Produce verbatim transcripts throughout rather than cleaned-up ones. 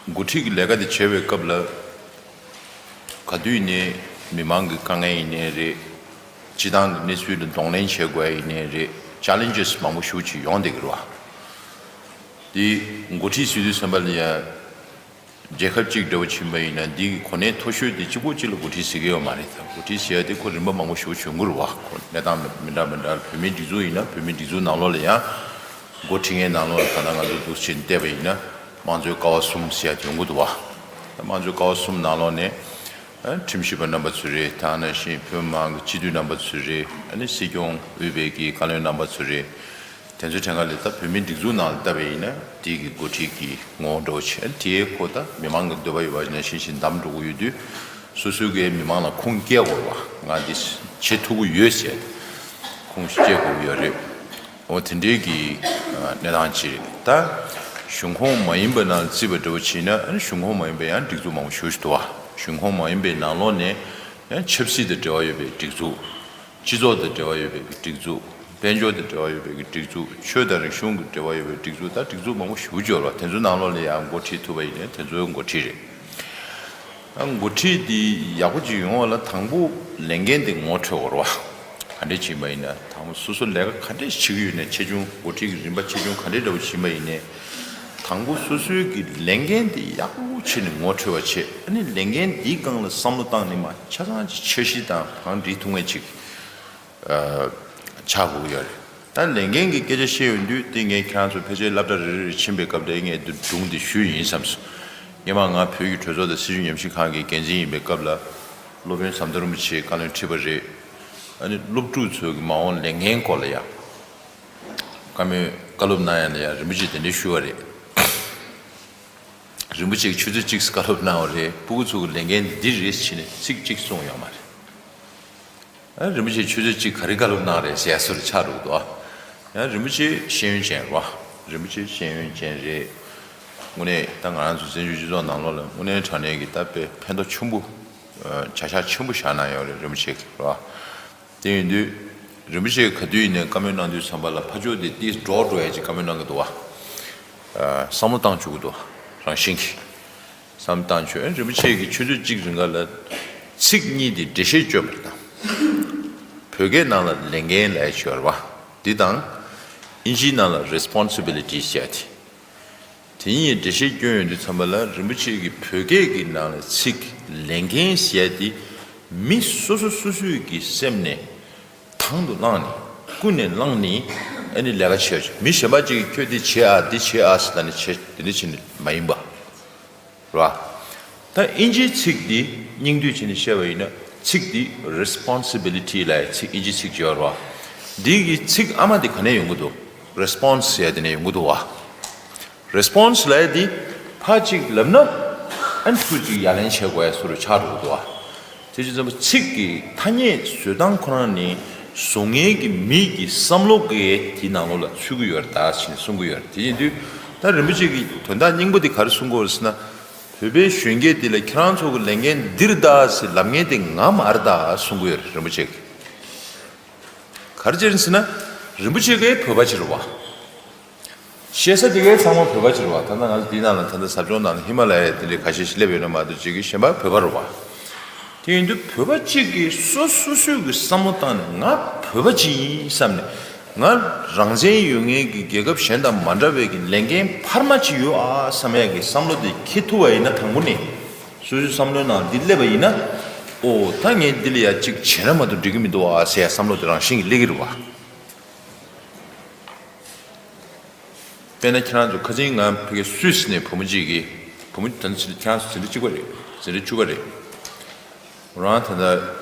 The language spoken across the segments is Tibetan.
འགོ་ཁྲིད་ཀྱི་ལས་ཀ་དེ་བྱེད་པའི་སྐབས་ལ། ག་དུས་ནས་མི་མང་གི་དཀའ་ངལ་ཡིན་ནའི་རེད། སྤྱི་བཏང་གི་གནས་ཚུལ་ལ་གདོང་ལེན་བྱེད་དགོས་ཡིན་ནའི་རེད། ཅ་ལེན་ཇེས་མང་པོ་ཞེ་པོ་ཅིག་ཡོང་བསྡད་ཀྱི་རེད་བ། དེ་འགོ་ཁྲིད་ཟེར་དུས་ཙམ་པ་ལ་ཡང་། རྒྱལ་ཁབ་གཅིག་འདྲ་བོ་ཕྱིན་པ་ཡིན་ན་འདི་གི་གོ་གནས་མཐོ་ཤོས་དེ་གཅིག་པོ་གཅིག་ལ་འགོ་ཁྲིད་ཟེར་གྱི་ཡོད་མ་རེད། ད་འགོ་ཁྲིད་ཟེར་ཡ་དེ་ཁོ་རིམ་པ་མང་པོ་ཞེ་པོ་བྱུང་གི་རེད་བ། ཁོ་གནས་སྟངས་མི་འདྲ་མི་འདྲ། བོད་མིའི་སྒྲིག་འཛུགས་ཡིན་ན་བོད་མིའི་སྒྲིག་འཛུགས་ནང་ལོགས་ལ་ཡང་། འགོ་ཁྲིད་མཁན་ནང་ལོགས་ལ་ད་ལྟ་ང་ཚོ་འདུག་ཕྱིན་བལྟས་པ་ཡིན་ན། དམངས་གཙོའི་ཀ་བ་གསུམ་ཟེར་ཡ་དེ་ཡོང་གི་འདུག་བ། ད་དམངས་གཙོའི་ཀ་བ་གསུམ་ནང་ལོགས་ནས། ཨ། ཁྲིམས་ཞིབ་པ་རྣམ་པ་ཚོ་རེད། ད་ནང་བཞིན་བོད་མི་མང་གི་སྤྱི་འཐུས་རྣམ་པ་ཚོ་རེད། ཨ་ནི་སྲིད་སྐྱོང་དབུས་པའི་གི་བཀའ་བློན་རྣམ་པ་ཚོ་རེད། དེ་ཚོའི་གྲས་ཁ་ལ་ད་བོད་མིའི་སྒྲིག་འཛུགས་ནང་ལ་བལྟས་པ་ཡིན་ན་དེ་གི་འགོ་ཁྲིད་ཀྱི་ངོ་བོ་འདྲ་བོ་བྱས། ཨ་ནི་དེའི་ཁོ་ད་མི་མང་གི་འདོད་པ་ཡོད་པ་ནང་བཞིན་བཞིན་བདམས་འགྲོ་གི་ཡོད་དུས། སོ་སོའི་གི་མི་མང་ལ་ཁུངས་སྐྱེལ་དགོས་པ། ང་འདི་བྱེད་ཐུབ་ཀྱི་ཡོད་ཟེར་ཁུངས་སྐྱེལ་དགོས་ཀྱི་ཡོད་རེད། འོ་དེ་འདྲའི་གི་ཨ་གནས་སྟངས་ཅིག་རེད། ད་གཞུང་ཁོངས་མ་ཡིན་པ་ནང་བརྩིས་པ་འདྲ་བོ་བྱས་ན། ཨ་ནི་གཞུང་ཁོངས་མ་ཡིན་པའི་ཡང་སྒྲིག་འཛུགས་མང་པོ་ཞེ་པོ་ཅིག་འདུག་བ། གཞུང་ཁོངས་མ་ཡིན་པའི་ནང་ལོགས་ནས་ཡང་ཆབ་སྲིད་དང་འབྲེལ་བ་ཡོད་པའི་སྒྲིག་འཛུགས། སྤྱི་ཚོགས་དང་འབྲེལ་བ་ཡོད་པའི་གི་སྒྲིག་འཛུགས། དཔལ་འབྱོར་དང་འབྲེལ་བ་ཡོད་པའི་གི་སྒྲིག་འཛུགས། ཆོས་དང་རིག་གཞུང་གི་འབྲེལ་བ་ཡོད་པའི་སྒྲིག་འཛུགས། ད་སྒྲིག་འཛུགས་མང་པོ་ཞེ་པོ་ཅིག་ཡོད་རེད་བ། དེ་ཚོའི་ནང་ལོགས་ལ་ཡང་འགོ་ཁྲིད་ཐུབ་པ་ཡིན་ན་དེ་ཚོའི་འགོ་ཁྲིད་རེད། ཨ། འགོ་ཁྲིད་འདི་ཡག་པོ་ཅིག་ཡོང་བ་ལ་དང་པོ་ལས་འགན་དེ་ངོ་འཕྲོད་དགོས་རེད་བ། ག་འདྲས་བྱེད་པ་ཡིན་ན། དང་པོ་སོ་སོ་ལས་ཀ་ག་འདྲས་བྱེད་ཀྱི་ཡོད་ན། ཆེ་ཆུང་། འགོ་ཁྲིད་ཀྱི་རིམ་པ་ཆེ་ཆུང་ག་འདྲས་འདྲ་བོ་ཕྱིན་པ་ཡིན་ནའི། དང་པོ་སོ་སོའི་གི་ལས་འགན་དེ་ཡག་པོ་བྱས་ནས་ངོ་འཕྲོད་པ་བྱས། ཨ་ནི་ལས་འགན་འདིའི་སྒང་ལ་བསམ་བློ་བཏང་ནས་མར་ཆ་ཚང་ཅིག་འཆར་གཞི་དང་བང་སྒྲིག་ཐུབ་མཁན་ཅིག་ཨ། ཆགས་དགོས་ཀྱི་ཡོད་རེད། ད་ལས་འགན་གྱི་སྐད་ཆ་བཤད་ཡོང་དུས་དེ་ངས་ཁྱེད་རང་ཚོ་ཕལ་ཆེར་སློབ་གྲྭ་རེ་རེ་རེ་ཕྱིན་པའི་སྐབས་དེ་ངས་འདི་སྒྲུང་འདི་ཞུས་ཡིན་བསམས་སོང་། སྔོན་མ་ང་བོད་ཀྱི་གྲོས་ཚོགས་དང་སྲིད་བྱུས་ཉམས་ཞིབ་ཁང་གི་འགན་འཛིན་ཡིན་པའི་སྐབས་ལ། སློབ་དཔོན་ཟམ་གདོང་རིན་པོ་ཆེའི་བཀའ་བློན་ཁྲི་པ་རེད། ཨ་ནི་སློབ་ཕྲུག་ཚོའི་མ་འོངས་ལས་འགན་སྐོར་ལ་ཡང་བཀའ་མོལ་བཀའ་སློབ་གནང་ཡ་ལ་ཡང་རིན་པོ་ཆེས་དེ་འདྲའི་ཞུ་བ་རེད། རིན་པོ་ཆེས་ཆུ་ཚོད་གཅིག་བཀའ་སློབ་གནང་བ་རེད། སྤུ་གུ་ཚོ་གི་ལས་འགན་འདི་རེད་ཟེར་ནས་ཚིག་གཅིག་གསུངས་ཡོད་མ་རེད། ཨ། རིན་པོ་ཆེས་ཆུ་ཚོད་གཅིག་ག་རེ་བཀའ་སློབ་གནང་རེད་ཟེར་ཡ་བཟོ་འདྲ་ཆགས་འགྲོ་གི་འདུག་ཨ། ཡང་རིན་པོ་ཆེ་ཤེས་ཡོན་ཅན་རེད་བ། རིན་པོ་ཆེ་ཤེས་ཡོན་ཅན་རེད། དངོས་གནས་ད་ང་རང་ཚོ་བཙན་བྱོལ་སྤྱི་ཚོགས་ནང་ལོགས་ལ་དངོས་གནས་དྲང་གནས་ཀྱི་ད་དཔེ་ཕན་ཐོགས་ཆེན་པོ། ཨ། བྱ་གཞག་ཆེན་པོ་བཞག་གནང་ཡོད་རེད། རིན་པོ་ཆེ་གིས་རེད་བ། དེ་ཡིན་དུས་རིན་པོ་ཆེས་ག་དུས་ཡིན་ནའི་བཀའ་མོལ་གནང་དུས་ཙམ་པ་ལ་ཕར་ཕྱོགས་དེ་ཏིས་འགྲོ་འགྲོ་ཡ་ཅིག་བཀའ་མོལ་གནང་གི་འདུག་བ། ཨ། བསམ་བློ་བཏང་བཅུག་གི་འདུག་རང་བཞིན་གྱིས། བསམ་བཏང་ཆོག་ཨ། རིན་པོ་ཆེ་གིས་ཆུ་ཚོད་གཅིག་རིང་ག་ལ་ཚིག་གཉིས་དེ་འགྲེལ་བཤད་བསྐྱོན་པ་དང་། བོད་སྐད་ནང་ལ་ལས་འགན་ལབ་ཡ་ཅིག་ཡོད་རེད་བ། འདི་དང་། ཨིན་ཇིའི་ནང་ལ་responsibility ཟེར་ཡ་དེ། དེ་གཉིས་འགྲེལ་བཤད་བསྐྱོན་ཡོང་དུས་ཙམ་པ་ལ་རིན་པོ་ཆེ་གིས་བོད་སྐད་ཀྱི་ནང་ལ་ཚིག་ལས་འགན་ཟེར་ཡ་དེ་མི་སོ་སོ་སོ་སོའི་གི་སེམས་ནས། དང་དུ་བླངས་ནས། ཀུན་ནས་བླངས་ནས། ཨ་ནི་ལས་ཀ་བྱས། མི་གཞན་པ་ཅིག་གིས་ཁྱོད་འདི་བྱེད་ཨ། འདི་བྱེད་ཨ་ཟེར་ད་ནི་བྱེད། དེ་འདྲ་བྱས་ནས་མ་ཡིན་པ། རེད་བ། ད་ཨིན་ཇིའི་ཚིག་འདི་སྙིང་བསྡུས་བྱས་ནས་བཤད་པ་ཡིན་ན་ཚིག་འདི་responsibility ལབ་ཡ་ཚིག་ཨིན་ཇིའི་ཚིག་ཅིག་ཡོད་རེད་བ། འདི་གི་ཚིག་ཨ་མ་འདི་ག་ནས་ཡོང་གི་འདུག response ཟེར་ཡ་དེ་ནས་ཡོང་གི་འདུག་བ། response ལབ་ཡ་དེ་ཕར་གཅིག་ལབ་ན་ཨ་ནི་ཚུར་གཅིག་ཡ་ལན་བྱེད་དགོས་ཡ་བཟོ་འདྲ་ཆགས་འགྲོ་གི་འདུག་བ། དེ་བྱས་ཙང་ཚིག་གི་ཐ་སྙད་བཟོ་སྟངས་ཁོ་རང་ནི་བཟོ་མཁན་གྱི་མི་གི་བསམ་བློ་གི་དེའི་ནང་ལོགས་ལ་ཚུད་ཀྱི་ཡོད་རེད་ད་ཟེར་ནས་གསུང་གི་ཡོད་རེད། དེ་ཡིན་དུས་ད་རིན་པོ་ཆེ་གིས་དོན་དག་སྙིང་པོ་དེ་ག་རེ་གསུང་གི་ཡོད་རེད་ཟེར་ན། བོད་པའི་གཞོན་སྐྱེས་དེ་ལ་ཁྱེད་རང་ཚོ་གི་ལས་འགན་འདི་རེད་ད་ཟེར་ལབ་མཁན་དེ་ང་མ་རེད་ད་གསུང་གི་ཡོད་རེད། རིན་པོ་ཆེ་གིས། ག་རེ་བྱས་ནས་ཟེར་ན། རིན་པོ་ཆེ་གིས་བོད་པ་ཅིག་རེད་བ། བཤད་ས་དེ་གའི་ཚང་མ་བོད་པ་ཅིག་རེད་བ། ད་ལྟ་ང་ཚོ་འདི་ནང་ལ་ད་ལྟ་ཟབ་སྦྱོང་ནང་ལ་ཧི་མ་ལ་ཡའི་དེ་འདྲའི་ཁ་ཤས་ཤིག་སླེབས་ཡོད་ན་མ་གཏོགས་ཅིག་གི་གཞན་པ་བོད་པ་རེད་བ། དེ་ཡིན་དུས་བོད་པ་གཅིག་གིས་སོ་སོ་སོའི་གི་བསམ་བློ་བཏང་ནས་ང་བོད་པ་ཅིག་ཡིན་བསམ་ནས། ང་རང་བཙན་ཡོད་མཁན་གྱི་རྒྱལ་ཁབ་གཞན་དང་མ་འདྲ་བའི་གི་ལས་འགན་འཕར་མ་ཅིག་ཡོད་ཨ་བསམ་ཡ་གི་བསམ་བློ་དེ་འཁྱེར་ཐུབ་པ་ཡིན་ན། དང་པོ་ནས་སོ་སོའི་བསམ་བློའི་ནང་འདི་སླེབས་པ་ཡིན་ན། ཨོ་ད་ངས་འདི་ལ་ཡ་གཅིག་བྱས་ན་མ་གཏོགས་འགྲིག་གི་མི་འདུག་ཨ་ཟེར་ཡ་བསམ་བློ་དེ་རང་བཞིན་གྱིས་སླེབས་ཀྱི་རེད་བ། དཔེར་ན་ཁྱེད་རང་ཚོ་ཁ་སང་ང་ཕ་གི་སུད་སི་ནས་བུ་མོ་གཅིག་གིས། བུ་མོ་དེ་ཚོ་ཁྱེད་རང་ཚོ་འཛིན་གྲྭ་གཅིག་པ་རེད། འཛིན་གྲྭ་བཅུ་པ་རེད། རང་ད་ལྟ་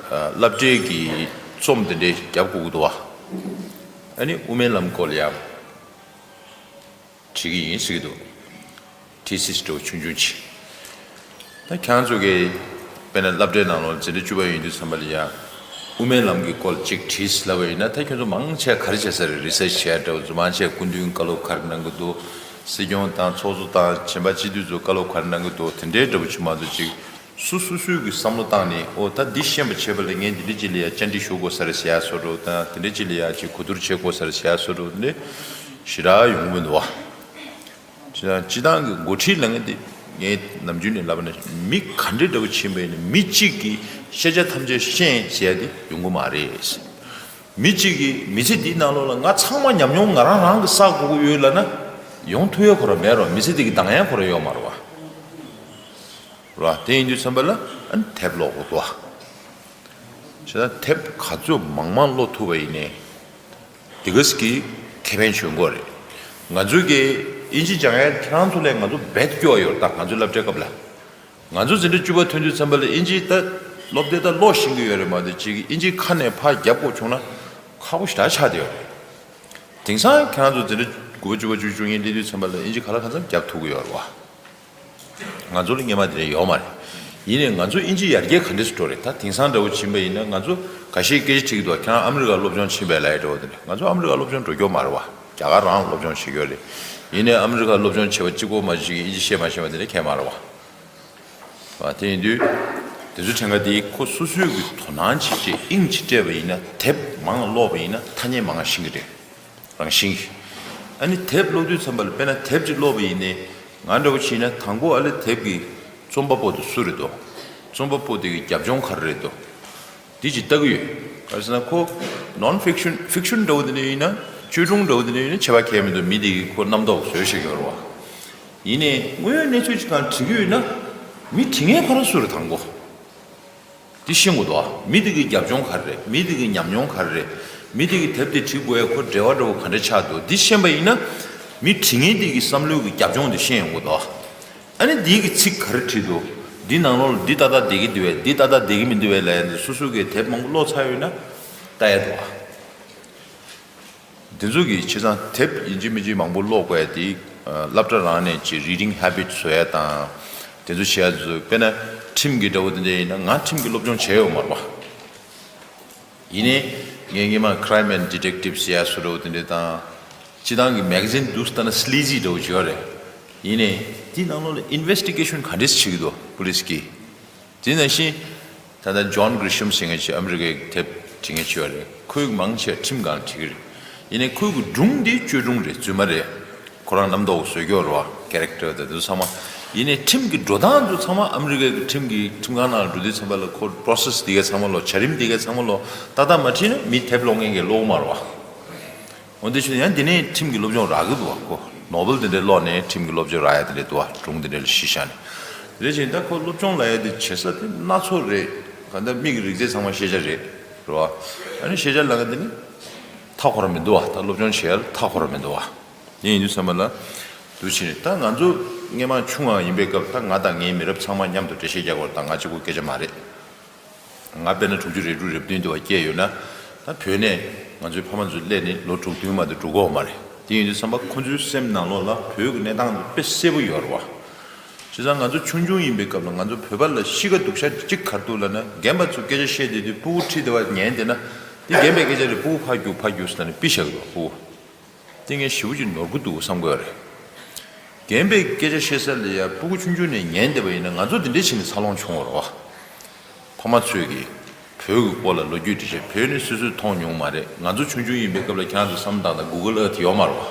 སློབ་གྲྭའི་གི་རྩོམ་དེ་འདྲའི་རྒྱབ་དགོས་ཀྱི་འདུག་བ། ཨ་ནི་དབུ་མའི་ལམ་སྐོར་ལ་ཡང་བྲིས་ཀྱི་ཡིན་ཟེར་གྱི་འདུག་ཐི་སིས་འདྲ་བོ་ཆུང་ཆུང་ཅིག་ད་ཁྱེད་རང་ཚོ་གི་དཔེར་ན་སློབ་གྲྭའི་ནང་ལོགས་འཛིན་གྲྭ་བཅུ་པ་ཡིན་དུས་ཙམ་པ་ལ་ཡ། དབུ་མའི་ལམ་གྱི་སྐོར་ཅིག་བྲིས་ལབ་པ་ཡིན་ན། ད་ཁྱོད་ཚོ་མང་ཆེ་ག་རེ་བྱས་ས་རེད། རི་སར་ཆི་བྱས་འདྲ་བོ་ཚོ། མང་ཆེ་སྐུ་མདུན་བཀའ་སློབ་ག་རེ་གནང་གི་འདུག་སྲིད་སྐྱོང་དང་ཚོགས་གཙོ་དང་གཞན་པ་སྤྱི་འཐུས་ཚོ་བཀའ་སློབ་ག་རེ་གནང་གི་འདུག་དེ་འདྲའི་འདྲ་བོ་ཅིག་མ་གཏོགས་ཅིག་སོ་སོ་སོའི་གི་བསམ་བློ་བཏང་ནས། ཨོ་ད་འདི་ཤེས་པ་བྱས་པ་ལ་ངས་འདི་འདྲ་ཅིག་ལ་ཡ་བཅར་འདྲི་ཞུ་དགོས་ས་རེད་ཟེར་ཡ་བཟོ་འདྲ་བོ་དང་། དེ་འདྲ་ཅིག་ལ་ཡ་ཅིག་གོ་བསྡུར་བྱེད་དགོས་ས་རེད་ཟེར་ཡ་བཟོ་འདྲ་བོ་འདི་ཞེ་དྲག་ཡོང་གི་མི་འདུག་བ། སྤྱི་བཏང་སྤྱི་བཏང་གི་འགོ་ཁྲིད་ལབ་མཁན་དེ་ ངས་ནམ་རྒྱུན་ནས་ལབ་པ་ནི་མི་ག་འདྲ་འདྲ་བོ་ཕྱིན་པ་ཡིན་ན་མི་གཅིག་གིས་ཤེས་བྱ་ཐམས་ཅད་ཤེས་ཟེར་ཡ་དེ་ཡོང་གི་མ་རེད། མི་གཅིག་གིས་མི་ཚེ་འདིའི་ནང་ལོགས་ལ་ང་ཚང་མ་ཉམས་མྱོང་ང་རང་རང་གིས་བསགས་དགོས་ཀྱི་ཡོད་ལབ་ན་ཡོང་ཐུབ་ཡ་ཁོ་རང་མེད་རོགས། མི་ཚེ་འདི་གི་འདང་ཡ་ཁོ་རང་ཡོད་མ་རེད་བ། རེད་བ། དེ་ཡིན་དུས་ཙམ་པ་ལ་ཨ་ནི་དེབ་ཀློག་དགོས་དོ། བྱས་ཙང་དེབ་ག་ཚོད་མང་མང་ཀློག་ཐུབ་པ་ཡིན་ནའི་དེ་ག་ཙམ་གྱིས་ཁེ་ཕན་བྱུང་གི་རེད། ང་ཚོ་གི་དབྱིན་ཇི་སྦྱང་ཡ་ཁྱེད་རང་ཚོ་ལས་ང་ཚོ་རྦད་དེ་སྐྱོ་བ་ཡོད་རེད། ད་ང་ཚོའི་སློབ་གྲྭའི་སྐབས་ལ། ང་ཚོ་འཛིན་གྲྭ་བཅུ་པ་ཐོན་དུས་ཙམ་པ་ལ་དབྱིན་ཇི་ད་སློབ་དེབ་ད་ཀློག་ཤེས་ཀྱི་ཡོད་རེད་མ་གཏོགས་ཅིག་དབྱིན་ཇི་ཁ་ནས་ཕར་རྒྱབ་དགོས་བྱུང་ན་ཁག་པོ་ཞེ་དྲག་ཆགས་བསྡད་ཡོད་རེད། དེང་སང་ཁྱེད་རང་ཚོ་འཛིན་གྲྭ་དགུ་པ་བཅུ་པ་བཅུ་བཅུ་གཉིས་སླེབས་དུས་ཙམ་པ་ལ་དབྱིན་ཇི་ག་ལ་གང་འཚམ་རྒྱབ་ཐུབ་ཀྱི་ཡོད་རེད་བ། ང་ཚོ་ལ་སྔོན་མ་དེ་འདྲ་ཡོད་མ་རེད། ཡིན་ནའི་ང་ཚོ་དབྱིན་ཇི་ཡར་རྒྱས་ག་འདྲས་སུ་འགྲོ་རེད། ད་དེང་སང་འདྲ་བོ་ཕྱིན་པ་ཡིན་ན་ང་ཚོ་འགའ་ཤས་སྐད་ཆ་དྲིས་ཀྱི་འདུག་ཁྱེད་རང་ཨ་མི་རི་ཀ་སློབ་སྦྱོང་ཕྱིན་པས་ལབ་ཡ་འདྲ་བོ་དེ་འདྲ། ང་ཚོ་ཨ་མི་རི་ཀ་སློབ་སྦྱོང་འགྲོ་རྒྱུ་མ་རེད་བ། རྒྱ་གར་རང་སློབ་སྦྱོང་བྱེད་རྒྱུ་རེད། ཡིན་ནའི་ཨ་མི་རི་ཀ་སློབ་སྦྱོང་བྱེད་པ་གཅིག་པོ་མ་གཏོགས་དབྱིན་ཇི་ཤེས་མ་ཤེས་པ་དེ་འདྲ་ཁྱད་མ་རེད་བ། བ། དེ་ཡིན་དུས། དེ་ཚོའི་ཕྲན་ཁ་དེ་ཁོ་སོ་སོའི་གི་དོ་སྣང་བྱེད་ཅེས་དབྱིངས་ཅིག་སྤྲད་པ་ཡིན་ན་དེབ་མང་ཀློག་པ་ཡིན་ན་ཐ་སྙད་མང་ཤེས་ཀྱི་རེད། རང་བཞིན་གྱིས། ཨ་ནི་དེབ་ཀློག་དུས་ཙམ་པ་ལ་དཔེར་ན་དེབ་ཅིག་ཀློག་པ་ཡིན་ནའི་ང་འདྲ་བོ་བྱས་ན་དང་པོ་ཨ་ལེ་དེབ་ཀྱི་རྩོམ་པ་པོ་དེ་སུ་རེད་དོ། རྩོམ་པ་པོ་དེ་གི་རྒྱབ་ལྗོངས་ག་རེ་རེད་དོ། འདི་ཅིག་ལྟ་གི་ཡོད། ག་རེ་ཟེར་ན་ཁོ་non fiction fiction འདྲ་བོ་དེ་འདྲ་ཡིན་ན་བཅོས་སྒྲུང་འདྲ་བོ་དེ་འདྲ་ཡིན་ན་ཁྱད་པར་གང་ཡང་མི་འདུག་མི་དེ་གི་ཁོ་རྣམ་རྟོག་བཟོས་བཞག་གི་ཡོད་རེད་བ། ཡིན་ནའི་དངོས་ཡོད་གནས་ཚུལ་ཅིག་གང་བྲིས་ཀྱི་ཡོད་ན། མི་བྲིས་མཁན་ཁོ་རང་སུ་རེད་དང་པོ། འདི་ཤེས་དགོས་འདུག་མི་དེ་གི་རྒྱབ་ལྗོངས་ག་རེ་རེད། མི་དེ་གི་ཉམས་མྱོང་ག་རེ་རེད། མི་དེ་གི་དེབ་དེ་བྲིས་དགོས་ཡ་ཁོ་འབྲེལ་བ་འདྲ་བོ་ག་འདྲ་ཆགས་འདུག་འདི་ཤེས་པ་ཡིན་ན། མི་བྲིས་མཁན་དེ་གི་བསམ་བློའི་གི་རྒྱབ་ལྗོངས་དེ་ཤེས་ཡོང་གི་འདུག་ཨ་ནི་འདི་གི་ཚིག་ག་རེ་བྲིས་འདུག་འདི་ནང་ལོགས་ལ་འདི་ཏག་ཏག་བསྡད་ཀྱི་འདུག་བས། འདི་ཏག་ཏག་བསྡད་ཀྱི་མི་འདུག་བས་ལབ་ཡ་འདི་སོ་སོ་གི་དེབ་མང་པོ་ཀློག་ཚར་ཡོད་ན་ལྟ་ཡ་འདུག་ཨ། འདི་ཚོ་གི་བྱས་ཙང་དེབ་ཡིན་གཅིག་མིན་གཅིག་མང་པོ་ཀློག་དགོས་ཡ་དེ། ཨ། སློབ་གྲྭ་རང་ནས་ཀྱི་reading habit བཟོ་ཡ་དང་། དེ་ཚོ་བྱེད་ཡ་ཚོ་དཔེར་ན་ཁྲིམས་ཀྱི་འདྲ་བོ་དེ་འདྲ་ཡིན་ན་ང་ཁྲིམས་ཀྱི་སློབ་སྦྱོང་བྱས་ཡོད་མ་རེད་བ། ཡིན་ནའི་ངས་སྔོན་མ་Crime and Detective ཟེར་ཡ་བཟོ་འདྲ་བོ་དེ་འདྲ་དང་། སྤྱི་བཏང་གི་magazine འདུག་ལྟ་ན་sleazy འདྲ་བོ་ཅིག་ཡོད་རེད། ཡིན་ནའི་དེའི་ནང་ལོགས་ལ་investigation ག་འདྲས་བྱེད་ཀྱི་འདུག police གིས། དེ་ནང་བཞིན། ད་ལྟ་John Grisham ཟེར་མཁན་ཅིག་ཨ་མི་རི་ཀའི་དེབ་འབྲི་མཁན་ཅིག་ཡོད་རེད། ཁོས་མང་ཆེ་ཁྲིམས་སྒང་ལ་བྲིས་ཀྱི་རེད། ཡིན་ནའི་ཁོའི་གི་སྒྲུང་འདི་བཅོས་སྒྲུང་རེད། རྫུན་མ་རེད། ཁོ་རང་རྣམ་རྟོག་བཟོས་ཀྱི་ཡོད་རེད་བ། character དང་དེ་ཚོ་ཚང་མ། ཡིན་ནའི་ཁྲིམས་ཀྱི་འགྲོ་སྟངས་ཚོ་ཚང་མ་ཨ་མི་རི་ཀའི་གི་ཁྲིམས་ཀྱི་ཁྲིམས་ཁང་ནང་ལ་འགྲོ་དུས་ཙམ་པ་ལ་ཁོ་process འདི་གའི་ཚང་མ་ལོ། བྱ་རིམ་འདི་གའི་ཚང་མ་ལོ་ཏག་ཏག་མ་ཁྲིད་ན་མི་དེབ་ཀློག་མཁན་གྱིས་ཀློག་གི་མ་རེད་བ། འོ་དེ་བཞིན་ཡང་འདི་ནས་ཁྲིམས་ཀྱི་སློབ་སྦྱོང་རག་གི་འདུག་བ། ཁོ་ནོ་བེལ་དེ་འདྲའི་ཀློག་ནས་ཁྲིམས་ཀྱི་སློབ་སྦྱོང་རག་ཡ་དེ་འདྲའི་འདུག་བ། སྒྲུང་དེ་འདྲ་ལ་གཞི་བཞག་ནས། དེ་བཞིན་ད་ཁོ་སློབ་སྦྱོང་ལབ་ཡ་དེ་བྱེད་ས་དེ་སྣ་ཚོགས་རེད། གང་ལྟར་མི་གི་རིག་རྫས་ཚང་མ་ཤེས་བྱ་རེད། རེད་བ། ཨ་ནི་ཤེས་བྱ་ལབ་མཁན་དེ་ནི་མཐའ་འཁོར་མི་འདུག་བ། ད་སློབ་སྦྱོང་བྱེད་ཡ་ལ་མཐའ་འཁོར་མི་འདུག་བ། དེ་ཡིན་དུས་ཙམ་པ་ལ། འདུག་བྱས་ནས་ད་ང་ཚོ་སྔོན་མ་ཆུང་བ་ཡིན་པའི་སྐབས་ད་ང་དང་ངའི་མི་རབས་ཚང་མ་མཉམ་དུ་འགྲེལ་བཤད་རྒྱག་དགོས་རེད། ད་ང་གཅིག་པུ་སྐད་ཆ་མ་རེད། ང་དཔེར་ན་དྲུག་ཅུ་རེ་དྲུག་རེ་བདུན་དུ་བ་སྐྱེས་ཡོད་ན། ད་བོད་ནས་ང་ཚོའི་ཕ་མ་ཚོ་སླེབས་ནས་ལོ་དྲུག་བདུན་མ་གཏོགས་འགྲོ་གི་ཡོད་མ་རེད། དེ་ཡིན་དུས་ཙམ་པ་ཁོ་ཚོའི་སེམས་ནང་ལོགས་ལ་བོད་ཀྱི་གནས་སྟངས་དེ་དཔེ་གསལ་པོ་ཡོད་རེད་བ། བྱས་ཙང་ང་ཚོ་ཆུང་ཆུང་ཡིན་པའི་སྐབས་ལ་ང་ཚོ་བོད་པ་ལ་གཤིས་ཀ་སྡུག་ཤ་གཅིག་ག་རེ་འདུག་ལབ་ན། རྒན་པ་ཚོ་སྐད་ཆ་བཤད་བསྡད་དུས་སྤུ་གུ་ཁྲིད་བསྡད་པ་ཉན་བསྡད་ན། འདི་རྒན་པའི་སྐད་ཆ་རེད། སྤུ་གུ་ཕར་རྒྱུག་ཕར་རྒྱུག་ཟེར་ནས་ཕུད་བཞག་གི་འདུག་སྤུ་གུ། དེ་ངས་ཞེ་པོ་ཅིག་ནོར་གི་འདུག་བསམ་གྱི་ཡོད་རེད། རྒན་པའི་སྐད་ཆ་བཤད་ས་ལ་ཡ་སྤུ་གུ་ཆུང་ཆུང་ནས་ཉན་བསྡད་པ་ཡིན་ན་ང་ཚོ་འདི་འདྲས་བྱས་ནས་འཚར་ལོངས་བྱུང་བ་རེད་བ། ཕ་མ་ཚོས་ཀྱིས་བོད་ཀྱི་སྐོར་ལ་ལོ་རྒྱུས་འབྲི་བྱས། བོད་ནི་སོ་སོས་མཐོང་མྱོང་མ་རེད། ང་ཚོ་ཆུང་ཆུང་ཡིན་པའི་སྐབས་ལ་ཁྱེད་རང་ཚོ་བསམ་བློ་བཏང་དང་། Google Earth ཡོད་མ་རེད་བ།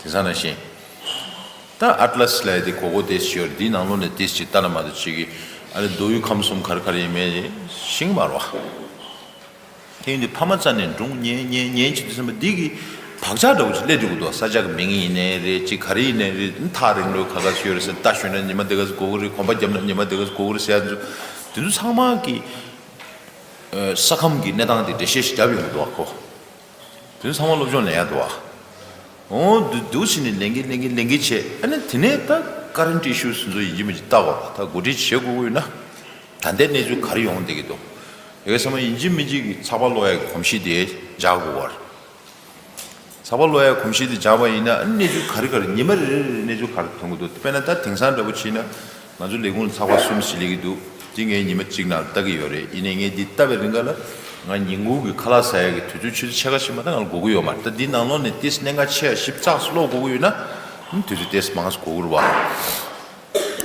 དེང་སང་ནང་བཞིན། ད་Atlas ལབ་ཡ་དེ་གོ་གོ་དེ་ཞིག་ཡོད་རེད། འདིའི་ནང་ལོགས་ནས་དེ་ཞིག་ལྟ་ན་མ་གཏོགས་ཅིག་གིས་ཨ་རེ་མདོ་དབུས་ཁམས་གསུམ་ག་རེ་ག་རེ་ཡིན་མིན་ཤེས་ཀྱི་མ་རེད་བ། དེ་ཡིན་དུས་ཕ་མ་རྩ་ནས་སྒྲུང་ཉན་ཉན་ཉན་བྱེད་དུས་ཙམ་པ་འདི་གི་བག་ཆགས་འདྲ་བོ་ཅིག་སླེབས་འགྲོ་གི་འདུག་ས་ཆ་གི་མིང་ཡིན་ནའི་རེད། ཅིག་ག་རེ་ཡིན་ནའི་རེད། ཐག་རིང་ལོས་ག་ག་ཚོད་ཡོད་རེད་ཟེར་ལྟ་ཞུས་ན། ཉི་མ་འདི་ག་ཚོད་འགོར་གི་རེད། གོམ་པ་བརྒྱབ་ན་ཉི་མ་འདི་ག་ཚོད་འགོར་གི་རེད་ཟེར་ཡ་འདི་ཚོ། འདི་ཚོ་ཚང་མ་གི་ས་ཁམས་ཀྱི་གནས་སྟངས་དེ་འགྲེལ་བཤད་ཞིག་བརྒྱབ་ཡོང་གི་འདུག་བ་ཁོ། དེ་ཚང་མ་སློབ་སྦྱོང་ལེན་ཡག་འདུག་ཨ། འོ་འདུག་འདུག་བྱས་ནས་ལེན་གྱི་ལེན་གྱི་ལེན་གྱི་བྱས། ཨ་ནི་དེ་ནས་ད་current issues ཚོ་ཡིན་གཅིག་མིན་གཅིག་ལྟ་དགོས་པ། ད་འགོ་ཁྲིད་བྱེད་དགོས་ཀྱི་ཡོད་ན། ད་ལྟའི་གནས་ཚུལ་ག་རེ་ཡོང་བསྡད་ཀྱི་འདུག་ཡ་གི་ཚང་མ་ཡིན་གཅིག་མིན་གཅིག་གི་ཚགས་པར་ཀློག་ཡག་གི་གོམས་གཤིས་དེ་འཇགས་དགོས་པ་རེད། ཚགས་པར་ཀློག་ཡག་གོམས་གཤིས་དེ་འཇགས་པ་ཡིན་ན། ཨ་ནི་གནས་ཚུལ་ག་རེ་ག་རེ་ཉི་མ་རེ་རེ་རེ་གནས་ཚུལ་ག་རེ་ཐོན་གྱི་འདུག་དཔེར་ན་ད་དེང་སང་འདྲ་པོ་བྱས་ན། ང་ཚོ་ལས་ཁུངས་ཚགས་པར་གསུམ་ཞིག་སླེབས་ཀྱི་འདུག་དེ་ངས་ཉི་མ་གཅིག་ནང་ལྟ་གི་ཡོད་རེད། ཡིན་ནའི་ངས་འདི་ལྟ་བའི་རིང་ག་ལ་ང་ཉིན་གུང་གི་ཁ་ལག་ཟ་ཡག་གི་དུས་ཚོད་ཆུ་ཚོད་ཕྱེད་ཀ་ཕྱིན་པ་ད་ང་ལ་འགོར་གི་ཡོད་མ་རེད། ད་འདི་ནང་ལོགས་ནས་ཏིས་གནད་འགག་ཆེ་ཡ་ཞིབ་ཚགས་སུ་ཀློག་དགོས་ཀྱི་ཡོད་ན། ཨ་ནི་དུས་ཚོད་ཏིས་མང་ཙམ་འགོར་གི་རེད་བ།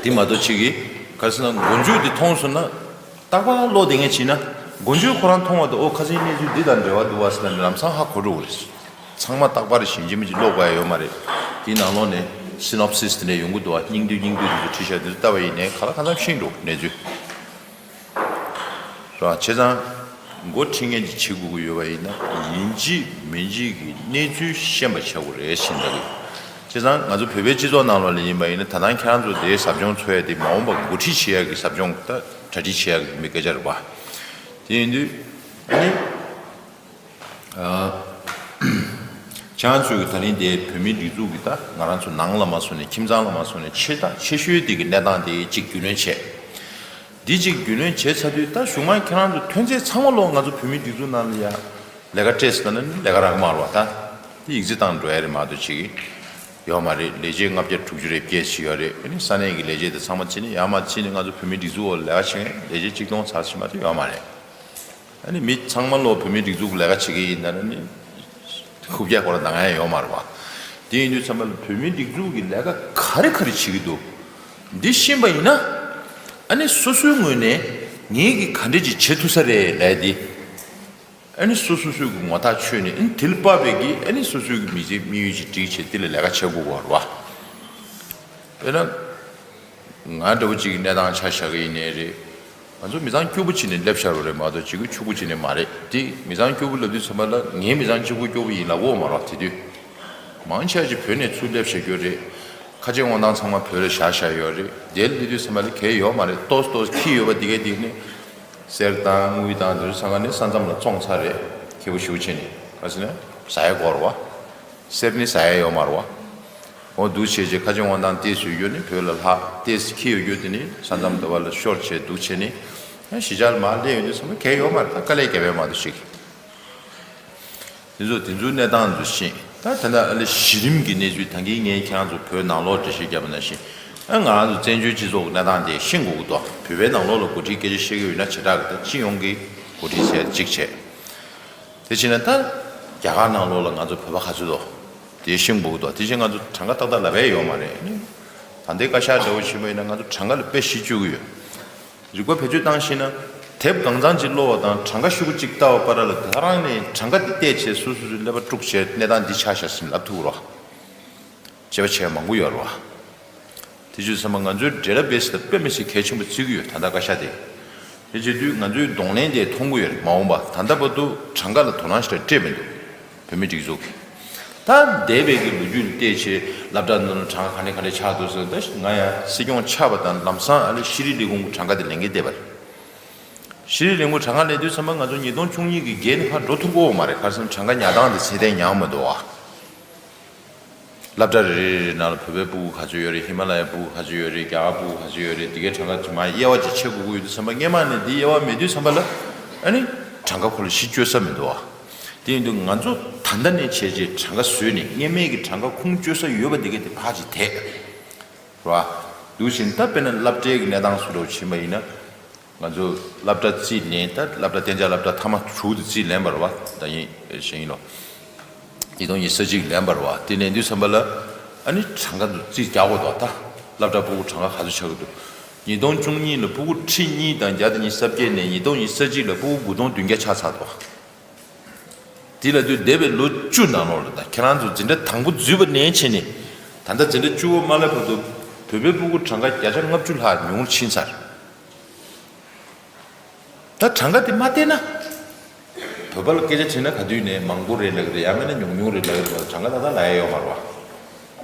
དེ་མ་གཏོགས་ཅིག་གིས་ག་རེ་ཟེར་ན་མགོ་མཇུག་དེ་མཐོང་སོང་ན། རྟག་པར་ཀློག་བསྡད་མཁན་བྱས་ན། མགོ་མཇུག་ཁོ་རང་མཐོང་བ་དང་། ཨོ་ཁ་སང་གནས་ཚུལ་འདི་དང་འབྲེལ་བ་འདུག་བ་ཟེར་ནས་ལམ་སང་ཧ་གོ་འགྲོ་གི་རེད། ཚང་མ་རྟག་པར་ཡིན་གཅིག་མིན་གཅིག་ཀློག་དགོས་ཡ་ཡོད་མ་རེད། དེའི་ནང་ལོགས་ནས་ སི་ནོབ་སིས་དེ་འདྲ་ཡོང་གི་འདུག་བ། སྙིང་བསྡུས་སྙིང་བསྡུས་དེ་ཚོ་བྲིས་བཞག་དེ་ཚོ་ལྟ་བ་ཡིན་ནའི་ག་ལ་གང་འཚམ་ཤེས་འགྲོ་གནས་ཚུལ། རེད་བ། བྱས་ཙང་། མགོ་ཁྲིད་མཁན་ཅིག་བྱེད་དགོས་ཀྱི་ཡོད་པ་ཡིན་ན་ཡིན་གཅིག་མིན་གཅིག་གི་གནས་ཚུལ་ཤེས་པ་བྱ་དགོས་རེད་ཤེས་འདུག་བྱས་ཙང་ང་ཚོ་བོད་པའི་སྤྱི་ཚོགས་ནང་ལོགས་ལ་ཡིན་པ་ཡིན་ན་ད་ལྟ་ཁྱེད་རང་ཚོ་དེའི་ཟབ་སྦྱོང་འཚོལ་ཡ་དེ་མ་འོངས་པ་འགོ་ཁྲིད་བྱེད་ཡ་གི་ཟབ་སྦྱོང་ད་གྲ་སྒྲིག་བྱེད་ཡ་གི་མི་སྐད་ཆ་རེད་བ། དེ་ཡིན་དུས་ཨ་ནི། ཨ། ཁྱེད་རང་ཚོས་ད་རིང་དེ་བོད་མིའི་སྒྲིག་འཛུགས་ཀྱི་ད་ང་རང་ཚོ་ནང་ལ་མ་སོང་ནས་ཁྱིམ་ཚང་ལ་མ་སོང་ནས་ཆེ་ད་ཆེ་ཤོས་དེ་གི་གནས་སྟངས་དེ་གཅིག་རྒྱུས་ལོན་བྱས། འདི་གཅིག་རྒྱུས་ལོན་བྱས་ཚར་དུས་ད་གཞུག་མ་ཁྱེད་རང་ཚོ་ཐོན་རྫས་ཚང་མ་ལོག་ང་ཚོ་བོད་མིའི་སྒྲིག་འཛུགས་ནང་ལ་ཡ་ལས་ཀ་སྤྲད་ཟེར་ན་ནི་ལས་ཀ་རག་མ་རེད་བ། ད་དེ་ཡིག་ཚད་བཏང་འགྲོ་ཡ་རེད་མ་གཏོགས་ཅིག་ཡོད་མ་རེད། ལས་བྱེད་ལྔ་བརྒྱ་དྲུག་ཅུ་རེ་བརྒྱད་ཅིག་ཡོད་རེད། ཨ་ནི་ས་གནས་ཀྱི་ལས་བྱེད་དེ་ཚང་མ་ཕྱིན་ནས་ཡར་མར་ཕྱིན་ནས་ང་ཚོ་བོད་མིའི་སྒྲིག་འཛུགས་འོག་ལས་ཀ་བྱེད་མཁན་ལས་བྱེད་གཅིག་སྟོང་ཚར་ཕྱིན་མ་གཏོགས་ཡོད་མ་རེད། ཨ་ནི་མི་ཚང་མ་ལོ་བོད་མིའི་སྒྲིག་འཛུགས་ལས་ཀ་བྱེད་ཀྱི་ཡིན་ན་ནི་ཁུག་རྒྱ་སྐོར་ལ་འདང་ཡ་ཡོད་མ་རེད་བ། དེ་ཡིན་དུས་ཚང་མ་ལ་བོད་མིའི་སྒྲིག་འཛུགས་ཀྱི་ལས་ཀ་ག་རེ་ག་རེ་བྱེད་ཀྱི་འདུག་འདི་ཤེས་པ་ཡིན་ན། ཨ་ནི་སོ་སོའི་ངོས་ནས་ངེད་ཀྱིས་ག་འདྲ་ཅིག་བྱེད་ཐུབ་ས་རེད་ལབ་ཡ་འདི། ཨ་ནི་སོ་སོ་སོའི་གི་ངོ་ཐག་ཆོད་ནས་ཨ་ནི་དེ་ལ་དཔག་པའི་གི་ཨ་ནི་སོ་སོའི་གི་མི་ཚེ་དམིགས་ཡུལ་ཅིག་སྒྲིག་བྱས་དེ་ལ་ལས་ཀ་བྱེད་དགོས་པ་རེད་བ། དཔེར་ན། ང་འདྲ་བོ་གཅིག་གི་གནས་སྟངས་ཆ་བཞག་གི་ཡིན་ནའི་རེད། ང་ཚོ་མི་ཚང་སྐྱོ་པོ་བྱས་ནས་སླེབས་བཞག་པ་རེད་མ་གཏོགས་གཅིག་པུ་ཕྱུག་པོ་བྱས་ནས་མ་རེད་དེ། མི་ཚང་སྐྱོ་པོ་ལབ་དུས་ཚང་མ་ལ་ངའི་མི་ཚང་གཅིག་པུ་སྐྱོ་པོ་ཡིན་ལབ་ཀྱི་ཡོད་མ་རེད་བ། དེ་དུས་མང་ཆེ་བ་ཅིག་བོད་ནས་ཚུར་སླེབས་བཞག་རྒྱུ་རེད། ཁ་ཆེ་དབང་ཐང་ཚང་མ་བོད་ལ་བཞག་བཞག་ཡོད་རེད། དེ་ལ་སླེབས་དུས་ཚང་མ་ལ་གལ་ཡོད་མ་རེད། ཏོག་ཙམ་ཏོག་ཙམ་ཁྱི་ཡོད་པ་དེ་གས་དེ་ནི་གསེར་དང་དངུལ་དང་དེ་ཚོ་ཚང་མ་ནི་ས་མཚམས་ལ་བཙོངས་ཚར་རེད། ཁེ་པོ་ཞེ་པོ་བྱས་ནས་ག་ཟེར་ན་ཟ་ཡ་དགོས་རེད་བ། གསེར་ནི་ཟ་ཡ་ཡོད་མ་རེད་བ། འོ་འདུག་བྱས་རྗེས་ཁ་ཆེ་དབང་ཐང་ཏོག་ཙམ་ཡོད་ནི་བོད་ལ་ལྷག་ཏོག་ཙམ་ཁྱི་ཡོད་རྒྱུ་དེ་ནི་ས་མཚམས་འདི་བ་ལ་ཤོར་བྱས་འདུག་བྱས་ནི། ཡང་གཞིས་ཆགས་ལ་མར་སླེབས་ཡོང་དུས་ཚང་མ་གལ་ཡོད་མ་རེད། ད་དཀའ་ལས་བརྒྱབ་ཡོད་མ་གཏོགས་ཤིག་དེ་ཚོ་དེ་ཚོའི་གནས་སྟངས་ཚོ་ཤེས། ད་ད་ལྟ་ཨ་ལེ་གཞི་རིམ་གྱི་གནས་ཚུལ་ད་གིན་ངས་ཁྱེད་རང་ཚོ་བོད་ནང་ལོགས་འགྲེལ་བཤད་བརྒྱབ་པ་ནང་བཞིན་ཨ་ང་རང་ཚོ་བཙན་བྱོལ་སྤྱི་ཚོགས་ཀྱི་གནས་སྟངས་དེ་ཤེས་དགོས་ཀྱི་འདུག་བོད་པའི་ནང་ལོགས་ལ་འགོ་ཁྲིད་སྐད་ཆ་བཤད་ཀྱི་ཡོད་ན་བྱེ་བྲག་གི་ད་སྤྱི་ཡོངས་ཀྱི་འགོ་ཁྲིད་བྱས་གཅིག་བྱས། དེ་བྱས་ན་ད་རྒྱ་གར་ནང་ལོགས་ལ་ང་ཚོ་བོད་པ་ག་ཚོད་འདུག་དེ་ཤེས་དགོས་ཀྱི་འདུག་དེ་བཞིན་ང་ཚོ་གྲངས་ཀ་ཏག་ཏག་ལབ་ཡ་ཡོད་མ་རེད། ད་ལྟའི་བཀའ་ཤག་འདྲ་བོ་ཞིག་མ་ཡིན་ན་ང་ཚོ་གྲངས་ཀ་ལ་དཔེ་གཞི་བཅོལ་གྱི་ཡོད། རིག་པ་བེད་སྤྱོད་བཏང་ཤེས་ན་དེབ་གང་ཚང་ཅིག་ཀློག་པ་དང་གྲངས་ཀ་ཤོག་གུ་གཅིག་ལྟ་བ་བར་ལ་དེ་རང་ནས་གྲངས་ཀ་དེ་བལྟས་བྱས་སོ་སོ་སོའི་ཀླད་པ་དཀྲུགས་བྱས་གནས་སྟངས་འདི་ཆགས་ཤག་ཟེར་ལབ་ཐུབ་ཀྱི་རེད་བ། བྱས་པ་བྱས་མང་པོ་ཡོད་རེད་བ། དེ་བྱས་ཙང་ང་ཚོའི་འབྲེལ་ལ་བེད་སྤྱོད་དཔེ་མི་སྲིད་གལ་ཆེན་པོ་བརྩི་གི་ཡོད། ད་ལྟ་བཀའ་ཤག་དེ། དེ་བྱེད་དུས་ང་ཚོའི་གདོང་ལེན་དེ་མཐོང་གི་ཡོད་རེད། མ་འོངས་པ་ད་ལྟ་བར་དུ་གྲངས་ཀ་ལ་དོ་སྣང་ཞེ་དྲག་སྤྲད་མི་འདུག་བོད་མིའི་སྒྲིག་འཛུགས་ཀྱིས། ད་འདས་པའི་གི་ལོ་རྒྱུས་ལ་བལྟས་བྱས་སློབ་གྲྭ་ནང་ལ་གྲངས་ཀ་ག་འདྲ་ག་འདྲ་ཆགས་འདུག་ཟེར། ད་ང་ཡང་སྲིད་སྐྱོང་ཆགས་པ་དང་ལམ་སང་ཨ་ལེ་ཤེས་རིག་ལས་ཁུངས་ཀྱི་གྲངས་ཀ་དེ་ལེན་གྱི་བསྡད་པ་རེད། ཤེས་རིག་ལས་ཁུངས་གྲངས་ཀ་ལེན་དུས་ཙམ་པ་ང་ཚོ་ཉིས་སྟོང་བཅུ་གཉིས་ཀྱི་བརྒལ་ནས་ཕར་འགྲོ་ཐུབ་ཀྱི་ཡོད་མ་རེད། ག་རེ་ཟེར་ན་གྲངས་ཀ་ཉར་སྟངས་དེ་ཚད་ལྡན་ཉར་མི་འདུག་བ། སློབ་གྲྭ་རེ་རེ་རེ་ནང་ལ་བོད་པའི་སྤུ་གུ་ག་ཚོད་ཡོད་རེད། ཧི་མ་ལ་ཡའི་སྤུ་གུ་ག་ཚོད་ཡོད་རེད། རྒྱ་གར་སྤུ་གུ་ག་ཚོད་ཡོད་རེད། དེ་གའི་གྲངས་ཀ་ཅིག་མར་དབྱེ་བ་ཅིག་ཕྱེ་དགོས་ཀྱི་ཡོད་དུས་ཙམ་པ་སྔས་མ་ནས་འདི་དབྱེ་བ་མེད་དུས་ཙམ་པ་ལ་ཨ་ནི་གྲངས་ཀ་ཁོ་ལ་གཞི་བཅོལ་ས་མི་འདུག་བ། དེ་ཡིན་དུས་ང་ཚོ་ད་ལྟ་ནས་བྱས་རྗེས་གྲངས་ཀ་བཟོས་ནས་སྔས་མའི་གི་གྲངས་ཀ་ཁུངས་བཅོལ་ས་ཡོད་པ་དེ་གའི་དེ་ཕར་ཅིག་དེད། རེད་བ། འདུག་བཞིན་ད་དཔེར་ན་སློབ་གྲྭའི་གི་གནས་སྟངས་སུ་འགྲོ་ཕྱིན་པ་ཡིན་ན། ང་ཚོ་སློབ་གྲྭ་རྩིས་ལེན་ད་སློབ་གྲྭ་གཏན་འཇགས་སློབ་གྲྭ་མཐའ་མ་དྲུག་དེ་རྩིས་ལེན་པ་རེད་བ། ད་ཡིན་ཞེས་ཡིན་ལོ། ཉིས་སྟོང་ཉི་ཤུ་རྩ་གཅིག་ལེན་པ་རེད་བ། དེ་ལེན་དུས་ཙམ་པ་ལ་ཨ་ནི་གྲངས་ཀ་འདུག་རྩིས་རྒྱག་དགོས་འདུག་ད་སློབ་གྲྭ་སྤུ་གུ་གྲངས་ཀ་ག་ཚོད་ཆགས་ཀྱི་འདུག་ཉིས་སྟོང་བཅུ་གཉིས་ལ་སྤུ་གུ་ཁྲི་གཉིས་དང་བརྒྱ་དང་ཉི་ཤུ་རྩ་བརྒྱད་ནས་ཉིས་སྟོང་ཉི་ཤུ་རྩ་གཅིག་ལ་སྤུ་གུ་དགུ་སྟོང་བདུན་བརྒྱ་ཆགས་ཚར་འདུག་དེ་ལ་དུས་འདས་པའི་ལོ་བཅུ་ནང་ལོགས་ལ་ད་ཁྱེད་རང་ཚོ་འཛིན་གྲྭ་དང་པོ་འཛུལ་བ་ནས་བྱས་ནས་ད་ལྟ་འཛིན་གྲྭ་བཅུ་པ་མ་སླེབས་བར་དུ་བོད་པའི་སྤུ་གུ་གྲངས་ཀ་བརྒྱ་ཆ་ལྔ་བཅུ་ལྷག་ཉུང་རུ་ཕྱིན་ཚར། ད་གྲངས་ཀ་དེ་མ་བལྟས་ན། བོད་པ་ལ་སྐད་ཆ་དྲིས་ན་ག་དུས་ནས་མང་པོ་རེད་ལབ་ཀྱི་རེད། ཡང་མིན་ན་ཉུང་ཉུང་རེད་ལབ་ཀྱི་རེད། གྲངས་ཀ་ད་ལྟ་ལབ་ཡ་ཡོད་མ་རེད་བ།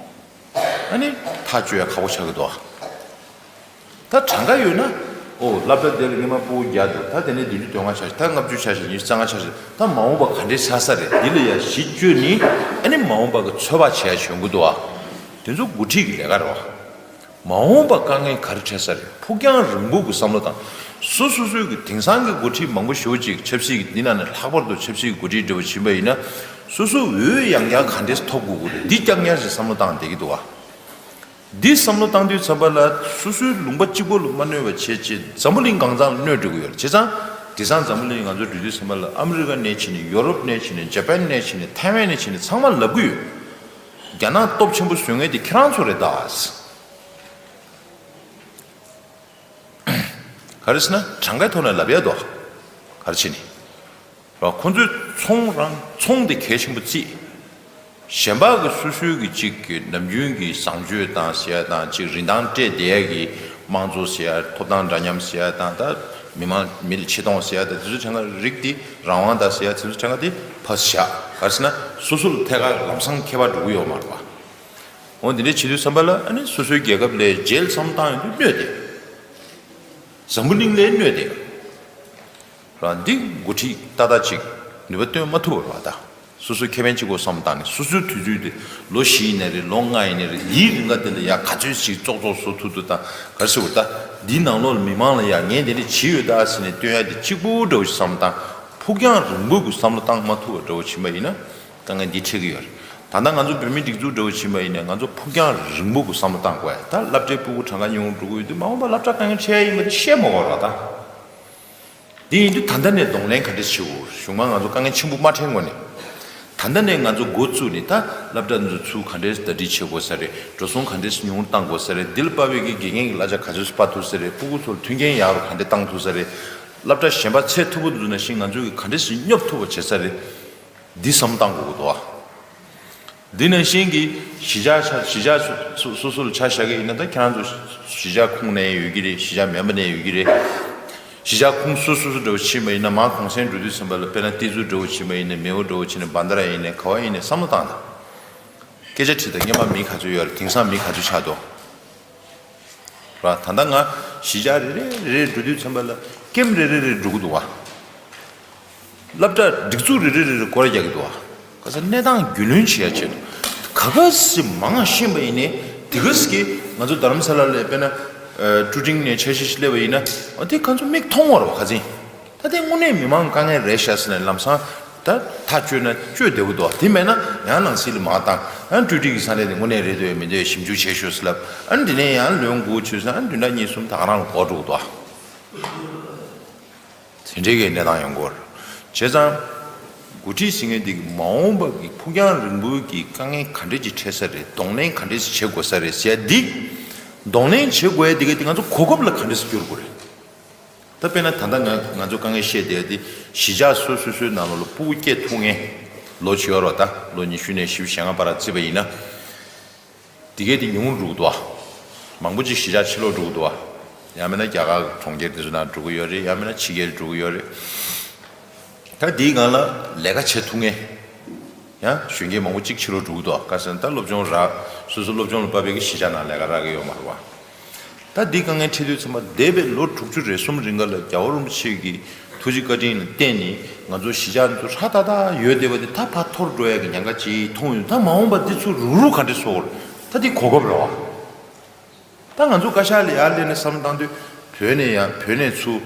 ཨ་ནི་ཐག་གཅོད་ཡ་ཁག་པོ་ཆགས་ཀྱི་འདུག་བ། ད་གྲངས་ཀ་ཡོད་ན། ཨོ་སློབ་གྲྭ་དེ་ལ་སྔོན་མ་སྤུ་གུ་བརྒྱ་འདུག་ད་དེ་ནས་བདུན་ཅུ་དོན་ལྔ་ཆགས་ཤག་ད་ལྔ་བཅུ་ཆགས་ཤག་ཉི་ཤུ་རྩ་ལྔ་ཆགས་ཤག་ད་མ་འོངས་པ་ག་འདྲས་ཆགས་ས་རེད། འདི་ལ་ཡ་གཞི་བཅོལ་ནི་ཨ་ནི་མ་འོངས་པ་གི་ཚོད་དཔག་བྱེད་ཡ་བྱུང་གི་འདུག་ཨ། དེ་ཚོ་འགོ་ཁྲིད་ཀྱི་ལས་ཀ་རེད་བ། མ་འོངས་པ་དཀའ་ངལ་ག་རེ་འཕྲད་ས་རེད། ཕུགས་རྒྱང་རིང་པོ་གི་བསམ་བློ་དང་། སོ་སོ་སོའི་གི་དེང་སང་གི་འགོ་ཁྲིད་མང་པོ་ཞེ་པོ་ཅིག་ཆབ་སྲིད་ཀྱི་འདི་ནང་ནས་ལྷག་པར་དུ་ཆབ་སྲིད་ཀྱི་འགོ་ཁྲིད་འདྲ་བོ་ཕྱིན་པ་ཡིན་ན། སོ་སོ་འོས་ཡང་བསྐྱར་ག་འདྲས་ཐོབ་དགོས་ཀྱི་རེད། འདི་རྐྱང་རྐྱང་ཞིག་བསམ་བློ་བཏང་བསྡད་ཀྱི་འདུག་བ། འདི་བསམ་བློ་བཏང་དུས་ཙམ་པ་ལ་སོ་སོའི་ལུང་པ་གཅིག་པོ་ལ་མ་གནོད་པ་བྱས་བྱས་འཛམ་བུ་གླིང་གང་ཚང་ལ་གནོད་འགྲོ་གི་ཡོད་རེད། བྱས་ཙང་དེང་སང་འཛམ་བུ་གླིང་ང་ཚོ་འགྲོ་དུས་ཙམ་པ་ལ་ཨ་མི་རི་ཀ་ནས་ཕྱིན་ནས་ཡོ་རོབ་ནས་ཕྱིན་ནས་ཇ་པན་ནས་ཕྱིན་ནས་ཐའེ་ཝན་ནས་ཕྱིན་ནས་ཚང་མ་ལབ་གི་ཡོད། རྒྱ་ནག་སྟོབས་ཆེན་པོ་བཟོ་མཁན་དེ་ཁྱེད་རང་ཚོ་རེད་ད། ག་རེ་ཟེར་ན་གྲངས་ཀའི་ཐོག་ནས་ལབ་ཡ་འདུག་ག་རེ་བྱས་ནས། ར་ཁོ་ཚོས་ཚོང་རང་ཚོང་དེ་གལ་ཆེན་པོ་བརྩིས། གཞན་པ་གི་སོ་སོའི་གི་གཅིག་གི་ནམ་རྒྱུན་གྱི་བཟང་སྤྱོད་དང་ཟེར་ཡ་དང་གཅིག་རིན་ཐང་སྤྲད་བསྡད་ཡ་གི་དམངས་གཙོ་ཟེར་ཡ་ཐོབ་ཐང་འདྲ་མཉམ་ཟེར་ཡ་དང་ད་མི་མང་མི་ལ་ཆེ་མཐོང་ཟེར་ཡ་དང་དེ་ཚོ་ཕྲན་ཁ་རིགས་དེ་རང་དབང་དང་ཟེར་ཡ་དེ་ཚོ་ཕྲན་ཁ་དེ་ཕར་བཞག་ག་རེ་ཟེར་ན་སོ་སོ་ལ་ཐད་ཀར་ལམ་སང་ཁྱད་པར་འགྲོ་གི་ཡོད་མ་རེད་པ། འོ་འདི་འདྲ་བྱེད་དུས་ཙམ་པ་ལ་ཨ་ནི་སོ་སོའི་རྒྱལ་ཁབ་ལ་རྗེས་ལ་བསམ་བློ་བཏང་ཡོང་དུས་གནོད་དེ། འཛམ་བུ་གླིང་ལ་གནོད་དེ། རང་འདི་འགོ་ཁྲིད་ཏག་ཏག་ཅིག་ནུས་པ་བཏོན་མ་ཐུབ་པ་རེད་པ་ད། སོ་སོའི་ཁེ་ཕན་གཅིག་པོ་བསམ་བློ་བཏང་ནས་སོ་སོའི་དུས་ཚོད་དེ་ལོ་བཞི་ཡིན་ནའི་རེད་ལོ་ལྔ་ཡིན་ནའི་རེད་འདིའི་རིང་ག་དེ་ལ་ཡ་ག་ཚོད་ཅིག་ཙོག་ཙོག་བཟོ་ཐུབ་ཐུབ་དང་ག་རེ་ཟེར་དགོས་རེད་ད། འདིའི་ནང་ལོགས་ལ་མི་མང་ལ་ཡ་ངས་དེ་འདྲ་བྱས་ཡོད་ད་ཟེར་ནས་སྟོན་ཡ་དེ་གཅིག་པོ་འདྲ་བོ་ཞིག་བསམ་བློ་བཏང་། ཕུགས་རྒྱང་རིང་པོ་གི་བསམ་བློ་བཏང་མ་ཐུབ་པ་འདྲ་བོ་ཕྱིན་པ་ཡིན་ན་དཀའ་ངལ་འདི་འཕྲད་ཀྱི་ཡོད་རེད། ད་ལྟ་ང་ཚོ་བོད་མིའི་སྒྲིག་འཛུགས་འདྲ་བོ་ཕྱིན་པ་ཡིན་ནའི་ང་ཚོ་ཕུགས་རྒྱང་རིང་པོ་གི་བསམ་བློ་བཏང་དགོས་ཡ་ད་སློབ་གྲྭའི་སྤུ་གུ་གྲངས་ཀ་ཉུང་རུ་འགྲོ་གི་ཡོད་དུས་མ་འོངས་པ་སློབ་གྲྭ་དཀའ་ངལ་འཕྲད་ཡ་ཡིན་པ་དེ་བཤད་མ་དགོས་རེད་ད། དེ་ཡིན་དུས་ད་ལྟ་ནས་གདོང་ལེན་ག་འདྲས་བྱེད་དགོས་གཞུང་མང་ང་ཚོ་དཀའ་ངལ་ཆེན་པོ་མ་འཕྲད་སྔོན་ནས། ད་ལྟ་ནས་ང་ཚོ་འགོ་བཙུགས་ནས་ད་སློབ་གྲྭ་འདི་ཚོ་ག་འདྲས་ཟླ་སྒྲིལ་བྱེད་དགོས་ས་རེད། འགྲོ་སོང་ག་འདྲས་ཉུང་རུ་བཏང་དགོས་ས་རེད། འདི་ལ་དཔག་པའི་གི་དགེ་རྒན་གྱི་གླ་ཆ་ག་ཚོད་སྤར་ཐུབ་ས་རེད། སྤུ་གུ་ཚོར་མཐུན་རྐྱེན་ཡག་རུ་ག་འདྲས་བཏང་ཐུབ་ས་རེད། སློབ་གྲྭ་གཞན་པ་ཚད་མཐོ་པོ་འཛུལ་ནང་བཞིན་ང་ཚོས་གི་ག་འདྲས་སེ་སྙོབ་ཐུབ་པ་བྱེད་ས་རེད། འདི་བསམ་བློ་བཏང་དགོས་ཀྱི་འདུག་ཨ། འདི་ནང་བཞིན་གྱི་གཞིས་ཆགས་ཆ་གཞིས་ཆགས་སོ་སོ་སོ་ལ་ཆ་བཞག་གི་ཡིན་ན་ད་ཁྱེད་རང་ཚོ་གཞིས་ཆགས་ཁོངས་ནས་ཡོད་ཀྱི་རེད། གཞིས་ཆགས་མིན་པ་ནས་ཡོད་ཀྱི་རེད། གཞིས་ཆགས་ཁོངས་སོ་སོ་སོ་འདྲ་བོ་ཕྱིན་པ་ཡིན་ན་མར་གུང་སེང་འགྲོ་དུས་ཙམ་པ་ལ་དཔེར་ན་ཏི་ཛུ་འདྲ་བོ་ཕྱིན་པ་ཡིན་ན་མེའོ་འདྲ་བོ་ཕྱིན་ན་བྷན་དྷ་ར་ཡིན་ནའི་ག་བ་ཡིན་ནའི་བསམ་བློ་བཏང་དང་། སྐད་ཆ་དྲིས་དང་སྔོན་མ་མི་ག་ཚོད་ཡོད་རེད། དེང་སང་མི་ག་ཚོད་ཆགས་འདུག་ར། ད་ལྟ་ང་གཞིས་ཆགས་རེ་རེ་རེ་རེ་འགྲོ་དུས་ཙམ་པ་ལ་ཀེམ་རེ་རེ་རེ་འགྲོ་གི་འདུག་བ། སློབ་གྲྭ་སྒྲིག་འཛུགས་རེ་རེ་རེ་རེ་སྐོར་རྒྱག་གི་འདུག་བ། ག་ས་གནས་སྟངས་རྒྱུས་ལོན་བྱེད་ཡ་ཆེད་དུ་ག་ག་སེ་མང་ཤེས་པ་ཡིན་ནའི་དེ་ག་སེ་གི་ང་ཚོ་རྡ་རམ་ས་ལ་ལ་དཔེར་ན་ཀྲུ་ཀྲིང་ནས་འཆར་གཞི་ཞིག་སླེབས་པ་ཡིན་ན་འོ་དེ་ཁ་ཚོ་མིག་མཐོང་བ་རེད་བ་ཁ་ཚིན། ད་དེ་དངོས་གནས་མི་མང་དཀའ་ངལ་རེད་ཤག་ཟེར་ནས་ལམ་སང་ད་ཐག་གཅོད་ན་གཅོད་བདེ་པོ་འདུག་དེ་མེད་ན་ཡང་ནང་སྲིད་ལ་མར་བཏང་ཨ་ཀྲུའུ་ཀྲི་གི་ས་གནས་དེ་དངོས་གནས་རེད་འདུག་མི་འདུག་ཞིབ་འཇུག་བྱེད་ཤོག་ཟེར་ལབ་ཨ་འདི་ནས་ཡང་ལོན་དགུ་ཆུད་ཟེར་ཨ་བདུན་ཕྲག་གཉིས་གསུམ་ད་ག་རང་ལ་འགོར་འགྲོ་གི་འདུག་དེ་འདྲའི་གི་གནས་སྟངས་ཡོང་གི་ཡོད་རེད། བྱས་ཙང་འགོ་ཁྲིད་ཟེར་མཁན་འདི་གི་མ་འོངས་པ་གི་ཕུགས་རྒྱང་རིང་པོའི་གི་དཀའ་ངལ་ག་འདྲས་ཅིག་འཕྲད་ས་རེད། གདོང་ལེན་ག་འདྲས་ཅིག་བྱེད་དགོས་ས་རེད་ཟེར་ཡ་འདི་གདོང་ལེན་བྱེད་དགོས་ཡ་འདི་ག་དེ་ང་ཚོ་གོ་སྐབས་ལ་ག་འདྲས་སེ་བསྒྱུར་དགོས་རེད། ད་དཔེར་ན་ད་ལྟ་ང་ང་ཚོ་དཀའ་ངལ་བཤད་བསྡད་དེ་གཞིས་ཆགས་སོ་སོ་སོའི་ནང་ལོགས་ལ་སྤུ་གུ་སྐྱེ་ཐུབ་མཁན་ལོ་བྱེད་ཡོད་རེད་བ། ད་ལོ་ཉི་ཤུ་ནས་བཞི་བཅུ་ཞེ་ལྔ་བར་བརྩིས་པ་ཡིན་ན། དེ་གས་དེ་ཉུང་རུ་འགྲོ་གི་འདུག་བ། མང་པོ་ཅིག་གཞིས་ཆགས་ཕྱིར་ལོག་འགྲོ་གི་འདུག་བ། ཡང་མིན་ན་རྒྱ་གར་གྲོང་ཁྱེར་དེ་ཚོ་ནང་འགྲོ་གི་ཡོད་རེད། ཡང་མིན་ན་ཕྱི་རྒྱལ་འགྲོ་གི་ཡོད་རེད། ད་དེའི་སྒང་ལ་ལས་ཀ་བྱེད་ཐུབ་མཁན། ཡང་གཞོན་སྐྱེས་མང་པོ་གཅིག་ཕྱི་ལོགས་འགྲོ་གི་འདུག་ག་ཟེར་ན་ད་སློབ་སྦྱོང་རག་སོ་སོ་སློབ་སྦྱོང་ལ་དཔག་པའི་གི་གཞིས་ཆགས་ནང་ལས་ཀ་རག་གི་ཡོད་མ་རེད་བ། ད་འདི་དཀའ་ངལ་འཕྲད་དུས་ཚང་མ་འདས་པའི་ལོ་དྲུག་ཅུ་རེ་གསུམ་རིང་ག་ལ་རྒྱལ་བ་རིན་པོ་ཆེ་གི་ཐུགས་རྗེ་བཀའ་དྲིན་ལ་བརྟེན་ནས་ང་ཚོ་གཞིས་ཆགས་འདི་ཚོ་ཧྲ་ཏག་ཏག་ཡོད་བསྡད་པ་དེ་ད་ཕར་འཐོར་འགྲོ་ཡ་གི་ཉེན་ཁ་ཅིག་མཐོང་ཡོད། ད་མ་འོངས་པ་འདི་ཚོ་རུག་རུག་ག་འདྲས་བཟོ་དགོས་རེད། ད་འདི་གོ་སྐབས་རེད་བ། ད་ང་ཚོ་བཀའ་ཤག་ལ་ཡར་སླེབས་ནས་བསམ་བློ་བཏང་དུས་བོད་ནས་ཡང་བོད་ནས་ཚུར་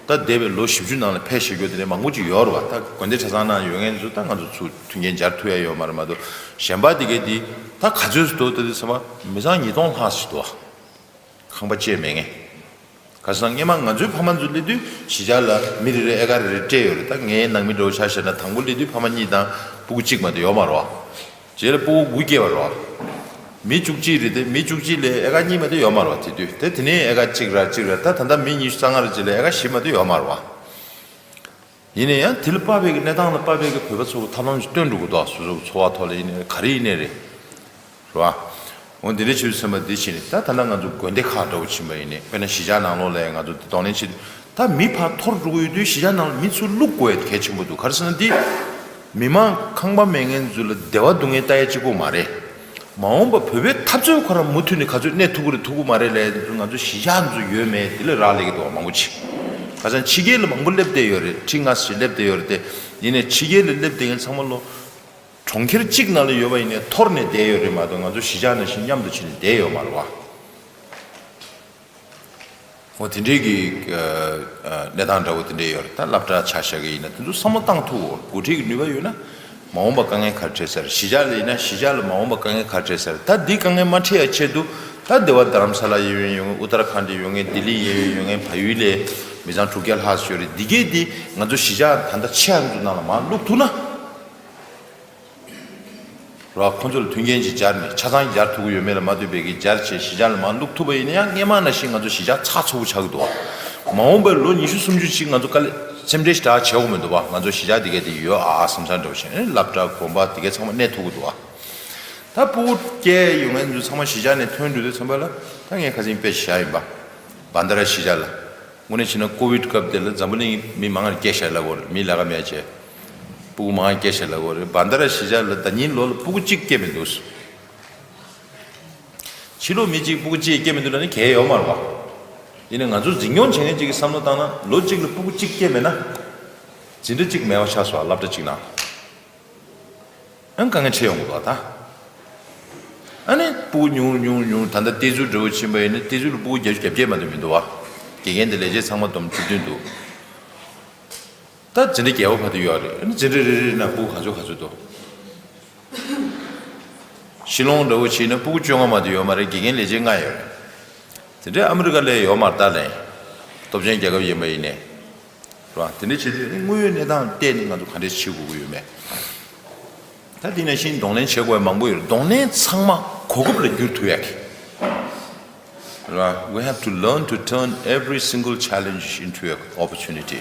ད་འདས་པའི་ལོ་བཞི་བཅུ་ནང་ལ་ཕེབས་བཞུགས་རྒྱུ་དེ་འདྲ་མང་པོ་ཅིག་ཡོད་རེད་བ། ད་དགོན་སྡེ་གྲྭ་ཚང་ནང་ཡོད་མཁན་ཚོ་ད་ང་ཚོ་ཚུར་མཐུན་རྐྱེན་སྦྱར་ཐུབ་ཡ་ཡོད་མ་རེད་མ་གཏོགས་གཞན་པ་དེ་གས་དེ་ད་ག་ཚོད་ཙམ་འདུག་ད་དེ་ཚང་མ་མི་ཚང་ཉིས་སྟོང་ལྷག་ཙམ་ཞིག་འདུག་བ། ཁང་པ་བཅས་མེད་མཁན། ག་ས་སྔས་མ་ང་ཚོའི་ཕ་མ་ཚོ་སླེབས་དུས་གཞིས་ཆགས་ལ་མི་རེ་རེ་ཨེ་ཀར་རེ་རེ་སྤྲད་ཡོད་རེད། ད་ངའི་ནང་མི་འདྲ་བོ་ཆ་བཞག་ན་དང་པོ་སླེབས་དུས་ཕ་མ་གཉིས་དང་སྤུ་གུ་གཅིག་མ་གཏོགས་ཡོད་མ་རེད་བ། རྗེས་ལ་སྤུ་གུ་དགུ་སྐྱེས་པ་རེད་བ། མི་བཅུ་གཅིག་རེད་དེ་མི་བཅུ་གཅིག་ལས་ཨེ་ཀར་གཉིས་མ་གཏོགས་ཡོད་མ་རེད་བ། དེ་དུས་དེ་དེ་ནས་ཨེ་ཀར་གཅིག་ར་གཅིག་ར་ད་ད་ལྟ་མི་ཉི་ཤུ་རྩ་ལྔ་རེ་རྗེས་ལ་ཨེ་ཀར་བཞི་མ་གཏོགས་ཡོད་མ་རེད་བ། ཡིན་ན་ཡང་དེ་ལ་དཔག་པའི་གི་གནས་སྟངས་ལ་དཔག་པའི་གི་བོད་པ་ཚོ་གི་ཐབས་ལམ་ཞིག་སྟོན་འགྲོ་གི་འདུག་སོ་སོ་གི་འཚོ་བ་ཐོག་ལ་ཡིན་ནའི་ག་རེ་ཡིན་ནའི་རེད། རེད་བ། འོ་འདི་འདྲའི་ཆོས་སེམས་པ་འདི་བྱས་ནས་ད་ད་ལྟ་ང་ཚོ་དགོན་སྡེ་ཁག་འདྲ་བོ་ཕྱིན་པ་ཡིན་ནའི་དཔེར་ན་གཞིས་ཆགས་ནང་ལོགས་ལ་ཡང་ང་ཚོ་འདི་གདོང་ལེན་བྱེད་དུས་ད་མི་ཕར་འཐོར་འགྲོ་གི་ཡོད་དུས་གཞིས་ཆགས་ནང་ལ་མི་ཚུར་བླུག་དགོས་ཡ་གལ་ཆེན་པོ་འདུག་ག་རེ་ཟེར་ན་འདི་མི་མང་ཁང་པ་མེད་མཁན་ཚོ་ལ་བདེ་བ་སྡུག་བསྔལ་ལྟ་ཡ་གཅིག་པོ་མ་རེད། མ་འོངས་པ་བོད་པའི་འཐབ་རྩོད་ཁོ་རང་མུ་མཐུད་ནས་ག་ཚོད་གནས་ཐུབ་ཀྱི་རེད་ཐུབ་ཀྱི་མ་རེད་ལབ་ཡ་འདི་ཚོ་ང་ཚོ་གཞིས་ཆགས་འདི་ཚོ་ཡོད་མེད་འདི་ལ་རག་ལས་ཀྱི་འདུག་བ། མང་པོ་ཅིག་ག་ཚོད་ཕྱི་རྒྱལ་ལ་མང་པོ་སླེབས་བསྡད་ཡོད་རེད། ཁྲི་ལྔ་ཞིག་སླེབས་བསྡད་ཡོད་རེད་དེ། ཡིན་ནའི་ཕྱི་རྒྱལ་ལ་སླེབས་བསྡད་མཁན་ཚང་མ་ལོ། གྲོང་ཁྱེར་གཅིག་ནང་ལ་ཡོད་པ་ཡིན་ནའི་འཐོར་ནས་བསྡད་ཡོད་རེད་མ་གཏོགས་ང་ཚོ་གཞིས་ཆགས་ནང་བཞིན་མཉམ་དུ་ཕྱིན་ནས་བསྡད་ཡོད་མ་རེད་བ། འོ་དེ་འདྲའི་གི་གནས་སྟངས་འདྲ་བོ་དེ་འདྲ་ཡོད་རེད། ད་སློབ་གྲྭ་ཆ་བཞག་གི་ཡིན་ན་དེ་ཚོ་བསམ་བློ་བཏང་ཐུབ་འོ་འགོ་ཁྲིད་ཀྱི་ནུས་པ་ཡོད་ན་མ་འོངས་པ་དཀའ་ངལ་ག་རེ་འཕྲད་ས་རེད། གཞིས་ཆགས་ལ་ཡིན་ན་གཞིས་ཆགས་ལ་མ་འོངས་པ་དཀའ་ངལ་ག་རེ་འཕྲད་ས་རེད། ད་འདི་དཀའ་ངལ་མ་འཕྲད་ཡ་ཆེད་དུ་ད་འདི་བ་རྡ་རམ་ས་ལ་ཡོད་མཁན་ཡོད་མཁན་ཨུ་ཏར་ཁཱན་ཌི་ཡོད་མཁན་ལྡི་ལི་ཡོད་མཁན་ཡོད་མཁན་བལ་ཡུལ་ལ་མི་ཚང་དྲུག་བརྒྱ་ལྷག་ཙམ་ཡོད་རེད། འདི་གས་འདི་ང་ཚོ་གཞིས་ཆགས་ད་ལྟ་ཆེ་ཡ་ཚོ་ནང་ལ་མར་བླུག་ཐུབ་ན། རོ། ཁོང་ཚོ་ལ་མཐུན་རྐྱེན་ཅིག་སྦྱར་ནས་ཆ་ཚང་སྦྱར་ཐུབ་ཀྱི་ཡོད་མེད་ལ་མ་ལྟོས་པའི་གི་སྦྱར་བྱས་གཞིས་ཆགས་ལ་མར་བླུག་ཐུབ་པ་ཡིན་ན་ཡང་སྔས་མ་ནང་བཞིན་ང་ཚོ་གཞིས་ཆགས་ཚ་པོ་ཆགས་ཀྱི་འདུག་བ། མ་འོངས་པའི་ལོ་ཉི་ཤུ་སུམ་ཅུ་ཅིག་ང་ཚོ་དཀའ་ལས་སེམས་ཁྲལ་ཞེ་དྲག་བྱེད་དགོས་མི་འདུག་བ། ང་ཚོ་གཞིས་ཆགས་འདི་གས་དེ་ཡོད་ཨ་བསམ་བསམ་འདྲ་བོ་བྱས་ནས་སློབ་གྲྭ་དགོན་པ་འདི་གས་ཚང་མ་གནས་ཐུབ་ཀྱི་འདུག་བ། ད་སྤུ་གུ་སྐྱེས་ཡོང་མཁན་ཚོ་ཚང་མ་གཞིས་ཆགས་ནས་ཐོན་འགྲོ་དུས་ཙམ་པ་ལ། ད་ངས་ཁ་སང་དཔེ་བཞག་ཡིན་པ། བན་དྷ་ར་གཞིས་ཆགས་ལ། དངོས་གནས་བྱས་ན་ཀོ་བིད་སྐབས་དེ་ལ་འཛམ་བུ་གླིང་མི་མང་ང་སྐྱེས་བཞག་ལབ་དགོས་རེད། མི་ལས་ཀ་མེད་བྱས། སྤུ་གུ་མང་ང་སྐྱེས་བཞག་ལབ་དགོས་རེད། བན་དྷ་ར་གཞིས་ཆགས་ལ་ཟླ་ཉིན་ལོ་ལ་སྤུ་གུ་གཅིག་སྐྱེས་མི་འདུག་ཕྱི་ལོགས་མི་གཅིག་སྤུ་གུ་གཅིག་སྐྱེས་མི་འདུག་ལབ་ན་གལ་ཡོད་མ་རེད་པ། ཡིན་ནའི་ང་ཚོ་འཛིན་སྐྱོང་བྱེད་མཁན་གཅིག་གིས་བསམ་བློ་བཏང་ན། ལོ་གཅིག་ལ་སྤུ་གུ་གཅིག་སྐྱེས་མེད་ན། འཛིན་གྲྭ་གཅིག་མེད་པ་ཆགས་སོང་། སློབ་གྲྭ་གཅིག་ནང་། ཨང་། དཀའ་ངལ་འཕྲད་ཡོང་གི་འདུག་ད། ཨ་ནི་སྤུ་གུ་ཉུང་ཉུང་ཉུང་། ད་ལྟ་གཏེར་མཛོད་འདྲ་བོ་ཕྱིན་པ་ཡིན་ན་གཏེར་མཛོད་ལ་སྤུ་གུ་བརྒྱད་ཅུ་གྱ་བརྒྱད་མ་གཏོགས་མི་འདུག་བ། དགེ་རྒན་དེ་ལས་བྱེད་ཚང་མ་བསྡོམས་བཅུ་བདུན་འདུག་ད་འཛིན་གྲྭ་བརྒྱད་པ་བར་དུ་ཡོད་རེད། ཨ་ནི་འཛིན་གྲྭ་རེ་རེ་ནང་སྤུ་གུ་ག་ཚོད་ག་ཚོད་འདུག་ཤི་ལོང་འདྲ་བོ་ཕྱིན་ན་སྤུ་གུ་བཅོ་ལྔ་མ་གཏོགས་ཡོད་མ་རེད། དགེ་རྒན་ལས་བྱེད་ལྔ་ཡོད་རེད། དེ་འདྲའི་ཨ་མི་རི་ཀ་ལ་ཡོད་མ་རེད་ད་ལན། སྟོབས་ཆེན་རྒྱལ་ཁབ་ཡིན་པ་ཡིན་ནའི། རེད་བ། དེ་འདྲ་བྱེད་དུས་དངོས་ཡོད་གནས་སྟངས་བལྟས་ནས་ང་ཚོ་ག་འདྲས་བྱེད་དགོས་ཀྱི་ཡོད་མེད། ད་དེ་ནང་བཞིན་གདོང་ལེན་བྱེད་དགོས་པ་མང་པོ་ཡོད་རེད། གདོང་ལེན་ཚང་མ་གོ་སྐབས་ལ་བསྒྱུར་ཐུབ་ཡག་གི། རེད་བ། We have to learn to turn every single challenge into an opportunity.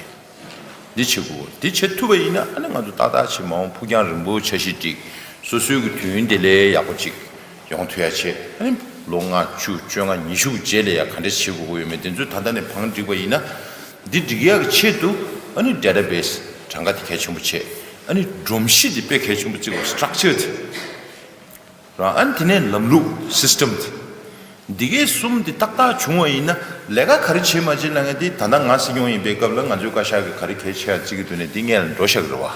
འདི་བྱེད་དགོས། འདི་བྱེད་ཐུབ་པ་ཡིན་ན། ཨ་ནི་ང་ཚོ་ཏག་ཏག་ཅིག་མ་འོངས་ཕུགས་རྒྱང་རིང་པོའི་འཆར་གཞི་སྒྲིག་སོ་སོའི་གི་དུས་ཡུན་དེ་ལས་ཡག་པོ་ཅིག་ཡོང་ཐུབ་ཡ་བྱེད། ཨ་ནི་ལོ་ལྔ་བཅུ་བཅོ་ལྔ་ཉི་ཤུ་གི་རྗེས་ལ་ཡ་ག་འདྲས་བྱེད་དགོས་ཀྱི་ཡོད་མེད་དེ་ཚོ་ད་ལྟ་ནས་བང་བསྒྲིགས་པ་ཡིན་ན། འདི་སྒྲིག་ཡག་གི་ཆེད་དུ་ཨ་ནི་database གྲངས་ཀ་དེ་གལ་ཆེན་པོ་བྱེད། ཨ་ནི་སྒྲོམ་གཞི་དེ་དཔེ་གལ་ཆེན་པོ་བརྩི་དགོས། Structure དེ། རང་ཨ་ནི་དེ་ནས་ལམ་ལུགས་system དེ། འདི་གའི་གསུམ་དེ་ཏག་ཏག་བྱུང་བ་ཡིན་ན། ལས་ཀ་ག་རེ་བྱེད་མ་བྱེད་ལབ་མཁན་དེ། ད་ལྟ་ང་སྲིད་སྐྱོང་ཡིན་པའི་སྐབས་ལ་ང་ཚོའི་བཀའ་ཤག་གིས་ག་རེ་གལ་ཆེ་བ་བརྩི་གི་འདུག་ནས་འདི་སྔོན་ལ་འགྲོ་བཞག་གི་རེད་བ།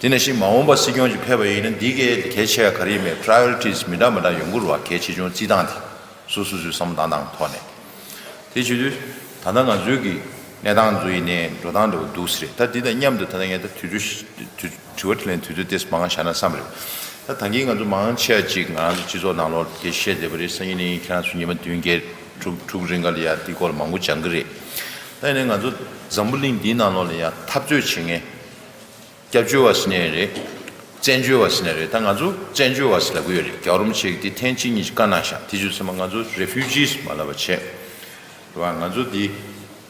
དེ་ནང་བཞིན་མ་འོངས་པ་སྲིད་སྐྱོང་ཅིག་ཕེབས་པ་ཡིན་ན། འདི་གའི་གལ་ཆེ་བ་ག་རེ་ཡིན་མེད། priorities མི་འདྲ་མི་འདྲ་ཡོང་གི་རེད་བ། གལ་ཆེ་ཆུང་བརྩི་སྟངས་དེ། སོ་སོ་སོའི་བསམ་བློ་བཏང་སྟངས་ཐོག་ནས། དེ་བྱེད་དུས་ད་ལྟ་ང་ཚོའི་གི་གནས་སྟངས་ཚོ་ཡིན་ནའི་འགྲོ་སྟངས་འདྲ་བོ་འདུག་ཟེར། ད་འདི་དང་མཉམ་དུ་ད་ལྟ་ངས་ད་དུས་ཚོད་དུས་དྲི་བ་དྲིས་ལན་དུས་ཚོད་ཏོག་ཙམ་མང་བ་བཞག་ན་བསམ་རེད། ད་ད་གིན་ང་ཚོ་མང་ཆེ་བ་ཅིག་ང་རང་ཚོ་སྤྱི་ཚོགས་ནང་ལོགས་ལ་བཤད་བསྡད་པ་རེད། སང་ཉིན་ནས་ཁྱེད་རང་ཚོ་ཉི་མ་བདུན་བརྒྱད་དྲུག་དྲུག་རིང་ག་ལ་ཡ་འདི་སྐོར་ལ་མང་པོ་སྦྱང་གི་རེད། ད་ཡིན་ནའི་ང་ཚོ་འཛམ་བུ་གླིང་འདིའི་ནང་ལོགས་ལ་ཡ་འཐབ་རྩོད་བྱེད་མཁན། སྐྱབས་བཅོལ་བ་ཟེར་ནའི་རེད། བཙན་བྱོལ་བ་ཟེར་ནའི་རེད། ད་ང་ཚོ་བཙན་བྱོལ་བ་ཟེར་ལབ་ཀྱི་ཡོད་རེད། རྒྱལ་བ་རིན་པོ་ཆེ་གིས་དེ་ཐེངས་གཅིག་གཉིས་ཀྱི་བཀའ་གནང་ཤག་དེ་བྱས་ཙང་ང་ཚོ་refugees མ་ལབ་པ་བྱས། རེད་བ། ང་ཚོ་འདི་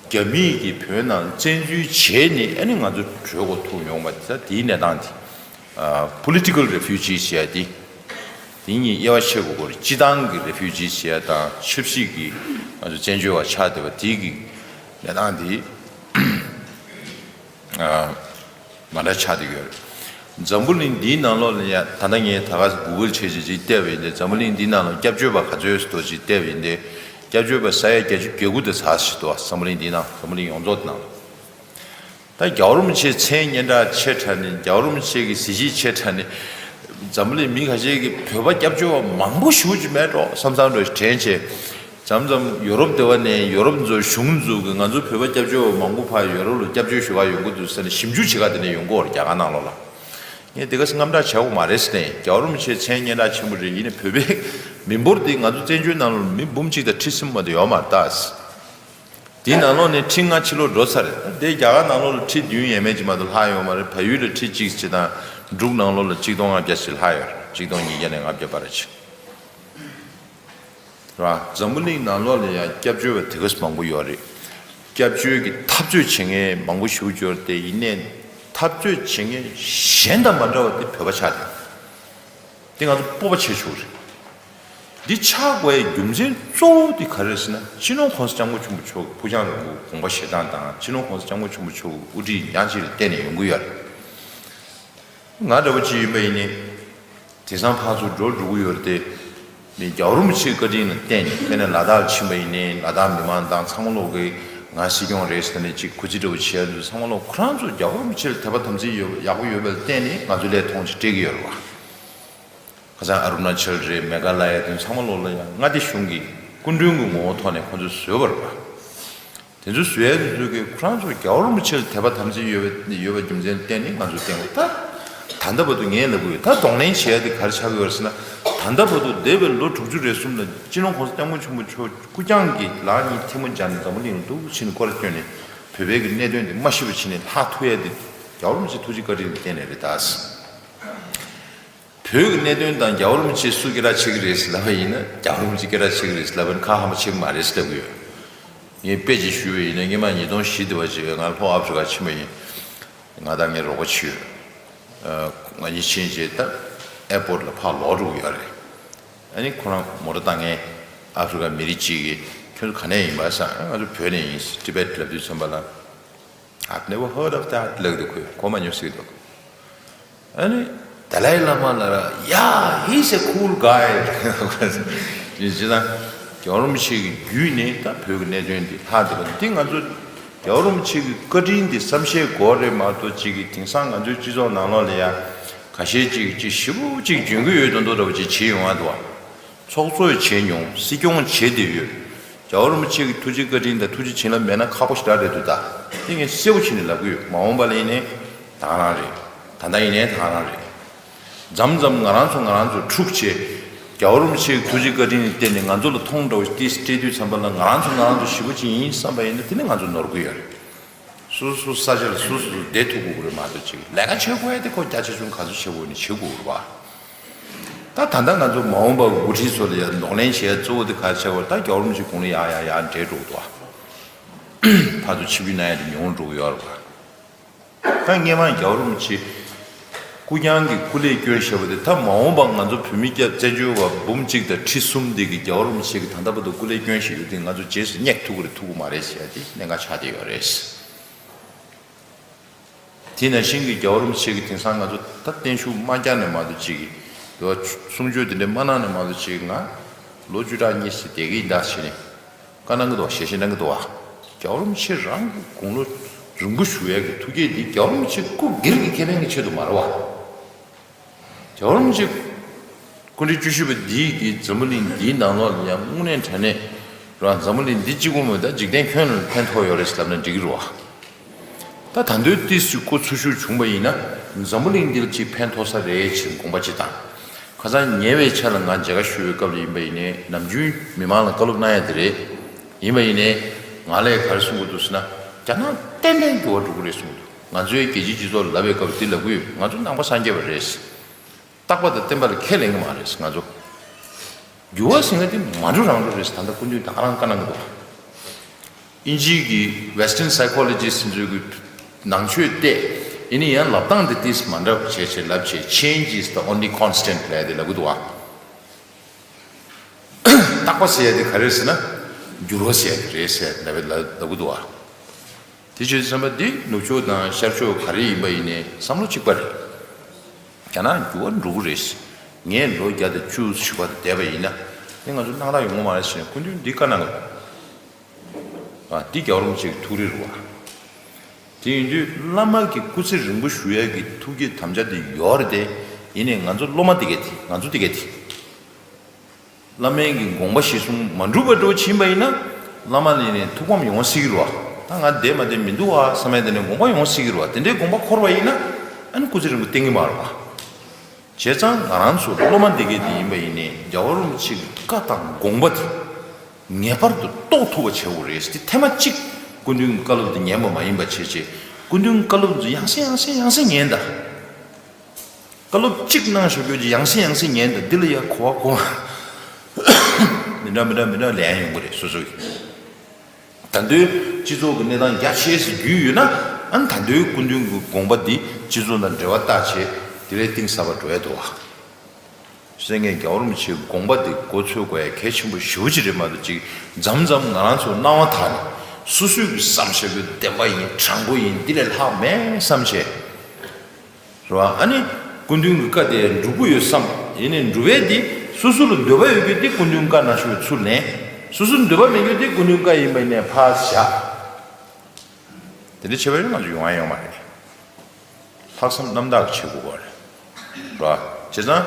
རྒྱ་མིས་ཀྱིས་བོད་ནང་བཙན་འཛུལ་བྱས་ནས་ཨ་ནི་ང་ཚོ་བྲོས་འགྲོ་ཐུབ་ཡོང་བ་དེ། ད་དེའི་གནས་སྟངས་དེ། ཨ། Political refugees ཟེར་ཡ་དེ། དེ་གཉིས་དབྱེ་བ་ཕྱེ་དགོས་ཀྱི་རེད། སྤྱི་བཏང་གི་refugees ཟེར་ཡ་དང་ཆབ་སྲིད་ཀྱི་ང་ཚོ་བཙན་བྱོལ་བ་ཆགས་བསྡད་པ་དེ་གི་གནས་སྟངས་དེ། ཨ། མ་འདྲ་ཆགས་བསྡད་ཡོད་རེད། འཛམ་བུ་གླིང་འདིའི་ནང་ལོགས་ལ་ཡ། ད་ལྟ་ངས་ད་ག་Google བྱས་བྱས་ཅིག་བལྟས་པ་ཡིན་ཏེ། འཛམ་བུ་གླིང་འདིའི་ནང་ལ་སྐྱབས་བཅོལ་བ་ག་ཚོད་ཡོད་ཟེར་ཅིག་བལྟས་པ་ཡིན་ཏེ། སྐྱབས་བཅོལ་བ་ས་ཡ་བརྒྱད་ཅུ་གྱ་དགུ་དེ་ཙམ་ཞིག་འདུག་བ། འཛམ་བུ་གླིང་འདིའི་ནང་། འཛམ་བུ་གླིང་ཡོངས་རྫོགས་ནང་། ད་རྒྱལ་བ་རིན་པོ་ཆེའི་མཚན་སྙན་གྲགས་ཆེ་དྲགས་ནས། རྒྱལ་བ་རིན་པོ་ཆེ་གི་གཟི་བརྗིད་ཆེ་དྲགས་ནས། འཛམ་བུ་གླིང་མི་ཁ་ཤས་ཀྱིས་བོད་པ་སྐྱབས་བཅོལ་བ་མང་པོ་ཞེ་པོ་ཅིག་མེད་འགྲོ་བསམ་བསམ་འདྲ་ཞིག་དྲན་བྱས། མཚམས་མཚམས་ཡོ་རོབ་སྡེ་བ་ནས་ཡོ་རོབ་ཚོ་གཞུང་ཚོ་གིས་ང་ཚོ་བོད་པ་སྐྱབས་བཅོལ་བ་མང་པོ་ཕར་ཡོ་རོབ་ལ་སྐྱབས་བཅོལ་ཞུ་ག་ཡོང་གི་འདུག་ཟེར་ནས་ཞིབ་འཇུག་བྱེད་ག་དེ་ནས་ཡོང་གི་ཡོད་རེད། རྒྱ་གར་ནང་ལོགས་ལ། ངས་དེ་ག་ཙམ་དངངས་སྐྲག་བྱེད་དགོས་མ་རེད་ཟེར་ནས། རྒྱལ་བ་རིན་པོ་ཆེའི་མཚན་སྙན་གྲགས་ཆེན་པོ་རེད། ཡིན་ནའི་བོད་པའི་མི་འབོར་དེ་ང་ཚོ་བཙན་བྱོལ་ནང་ལོགས་མི་འབུམ་གཅིག་དང་ཁྲི་གསུམ་མ་གཏོགས་ཡོད་མ་རེད་ད། དེའི་ནང་ལོགས་ནས་ཁྲི་ལྔ་ཕྱི་ལོགས་འགྲོ་ཚར་རེད། ད་དེ་རྒྱ་གར་ནང་ལོགས་ལ་ཁྲི་བདུན་ཡས་མས་ཅིག་མ་གཏོགས་ལྷག་ཡོད་མ་རེད། བལ་ཡུལ་ལ་ཁྲི་གཅིག་ཅིག་དང་། འབྲུག་ནང་ལོགས་ལ་གཅིག་སྟོང་ལྔ་བརྒྱ་ཞིག་ལྷག་ཡོད་རེད། གཅིག་སྟོང་ཉིས་བརྒྱ་ནས་ལྔ་བརྒྱ་བར་ཅིག་རེད་བ། འཛམ་བུ་གླིང་ནང་ལོགས་ལ་ཡང་སྐྱབས་བཅོལ་བ་དེ་ག་ཙམ་མང་པོ་ཡོད་རེད། སྐྱབས་བཅོལ་གྱི་འཐབ་རྩོད་བྱེད་མཁན་མང་པོ་ཞེ་པོ་ཅིག་ཡོད་རེད་དེ། ཡིན་ནའི་འཐབ་རྩོད་བྱེད་མཁན་གཞན་དང་མ་འདྲ་བ་དེ་བོད་པ་ཆགས་བསྡད། དེ་ང་ཚོ་སྤོབས་པ་བྱེད་ཆོག་རེད། འདི་ཆགས་དགོས་ཡའི་རྒྱུ་མཚན་གཙོ་བོ་དེ་ག་རེ་རེད་ཟེར་ན། སྤྱི་ནོར་༸གོང་ས་༸སྐྱབས་མགོན་ཆེན་པོ་མཆོག་གི་ཕུགས་རྒྱང་རིང་པོའི་དགོངས་པ་བཞེས་སྟངས་དང་། སྤྱི་ནོར་༸གོང་ས་༸སྐྱབས་མགོན་ཆེན་པོ་མཆོག་གི་དབུ་ཁྲིད་ཉག་གཅིག་ལ་བརྟེན་ནས་ཡོང་གི་ཡོད་རེད། ང་འདྲ་བོ་ཅིག་ཡིན་པ་ཡིན་ནའི། དེང་སང་ཕར་ཚུར་འགྲོ་འགྲོ་གི་ཡོད་རེད་དེ། མི་རྒྱལ་བ་རིན་པོ་ཆེའི་བཀའ་དྲིན་ལ་བརྟེན་ནས། དཔེར་ན་ལ་དྭགས་ལ་ཕྱིན་པ་ཡིན་ནའི། ལ་དྭགས་མི་མང་དང་ཚང་མ་ལོག་གིས་ང་སྲིད་སྐྱོང་རེད་ཟེར་ནས་ཅིག་གུས་བརྩི་འདྲ་བོ་བྱེད་ཡ་འདུག་ཚང་མ་ལོག་ཁོ་རང་ཚོ་རྒྱལ་བ་རིན་པོ་ཆེ་ལ་དད་པ་དམ་ཚིག་ཡོད། ཡག་པོ་ཡོད་པ་ལ་བརྟེན་ནས་ང་ཚོ་ལ་མཐོང་ཆེན་སྤྲད་ཀྱི་ཡོད་རེད་བ། ཁ་སང་ཨ་རུ་ན་ཅལ་རེད། མེ་ག་ལ་ཡ་དེ་ཚང་མ་ལོག་ལ་ཡང་མངའ་སྡེ་གཞུང་གི་སྐུ་མགྲོན་གྱི་ངོ་བོ་ཐོག་ནས་ཁོ་ཚོས་བཟོས་པ་རེད་བ། དེ་ཚོ་བཟོས་ཡ་དེ་ཚོ་གིས་ཁོ་རང་ཚོ་རྒྱལ་བ་རིན་པོ་ཆེ་ལ་དད་པ་དམ་ཚིག་ཡོད་པ་ཡོད་པ་རྒྱུ་མཚན་བརྟེན་ནས་ང་ཚོ་བསྟེན་དགོས། ད་ད་ལྟ་བར་དུ་ངས་ལབ་དགོས། ད་གདོང་ལེན་བྱེད་ཡ་དེ་ག་རེ་ཆགས་ཀྱི་ཡོད་རེད་ཟེར་ན། ད་ལྟ་བར་དུ་འདས་པའི་ལོ་དྲུག་ཅུ་རེ་གསུམ་ལ་སྤྱི་ནོར་༸གོང་ས་༸སྐྱབས་མགོན་ཆེན་པོ་མཆོག་སྐུ་རྐྱང་གིས་ལག་གཉིས་ཐལ་མོ་སྦྱར་ནས་འཛམ་བུ་གླིང་ལ་འདུག་ཕྱིན་ནས་སྐོར་བསྐྱོན་ནས་བོད་པའི་གི་གནད་དོན་དེ་མ་ཤེས་པ་བྱས་ནས་ལྷག་ཐུབ་ཡ་དེ་རྒྱལ་བ་རིན་པོ་ཆེ་ཐུགས་རྗེ་བཀའ་དྲིན་ལ་བརྟེན་ནས་རེད་ད། བོད་ཀྱི་གནད་དོན་དང་རྒྱལ་བ་རིན་པོ་ཆེ་སུ་སྐད་གྲགས་ཆེ་གི་རེད་ཟེར་ལབ་པ་ཡིན་ན། རྒྱལ་བ་རིན་པོ་ཆེ་སྐད་གྲགས་ཆེ་གི་རེད་ཟེར་ལབ་པ་ཡིན་ན་ཁ་ཧ་མ་ཆེ་གི་མ་རེད་ཟེར་ལབ་ཀྱི་ཡོད། ངས་དཔེ་ཅིག་ཞུས་པ་ཡིན་ན། སྔོན་མ་ཉིས་སྟོང་བཞི་དེ་བ་ཅིག་ང་ལྷོ་ཨ་ཕི་རི་ཀ་ཕྱིན་པ་ཡིན། ང་དང་ངའི་རོགས་པ་ཅིག་ཡོད། ང་གཉིས་ཕྱིན་རྗེས་ད་ཨེར་པོར་ཊི་ལ་ཕར་ལོག་འགྲོ་གི་ཡོད་རེད། ཨ་ནི་ཁོ་རང་མོ་ཊ་བཏང་མཁན་ཨ་ཧྥི་རི་ཀ་མི་རིགས་གཅིག་གིས་ཁྱོད་ཚོ་ག་ནས་ཡིན་པ་ཟེར། ཨ་ང་ཚོ་བོད་ནས་ཡིན། ཊི་བེཊ་ལབ་དུས་ཙམ་པ་ལ། I've never heard of that ལབ་འདུག་ཁོས་གོ་མ་མྱོང་ཟེར་གྱི་འདུག་ཨ་ནི་དཱ་ལའི་བླ་མ་ལ་ར། Yeah, he's a cool guy. ཇི་ལྟར་རྒྱལ་བ་རིན་པོ་ཆེ་གི་བརྒྱུད་ནས་ད་བོད་ཀྱི་གནད་དོན་འདི་ལྷག་འདུག་འདི་ང་ཚོ་རྒྱལ་བ་རིན་པོ་ཆེ་གི་བཀའ་དྲིན་འདི་བསམ་ཤེས་དགོས་རེད་མ་གཏོགས། ཅིག་གི་དེང་སང་ང་ཚོའི་སྤྱི་ཚོགས་ནང་ལོགས་ལ་ཡ་ཁ་ཤས་ཅིག་ཅིག་ཞེ་པོ་ཅིག་འཇོན་གྱི་ཡོད་མདོག་མདོག་འདྲ་པོ་ཅིག་བྱེད་ཡོང་བ་འདུག་བ། ཚོགས་གཙོས་བྱས་མྱོང་། སྲིད་སྐྱོང་བྱེད་བསྡད་ཡོད། རྒྱལ་བ་རིན་པོ་ཆེ་གི་ཐུགས་རྗེ་བཀའ་དྲིན་དང་ཐུགས་རྗེ་བྱིན་རླབས་མེད་ན་ཁག་པོ་ཞེ་དྲག་རེད་འདུག་ད་དེ་ངས་གསལ་པོ་བྱས་ནས་ལབ་གི་ཡོད། མ་འོངས་པ་ལ་ཡིན་ནའི་ད་ག་རང་རེད། ད་ལྟ་ཡིན་ནའི་ད་ག་རང་རེད། མཚམས་མཚམས་ང་རང་ཚོ་ང་རང་ཚོ་འཁྲུག་བྱས། རྒྱལ་བ་རིན་པོ་ཆེ་གི་ཐུགས་རྗེ་བཀའ་དྲིན་ལ་བརྟེན་ནས་ང་ཚོ་ལ་མཐོང་འདྲ་བོ་ཏིས་སྤྲད་དུས་ཙམ་པ་ལ་ང་རང་ཚོ་ང་རང་ཚོ་ཞེ་པོ་ཅིག་ཡིན་བསམ་པ་ཡིན་ན་དེ་ནི་ང་ཚོ་ནོར་གི་ཡོད་རེད། སོ་སོ་ས་ཆ་ལ་སོ་སོ་བསྡད་ཐུབ་དགོས་ཀྱི་རེད་མ་གཏོགས། ཅིག་ལས་ཀ་བྱེད་དགོས་ཡ་དེ་ཁོ་རྒྱ་ཆེ་ཆུང་ག་ཚོད་བྱེད་དགོས་ནི་བྱེད་དགོས་རེད་པ། ད་ད་ལྟ་ང་ཚོ་མ་འོངས་པ་འགོ་ཁྲིད་ཚོ་ལ་ཡ་གདོང་ལེན་བྱེད་ཡ་གཙོ་བོ་དེ་ག་རེ་བྱེད་དགོས་རེད། ད་རྒྱལ་བ་རིན་པོ་ཆེ་དགུང་ལོ་ཡར་ཡར་ཡར་འགྲོ་འགྲོ་གི་འདུག་ཨ། ཕར་ཚུར་ཆིབས་བསྒྱུར་གནང་ཡ་དེ་ཉུང་རུ་འགྲོ་གི་ཡོད་རེད་པ། ད་སྔས་མ་རྒྱལ་བ་རིན་པོ་ཆེ་སྐུ་རྐྱང་གི་སྐུ་ལས་བསྐྱོན་བཞག་པ་དེ། ད་མ་འོངས་པ་ང་ཚོ་བོད་མི་སྐྱབས་བཙན་བྱོལ་བ་འབུམ་གཅིག་དང་ཁྲི་གསུམ་འདི་གིས་རྒྱལ་བ་རིན་པོ་ཆེ་གིས་ད་ལྟ་བར་དུ་སྐུ་ལས་བསྐྱོན་བཞག་ཡོད་དེ་ང་ཚོ་རྗེས་སུ་སྙེག་ཐུབ་ཀྱི་རེད་ཐུབ་ཀྱི་མ་རེད་ཟེར་ཡ་དེ་གནད་འགག་ཆགས་བསྡད་ཡོད་རེད། དེ་ནང་བཞིན་གྱི་རྒྱལ་བ་རིན་པོ་ཆེ་གིས་དེང་སང་ང་ཚོ་ད་བརྟན་བཞུགས་མ་བསྐྱངས་ནས་མ་གཏོགས་ཅིག་གི་དེ་བ་གསུང་ཆོས་དེ་འདྲ་མ་གནང་ནས་མ་གཏོགས་ཅིག་ང་ལོ་བཅུ་ཕྲག་གཉིས་ཙམ་བསྡད་ཀྱི་ཡིན་ད་བྱས་ནས་བཀའ་གནང་གི་འདུག་བ། ཞལ་བཞེས་གནང་གི་འདུག་བ། རྒྱལ་བ་རིན་པོ་ཆེ་རང་གི་དགུང་ལོ་རིང་པོ་བཞུགས་ཡག་གི་ཐུགས་བསྐྱེད་འདི་རྒྱལ་བ་རིན་པོ་ཆེ་སྐུ་སྒེར་གྱི་ཁེ་ཕན་གྱི་ཆེད་དུ་མ་རེད་བ། རྒྱལ་བ་རིན་པོ་ཆེ་སྐུ་ཕྲེང་བཅུ་བཞི་པ་འདིས་ཀྱི་འཛམ་བུ་གླིང་འདིའི་ནང་ལོགས་ལ་ཡང་དངོས་གནས་དྲང་གནས་རང་འཛམ་བུ་གླིང་འདི་གཅིག་པུ་མིན་པར་འཇིག་རྟེན་ཁྱོན་ལ་ཕན་ཐོགས་ཡོད་རེད་ལབ་ན་འགྲིག་གི་རེད་བ། ད་ད་དུང་ཏོག་ཙམ་སྐུ་འཚོ་བཞུགས་བྱུང་བ་ཡིན་ན་འཛམ་བུ་གླིང་འདིར་ཅིག་ཕན་ཐོགས་ས་རེད་ཅེས་དགོངས་པ་ཅིག་དང་། ཁ་སང་ཉེ་བའི་ཆར་ལ་ང་མཇལ་ཁ་ཞུ་བའི་སྐབས་ལ་ཡིན་པ་ཡིན་ནའི་ནམ་རྒྱུན་མི་མང་ལ་བཀའ་སློབ་གནང་ཡ་དེ་རེད། ཡིན་པ་ཡིན་ནའི་ང་ལ་ག་རེ་གསུང་གི་འདུག་ཟེར་ན། རྒྱ་ནག་ཏན་ཏན་འགྱུར་བ་འགྲོ་གི་རེད་གསུང་གི་འདུག་ང་ཚོའི་རྒྱལ་སྤྱིའི་སྤྱི་ཚོགས་ལབ་པའི་སྐབས་འདི་ལབ་གི་ཡོད། ང་ཚོ་ནང་པ་སངས་རྒྱས་པ་རེད། རྟག་པ་དང་བརྟན་པ་ལ་ཁས་ལེན་གི་མ་རེད། ང་ཚོ་འགྱུར་བ་ཟེར་མཁན་དེ་མ་འགྲོ་རང་འགྲོ་རེད། ད་ལྟ་སྐུ་མདུན་ད་ག་རང་བཀའ་གནང་གི་འདུག་དབྱིན་ཇིའི་གི་Western Psychology ཟེར་ཚོའི་གི་ནང་ཆོས་བལྟས། ཡིན་ན་ཡང་ལབ་སྟངས་དེ་ཏིས་མ་འདྲ་བ་བྱས་བྱས་ལབ་བྱས། Change is the only constant ལབ་དེ་ལབ་གི་འདུག་ཨ། རྟག་པ་ཟེར་ཡ་དེ་ག་རེ་ཟེར་ན་འགྱུར་བ་ཟེར་ཡ་དེ་རེད་ཟེར་ལབ་ལབ་གི་འདུག་ཨ། དེ་བྱས་ཙམ་པ་འདི་ནུབ་ཕྱོགས་དང་ཤར་ཕྱོགས་ག་རེ་ཡིན་པ་ཡིན་ནའི་བསམ་བློ་གཅིག་པ་རེད། རྒྱ་ནག་འགྱུར་བ་འགྲོ་གི་རེད། ངས་ལོ་བརྒྱ་དང་བཅུ་བཞི་བ་དང་བསྡད་པ་ཡིན་ན་ནི་ང་ཚོ་སྣང་དག་ཡོང་གི་མ་རེད་ཟེར་ནས་སྐུ་མདུན་འདི་བཀའ་གནང་གི་འདུག་ཨ། འདི་རྒྱལ་བ་རིན་པོ་ཆེ་གི་ཐུགས་རེ་རེད་བ། དེ་ཡིན་དུས་བླ་མ་གི་སྐུ་ཚེ་རིང་པོ་བཞུགས་ཡ་གི་ཐུགས་བསྐྱེད་དམ་བཅའ་དེ་ཡོད་རེད་དེ། ཡིན་ནའི་ང་ཚོ་སློབ་མ་དེ་གས་དེ་ང་ཚོ་དེ་གས་དེ། བླ་མའི་གི་དགོངས་པ་གཞིར་བཟུང་མ་འགྲུབ་པ་འགྲོ་ཕྱིན་པ་ཡིན་ན། བླ་མ་ལ་ནས་ཐུགས་ཕམ་ཡོང་སྲིད་ཀྱི་རེད་བ། ད་ང་བསྡད་མ་བསྡད་མི་འདུག་བ་བསམ་ཡ་དེ་ནས་དགོངས་པ་ཡོང་སྲིད་ཀྱི་རེད་བ། དེ་འདྲའི་དགོངས་པ་འཁོར་བ་ཡིན་ན་ཨ་ནི་སྐུ་ཚེ་རིང་པོ་བསྟེན་གྱི་མ་རེད་བ། བྱས་ཙང་ང་རང་ཚོ་སློབ་མ་འདི་གས་དེ་ཡིན་པ་ཡིན་ནའི་རྒྱལ་བ་རིན་པོ་ཆེ་གི་བཀའ་དང་དགོངས་པ་དེ་ངེས་པར་དུ་རྟོགས་ཐུབ་པ་བྱེད་དགོས་རེད། དེ་ཐེངས་མ་གཅིག་སྐུ་མདུན་གྱི་བཀའ་སློབ་དེ་ཉན་པ་མ་ཡིན་པ་བྱས་བྱས། སྐུ་མདུན་གྱི་བཀའ་སློབ་དེ་ཡང་སེ་ཡང་སེ་ཡང་སེ་ཉན་ད། བཀའ་སློབ་གཅིག་གནང་བཞག་རྒྱུ་ཅིག་ཡང་སེ་ཡང་སེ་ཉན་དང་། འདི་ལ་ཡ་གོ་བ་གོ་བ་མི་འདྲ་མི་འདྲ་མི་འདྲ་ལེན་ཡོང་གི་རེད། སོ་སོ་ཡིན། ད་དུང་སྤྱི་ཚོགས་ཀྱི་གནས་སྟངས་རྒྱ་ཆེ་སར་རྒྱུས་ཡོད་ན། ཨ་ནི་ད་དུང་སྐུ་མདུན་གྱི་དགོངས་པ་འདི་སྤྱི་ཚོགས་དང་འབྲེལ་བ་བཏགས་བྱས་དེ་ལས་གཏིང་ཟབ་པ་འགྲོ་ཡ་འདུག་བ། སེང་གེ་རྒྱལ་བ་རིན་པོ་ཆེའི་དགོངས་པ་འདི་མགོ་ཚོས་དགོས་ཡ་གལ་ཆེན་པོ་ཞེ་པོ་ཅིག་རེད་མ་གཏོགས། ཅིག་མཚམས་མཚམས་ང་རང་ཚོ་སྣང་བ་དག་ནས་སོ་སོས་ཀྱི་བསམ་བཞག་རྒྱུ་བདེན་པ་ཡིན་དྲང་པོ་ཡིན་འདི་ལས་ལྷག་མེད་བསམ་བྱས། རེད་བ། ཨ་ནི་སྐུ་མདུན་གྱི་བཀའ་དེ་འགྲུབ་ཀྱི་ཡོད་བསམ། ཡིན་ནའི་འགྲུབ་པའི་དེ་སོ་སོ་ལ་འདོད་པ་ཡོད་རྒྱུ་དེ་སྐུ་མདུན་བཀའ་གནང་ཞུ་བའི་ཚུལ་ལེན། སོ་སོ་ལ་འདོད་པ་མེད་རྒྱུ་དེ་སྐུ་མདུན་བཀའ་ཡིན་པ་ཡིན་ནའི་ཕར་བཞག་དེ་འདྲ་བྱས་པ་ཡིན་ན་ང་ཚོ་ཡོང་ཡ་ཡོད་མ་རེད། ལྷག་བསམ་རྣམ་དག་བྱེད་དགོས་པ་རེད། རེད་བ། བྱས་ཙང་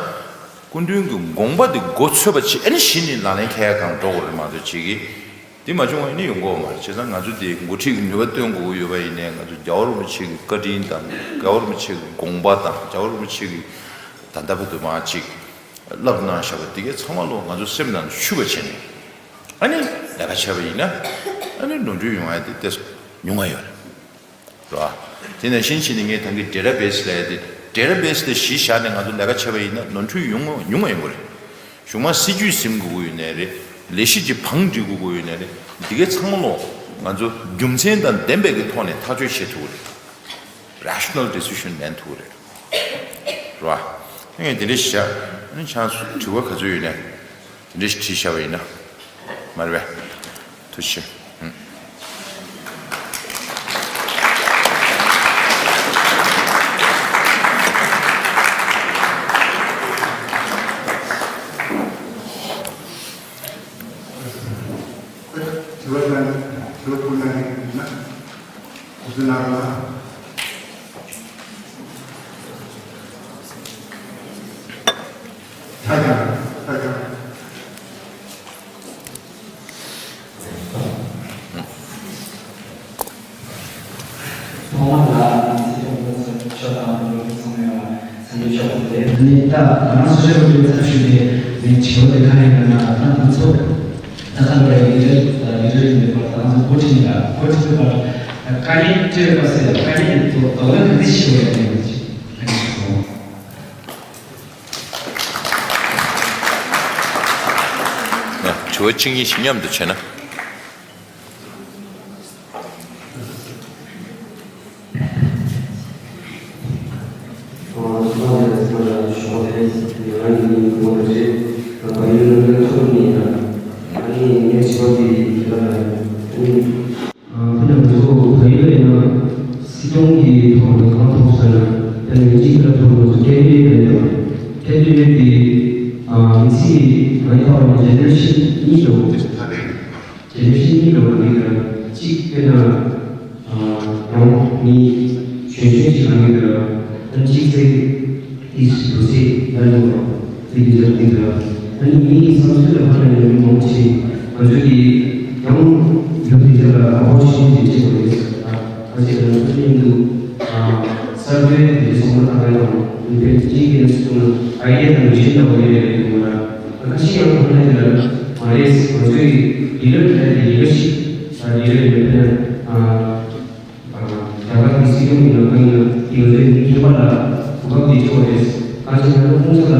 སྐུ་མདུན་གྱི་དགོངས་པ་དེ་མགོ་ཚོས་པ་བྱས། ཨ་ནི་གཞི་ནས་ལག་ལེན་འཁེལ་ཡ་གང་འགྲོ་དགོས་རེད་མ་གཏོགས་ཅིག་གིས། འདི་མ་བྱུང་བ་ཡིན་ན་ཡོང་གི་ཡོད་མ་རེད། བྱས་ཙང་ང་ཚོ་དེ་འགོ་ཁྲིད་ཀྱི་ནུས་པ་བཏོན་དགོས་ཀྱི་ཡོད་པ་ཡིན་ནའི། ང་ཚོ་རྒྱལ་བ་རིན་པོ་ཆེ་གི་བཀའ་དྲིན་དང་། རྒྱལ་བ་རིན་པོ་ཆེ་གི་དགོངས་པ་དང་། རྒྱལ་བ་རིན་པོ་ཆེ་གི་ད་ལྟ་བར་དུ་མར་ཅིག་བསླབ་གནང་བཞག་པ་འདི་གའི་ཚང་མ་ལོ་ང་ཚོ་སེམས་ནང་ལ་ཆུད་པ་བྱས་ནས། ཨ་ནི་ལས་ཀ་བྱས་པ་ཡིན་ན་ཨ་ནི་ནོར་འཁྲུལ་ཡོང་ཡ་དེ་ཏོག་ཙམ་ཉུང་བ་ཡོད་རེད། རེད་བ། དེ་ནང་བཞིན་བྱས་ནས་ངས་ད་གིན་ཌེ་ཊ་བེ་སི་ལབ་ཡ་དེ། ཌེ་ཊ་བེ་སི་དེ་གཞི་བཞག་ནས་ང་ཚོ་ལས་ཀ་བྱས་པ་ཡིན་ན་ནོར་འཁྲུལ་ཡོང་ཉུང་བ་ཡོང་གི་རེད། གཞུག་མ་སྲིད་ཇུས་ཟིན་དགོས་ཀྱི་ཡོད་ནའི་རེད། ལས་གཞི་ཅིག་བང་སྒྲིག་དགོས་ཀྱི་ཡོད་ནའི་རེད། འདི་གའི་ཚང་མ་ལོ་ང་ཚོ་རྒྱུ་མཚན་དང་ལྡན་པའི་གི་ཐོག་ནས་ཐག་གཅོད་བྱེད་ཐུབ་ཀྱི་རེད། རེ་ཤི་ནལ་ཌི་སི་ཤན་ལེན་ཐུབ་ཀྱི་རེད། རེད་བ། ངས་དེ་འདྲ་བཤད། ཨ་ནི་ཆང་དྲི་བ་ག་ཚོད་ཡོད་ནའི། དེ་འདྲ་ཞིག་བྲིས་བཞག་པ་ཡིན་ན། མ་རེད་པས། ཐུགས་རྗེ་ཆེ། ཨུམ། དྲི་བ་དང་དྲི་བ་ཕུལ་གནང་མཁན་ཡིན་ན། ཨུ་ཚུགས་གནང་རོགས། ཆ་རྐྱང་། ཆ་རྐྱང་། ཐོག་མར་ལ་སྲིད་སྐྱོང་མགོན་གཙོ་མཆོག་དང་འབྲེལ་ཡོད་ཚང་མ་ལ་འཚམས་འདྲི་ཞུ་བ་དང་འབྲེལ། ཨ་ནི་ད་ང་རང་སོ་སོའི་སྐོར་གྱི་ཚབ་ཞུས་ཏེ་ངས་དྲི་བ་དེ་ག་རེ་ཡིན་ན། ད་ང་ཚོ་ད་ལྟ་ལ་ཡི་རེ་ད་ཡི་རེ་ཡིན་པའི་སྐོར་ད་ང་ཚོ་འགོ་ཁྲིད་ཡིན་ལ། འགོ་ཁྲིད་པའི་སྐོར་དཀའ་ངལ་འཕྲད་པ་ཟེར་ཡ། དཀའ་ངལ་དེ་ཚོ་དོགས་པ་ག་འདྲ་ཞིག་ཡོད་ཡ་ནས་ཅིག་ཨ་ནི་སོང་། དྲི་བ་གཅིག་གཉིས་ཤིག་མཉམ་དུ་བྱས་ན། དཔེར་ན་ང་ཚོ་བལ་ཡུལ་ལ་ཡིན་ན་སྲིད་སྐྱོང་གི་ཐོག་ནས་གང་ཐུབ་ཟེར་ན། དཔེར་ན་ཡིན་གཅིག་ལ་ཐོག་ནས་ང་ཚོ་ཁེ་ཏུ་ཡོད་པའི་ཡོད། ཁེ་ཏུ་ཡོད་དེ་མི་ཚེ་ང་ཡི་ཐོག་ནས་ཇེ་ནེ་རེ་ཤན་གཉིས་འགྲོ། ཇེ་ནེ་རེ་ཤན་གཉིས་འགྲོ་བ་འདི་ལ་གཅིག་དཔེར་ན་ཨ་རོང་མི་གཞོན་གཞོན་ཞིག་ལ་ཡོད་དེ་ལ་ཨ་གཅིག་ཚེ་དེའི་ལོ་ཚད་ཡར་འགྲོ་བ་དེ་འདི་ལ་འདི་ལ་ཨ་ནི་མི་ཡི་བསམ་ཚུལ་ལ་ཕར་ལ་ཡོད་མི་མང་པོ་ཞིག་ང་ཚོ་གི་རང་ཡུལ་དེ་ལ་ཨ་བོ་ཤི་ནི་དེ་བྱེད་དགོས་རེད། ཨ་ཅེ་ལ་ཚོད་ཡིན་འདུག་ཨ་གསར་འགོད་དེ་ཚོགས་མ་ཐག་ཡང་དང་དཔེར་ན་ཅིག་གི་ནས་སོང་ན་ཨའི་ཡ་དང་ཡུལ་ཤུལ་འདྲ་བོ་ཡོད་རེད་འདུག་ལ། ཁ་ཤས་ཡང་ཁོ་ན་དེ་ལ་མ་རེད། ང་ཚོའི་ལི་ལ་དེ་ལ་ལི་ལ་ཞིག་ད་ལི་ལ་ཡོད་པས་ན། རྒྱ་གར་གྱི་སྲིད་སྐྱོང་གི་ནང་ཁང་ཡིན་ན་དེ་ང་ཚོའི་མི་ཁྱད་པར་ལ་གོ་སྐབས་དེ་ཆོག་རེད། གང་ཅི་ན་ཁོང་ཚོ་ལ་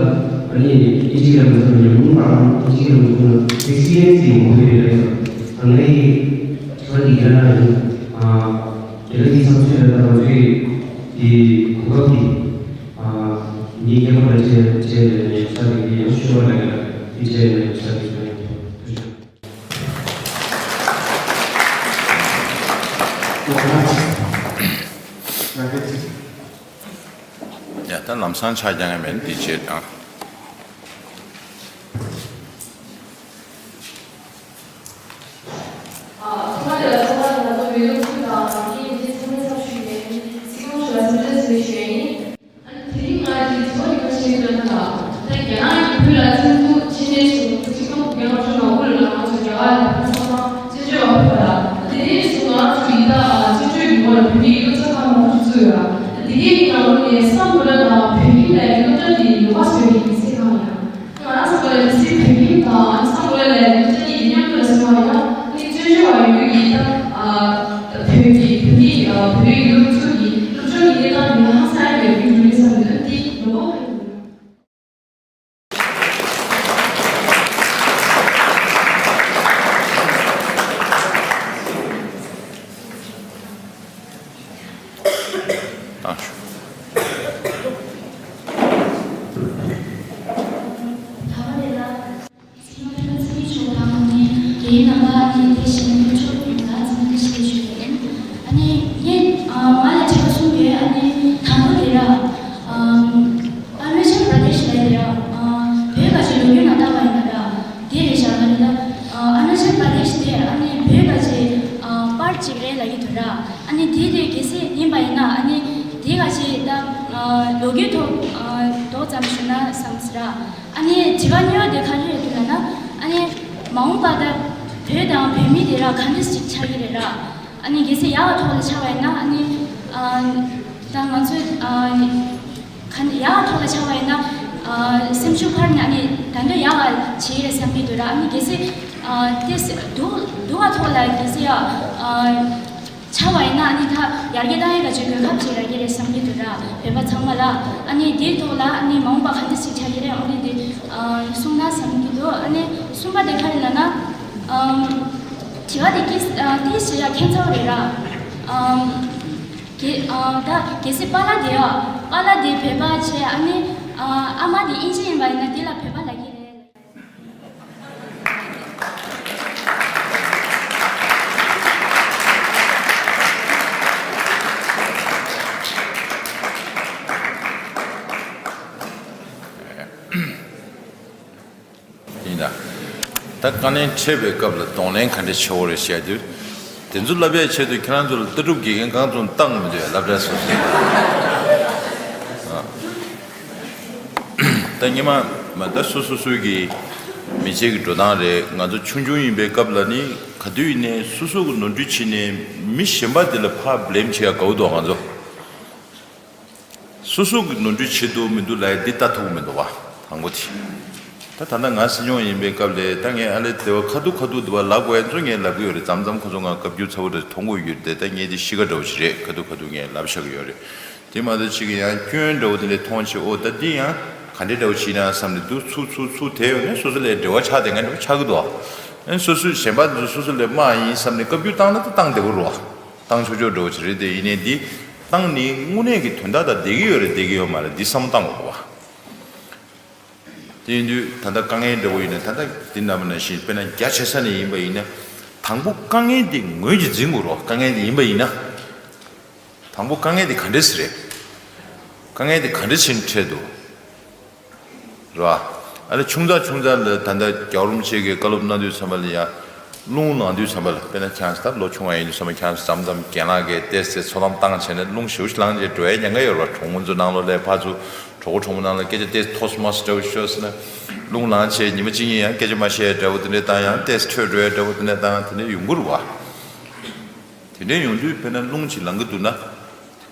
ཨ་ནི་ཨི་ཅི་ལ་མི་ཚོ་ཉམས་མྱོང་དང་ཨི་ཅི་ལ་མི་ཚོ་ན་ཨེག་སི་པི་རི་ཡན་སི་དེ་མང་པོ་ཡོད་རེད། ད་ངའི་ཁྱོད་འདི་ག་ན་ཡིན། རྒྱ་ལ་གི་བསམ་ཚུལ་ལ་ད་ང་ཚོའི་དེ་གོ་སྐབས་དེ་མི་ཁྱད་པར་ལ་བྱས་བྱས་ནས་ཡོད་ས་དེ་ཡང་ཤོར་བ་ལ་དེ་བྱས་ནས་ཡོད་ས་དེ་ཡོད། ཡ་ད་ལམ་སང་ཆ་རྐྱང་ཡང་མེད་འདི་བྱེད་དང་། ཐོག་མ་དེ་ལ་ཚོགས་པ་ནང་ཚོགས་མི་ལུགས་ཁུལ་དང་དེའི་མི་ཚང་མའི་ཚབ་ཞུས་ནས་སྲིད་སྐྱོང་ཞུ་བ་སེམས་ཁྲལ་བཟོས་ཞུ་ཡ་ཡིན། ཨ་ནི་དེ་རིང་ང་འདི་ཚོ་ཡིན་པ་ཞིག་ལ་ད་ད་རྒྱ་ནག་གི་བོད་ལ་བཙན་འཛུལ་བྱས་ནས་བཟུང་སྤྱི་ཁྱབ་རྒྱ་ནག་གཞུང་ལ་དབུ་ལ་ང་ཚོ་རྒྱ་གར་ལ་ཕེབས་ཚང་མ་བཙན་བྱོལ་བ་ཕེབས་པ་ལ་དེ་ནས་བཟུང་ང་ཚོ་ཡི་ད་བཙན་བྱོལ་གྱི་སྐོར་ལ་བོད་མིའི་ཡིག་ཚགས་ཁག་མང་པོ་བཙུགས་ཡོད། དེ་གའི་ནང་ལོགས་ནས་སམ་བྷོ་ཊ་དང་བོད་ཁྱིམ་ལབ་ཡག་སློབ་གྲྭ་དེ་ཡིན་པ་བཟོས་པའི་དུས་ཚོད་གང་ཡིན། ང་རང་ཚོ་ལ་དུས་ཚོད་བོད་ཁྱིམ་དང་སམ་བྷོ་ཊ་ལབ་ཡག་སློབ་གྲྭ་དེ་མཉམ་དུ་ལ་བཟོས་པ་ཡིན་ན་ནི་བཙན་བྱོལ་བ་ཡོད་རྒྱུ་ཡིན་ད། བོད་ཀྱི་བོད་མི་བོད་རིགས་ཡོད་ཚུལ་གྱི་སློབ་སྦྱོང་གི་གནས་སྟངས་དེ་ཧང་སང་ཡོད་རྒྱུ་འགྲོ་ལེ་བསམ་ཡོད། དེ་ལོ་སྲིད་སྐྱོང་ཕེབས་པ་ཚེ་རིང་མཆོག་དང་ནི་རྒྱལ་ཡོངས་རྣམ་པ་ནི་དེ་བཞིན་ཕེབས་མཆོག་ལ་འཚམས་འདྲི་ཞུ་ཞུ་ཡིན། ཨ་ནི་ངས་ཨ་མ་ལ་དྲི་བ་གསུམ་ཡོད། ཨ་ནི་དང་པོ་དེ་ར་ཨ་ཨ་རུ་ན་ཅལ་པྲ་དེཤ་ལ་དེ་ར་ཨ་བོད་ག་ཅིག་ལོ་རྒྱུས་ནང་བལྟས་པ་ཡིན་ན་ར་དེ་རེད་ཤག་ག་རེད་ད། ཨ་ཨ་རུ་ན་ཅལ་པྲ་དེཤ་དེ་ཨ་ནི་བོད་ག་ཅིག་ཨ་པར་གཅིག་རེད་ལབ་ཀྱི་འདུག་ར། ཨ་ནི་དེ་དེ་གལ་སྲིད་ཡིན་པ་ཡིན་ན་ཨ་ནི་དེ་ག་ཅིག་ད་ཨ་ལོ་རྒྱུས་ཐོག་ཨ་ཏོག་ཙམ་ཞུ་ན་བསམ་སོང་ར། ཨ་ནི་དྲི་བ་གཉིས་པ་དེ་ག་རེ་རེད་འདུག་ལབ་ན། ཨ་ནི་མ་འོངས་པ་ད་བོད་དང་བོད་མི་དེ་ར་ག་འདྲ་ཞིག་ཆགས་ཀྱི་རེད་ར། ཨ་ནི་གལ་སྲིད་ཡག་གི་ཐོག་ལ་ཆགས་པ་ཡིན་ན་ཨ་ནི་ཨ་ད་ང་ཚོས་ཨ་ག་ཡག་གི་ཐོག་ལ་ཆགས་པ་ཡིན་ན་ཨ་སེམས་ཤུགས་འཕར་ནས་ཨ་ནི་ད་འདོད་ཡག་ག་བྱེད་ཀྱི་རེད་བསམ་གྱི་འདུག་ར། ཨ་ནི་གལ་སྲིད་ཨ་དེ་སྡུག་སྡུག་གི་ཐོག་ལ་གལ་སྲིད་ཡག་ཨ། ཆགས་པ་ཡིན་ན་ཨ་ནི་ད་ཡར་རྒྱས་བཏང་ཡག་ག་ཅིག་གོ་སྐབས་ཅིག་རག་གི་རེད་བསམ་གྱི་འདུག་ར། བོད་པ་ཚང་མ་ལ་ཨ་ནི་དེའི་ཐོག་ལ་ཨ་ནི་མ་འོངས་པ་ག་འདྲ་ཞིག་ཆགས་ཀྱི་རེད། ཨ་ནི་དེ་ཨ་གསུངས་ན་བསམ་གྱི་འདུག་ཨ་ནི་གསུམ་པ་དེ་ག་རེ་ལབ་ན། ཨམ་དྲི་བ་དེ་ཀི་ཨ་ཏི་ཞེ་ཡ་ཁྱད་མཚར་རེད་ར། ཨམ་གེ་ཨ་ད་གལ་སྲིད་པཱ་ལགས་དེ་ཡ་པཱ་ལགས་དེ་བོད་པ་བྱས། ཨ་ནི་ཨ་ཨ་མ་དེ་དབྱིན་ཇི་ཡིན་པ་ཡིན་ན་དེ་ལ་བོད་པ་ལབ་ཀྱི་རེད། ད་དཀའ་ངལ་འཕྲད་པའི་སྐབས་ལ་གདོང་ལེན་ག་འདྲ་བྱེད་དགོས་རེད་བཤད་དུས། དེ་ཚོ་ལབ་ཡའི་ཆེད་དུ་ཁྱེད་རང་ཚོ་ལ་ལྟ་གྲུབ་དགེ་རྒན་གང་ཚོ་བཏང་མི་འདུག་ལབ་འདྲ་སོ་སོ། ད་སྔོན་མ་མ་ད་སོ་སོ་སོའི་གི་མི་ཚེ་གི་འགྲོ་སྟངས་རེད། ང་ཚོ་ཆུང་ཆུང་ཡིན་པའི་སྐབས་ལ་ནི་ག་དུས་ཡིན་ནའི་སོ་སོ་གི་ནོར་འཁྲུལ་བྱས་ནས་མི་གཞན་པ་དེ་ལ་ཕར་བླེམ་བྱེད་ཡ་དགའ་བོ་འདུག་ང་ཚོ། སོ་སོ་གི་ནོར་འཁྲུལ་བྱེད་འདུག་མི་འདུག་ལབ་ཡ་འདི་ལྟ་ཐུབ་ཀྱི་མི་འདུག་བ། དང་པོ་དེ། ད་ད་ལྟ་ང་སྲིད་སྐྱོང་ཡིན་པའི་སྐབས་ལ་ད་ངས་ཨ་ལེ་དེ་བ་ཁ་ཐུག་ཁ་ཐུག་དེ་བ་ལབ་དགོས་ཡ་ཚོ་ངས་ལབ་གི་ཡོད་རེད། མཚམས་མཚམས་ཁོ་ཚོ་ང་བཀའ་བཀྱོན་ཚ་བོ་རེ་མཐོང་གི་ཡོད་རེད། ད་ངས་དེ་གཤིས་ཀ་འདྲ་བོ་ཞིག་རེད། ཁ་ཐུག་ཁ་ཐུག་ངས་ལབ་བཞག་གི་ཡོད་རེད། དེ་མ་གཏོགས་ཅིག་ཡང་སྐྱོན་འདྲ་བོ་དེ་འདྲ་མཐོང་བྱས། ཨོ་ད་འདི་ཡང་ག་འདྲ་འདྲ་བོ་བྱས་ན་བསམ་ནས་འདུག་ཚུགས་ཚུགས་ཚུགས་དེ་ཡོད་ནས་སོ་སོ་ལ་འབྲེལ་བ་ཆགས་དེ་ངས་འདྲ་བོ་ཆགས་གི་འདུག་ཨ་ནི་སོ་སོས་གཞན་པ་འདི་ཚོ་སོ་སོ་ལ་དམག་ཡིན་བསམ་ནས་བཀའ་བཀྱོན་བཏང་ན་ད་བཏང་བདེ་པོ་རེད་བ། བཏང་ཆོག་ཆོག་འདྲ་བོ་ཅིག་རེད། དེ་ཡིན་ནའི་འདི་བཏང་ནི་དངོས་གནས་ཀྱི་དོན་དག་དང་བསྡད་ཀྱི་ཡོད་རེད་བསྡད་ཀྱི་ཡོད་མ་རེད་འདི་བསམ་བློ་བཏང་དགོས་པ། དེ་ཡིན་དུས་ད་ལྟ་དཀའ་ངལ་འདྲ་བོ་ཡིན་ན་ད་ལྟ་འདི་ནང་མ་ནང་བཞིན་དཔེར་ན་རྒྱ་ཆེ་ས་ནས་ཡིན་པ་ཡིན་ན། དང་པོ་དཀའ་ངལ་འདི་ངོས་ཀྱིས་འཛིན་དགོས་རོགས། དཀའ་ངལ་འདི་ཡིན་པ་ཡིན་ན། དང་པོ་དཀའ་ངལ་འདི་ག་འདྲས་སེ་རེད། དཀའ་ངལ་འདི་ག་འདྲས་ཕྱིན་འཕྲད་འདུག་རེད་བ། ཨ་ལེ་ཆུང་ཙག་ཆུང་ཙག་ལ་ད་ལྟ་རྒྱལ་བ་རིན་པོ་ཆེ་གིས་བཀའ་སློབ་གནང་དུས་ཙམ་པ་ལ་ཡ། རླུང་ལངས་དུས་ཙམ་པ་ལ་དཔེར་ན་ཁྱེད་རང་ད་ལོ་ཆུང་བ་ཡིན་དུས་ཙམ་པ་ཁྱེད་རང་མཚམས་མཚམས་རྒན་ལགས་ཀྱིས་ཏོག་ཙམ་ཚོད་ལམ་བཏང་བྱས་ན་རླུང་ཞེ་པོ་ཞིག་ལངས་བྱས་འགྲོ་ཡའི་ཉེན་ཁ་ཡོད་རེད་བ། གྲོགས་མོ་ཚོ་ནང་ལོགས་ལ་ཕར་ཚུར་གྲོགས་པོ་གྲོགས་མོ་ནང་ལ་སྐད་ཆ་ཏོག་ཙམ་ཐོག་སུ་མ་སུ་འདྲ་བོ་ཤོད་ཟེར་ན། རླུང་ལངས་བྱས་ཉི་མ་གཅིག་གཉིས་ཡང་སྐད་ཆ་མ་བཤད་འདྲ་བོ་དེ་འདྲ་བཏང་ཡང་ཏོག་ཙམ་འཕྲོས་འགྲོ་ཡ་འདྲ་བོ་དེ་འདྲ་བཏང་དེ་འདྲ་ཡོང་གི་རེད་བ། དེ་འདྲ་ཡོང་དུས་དཔེར་ན་རླུང་ཅིག་ལངས་ཀྱི་འདུག་ན།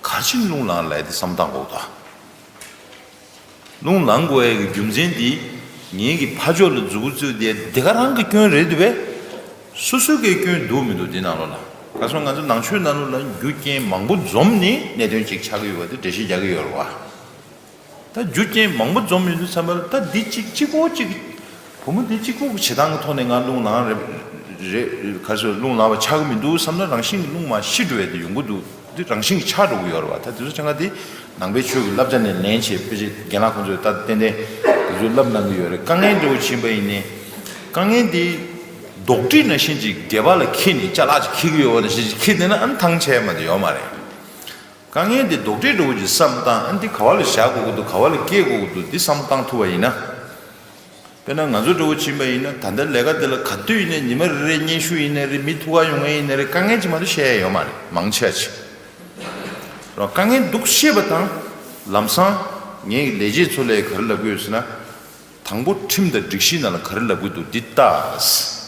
ག་རེ་བྱས་ནས་རླུང་ལངས་ལབ་ཡ་དེ་བསམ་བཏང་དགོས་འདུག་རླུང་ལངས་དགོས་ཡ་གི་རྒྱུ་མཚན་འདི། ངེད་ཀྱི་ཕ་ཕྱོགས་ལ་མཛུབ་གུ་བཙུགས་ཏེ་དེ་ག་རང་གི་སྐྱོན་རེད་འདུག་པས། སོ་སོ་གི་སྐྱོན་འདུག་མི་འདུག་འདི་ནང་ལོགས་ལ། ག་སོང་ང་ཚོ་ནང་ཆོས་ནང་ལོགས་ལ་རྒྱུ་རྐྱེན་མང་པོ་འཛོམས་ནས་གནད་དོན་ཅིག་ཆགས་ཀྱི་ཡོད་པ་དེ་འགྲེལ་བཤད་རྒྱག་གི་ཡོད་རེད་བ། ད་རྒྱུ་རྐྱེན་མང་པོ་འཛོམས་ཡོང་དུས་ཙམ་པ་ལ་ད་འདི་གཅིག་གཅིག་པོ་གཅིག་བུ་མོ་འདི་གཅིག་པོ་གི་བྱེད་སྟངས་ཀྱི་ཐོག་ནས་ང་རླུང་ལངས་རེད། རེད། ག་ཚོད་རླུང་ལངས་པ་ཆགས་ཀྱི་མི་འདུག་བསམ་ན་རང་བཞིན་གྱི་རླུང་མར་ཤི་འགྲོ་ཡ་དེ་ཡོང་གི་འདུག་འདི་རང་བཞིན་གྱིས་ཆགས་འགྲོ་གི་ཡོད་རེད་བ། ད་དེ་ཚོ་ཆ་ཚང་དེ་ནང་པའི་ཆོས་ཀྱི་བསླབ་བྱ་ནས་ལེན་བྱས་དཔེ་ཆ་རྒན་ལགས་ཁོང་ཚོས་ད་ཏན་ཏན་དེ་ཚོ་བསླབ་གནང་གི་ཡོད་རེད། དཀའ་ངལ་འདྲ་བོ་ཕྱིན་པ་ཡིན་ནའི། དཀའ་ངལ་དེ་རྡོག་ཁྲེས་ནང་བཞིན་གྱི་སྒལ་པ་ལ་འཁྱེར་ནས་ཅ་ལག་ཅིག་འཁྱེར་གྱི་ཡོད་པ་ནང་བཞིན་ཅིག་འཁྱེར་བསྡད་ན་ཨ་ནི་ཐང་ཆད་མ་དེ་ཡོད་མ་རེད། དཀའ་ངལ་འདི་རྡོག་ཁྲེས་འདྲ་བོ་ཅིག་བསམ་བཏང་ཨ་འདི་ག་བ་ལ་བཞག་དགོས་ཀྱི་འདུག་ག་བ་ལ་སྐྱེལ་དགོས་ཀྱི་འདུག་འདི་བསམ་བཏང་ཐུབ་པ་ཡིན་ན། དཔེར་ན་ང་ཚོ་འདྲ་བོ་ཕྱིན་པ་ཡིན་ན་ད་ལྟ་ལས་ཀ་འདི་ལ་ག་དུས་ཡིན་ནའི་ཉི་མ་རེ་རེ་སྙན་ཞུ་ཡིན་ནའི་རེད། མི་ཐུག་ག་ཡོང་མཁན་ཡིན་ནའི་རེད། དཀའ་ངལ་ཅིག་མ་གཏོགས་བཤད་ཡ་ཡོད་མ་རེད། མང་ཆེ་བ་ཅིག་རང་དཀའ་ངལ་འདུག་ཤེས་པ་དང་ལམ་སང་ངའི་ལས་བྱེད་ཚོ་ལ་ག་རེ་ལབ་ཀྱི་ཡོད་ཟེར་ན། དང་པོ་ཁྲིམས་དང་སྒྲིག་གཞི་ནང་ལ་ག་རེ་ལབ་ཀྱི་འདུག་འདི་ལྟ།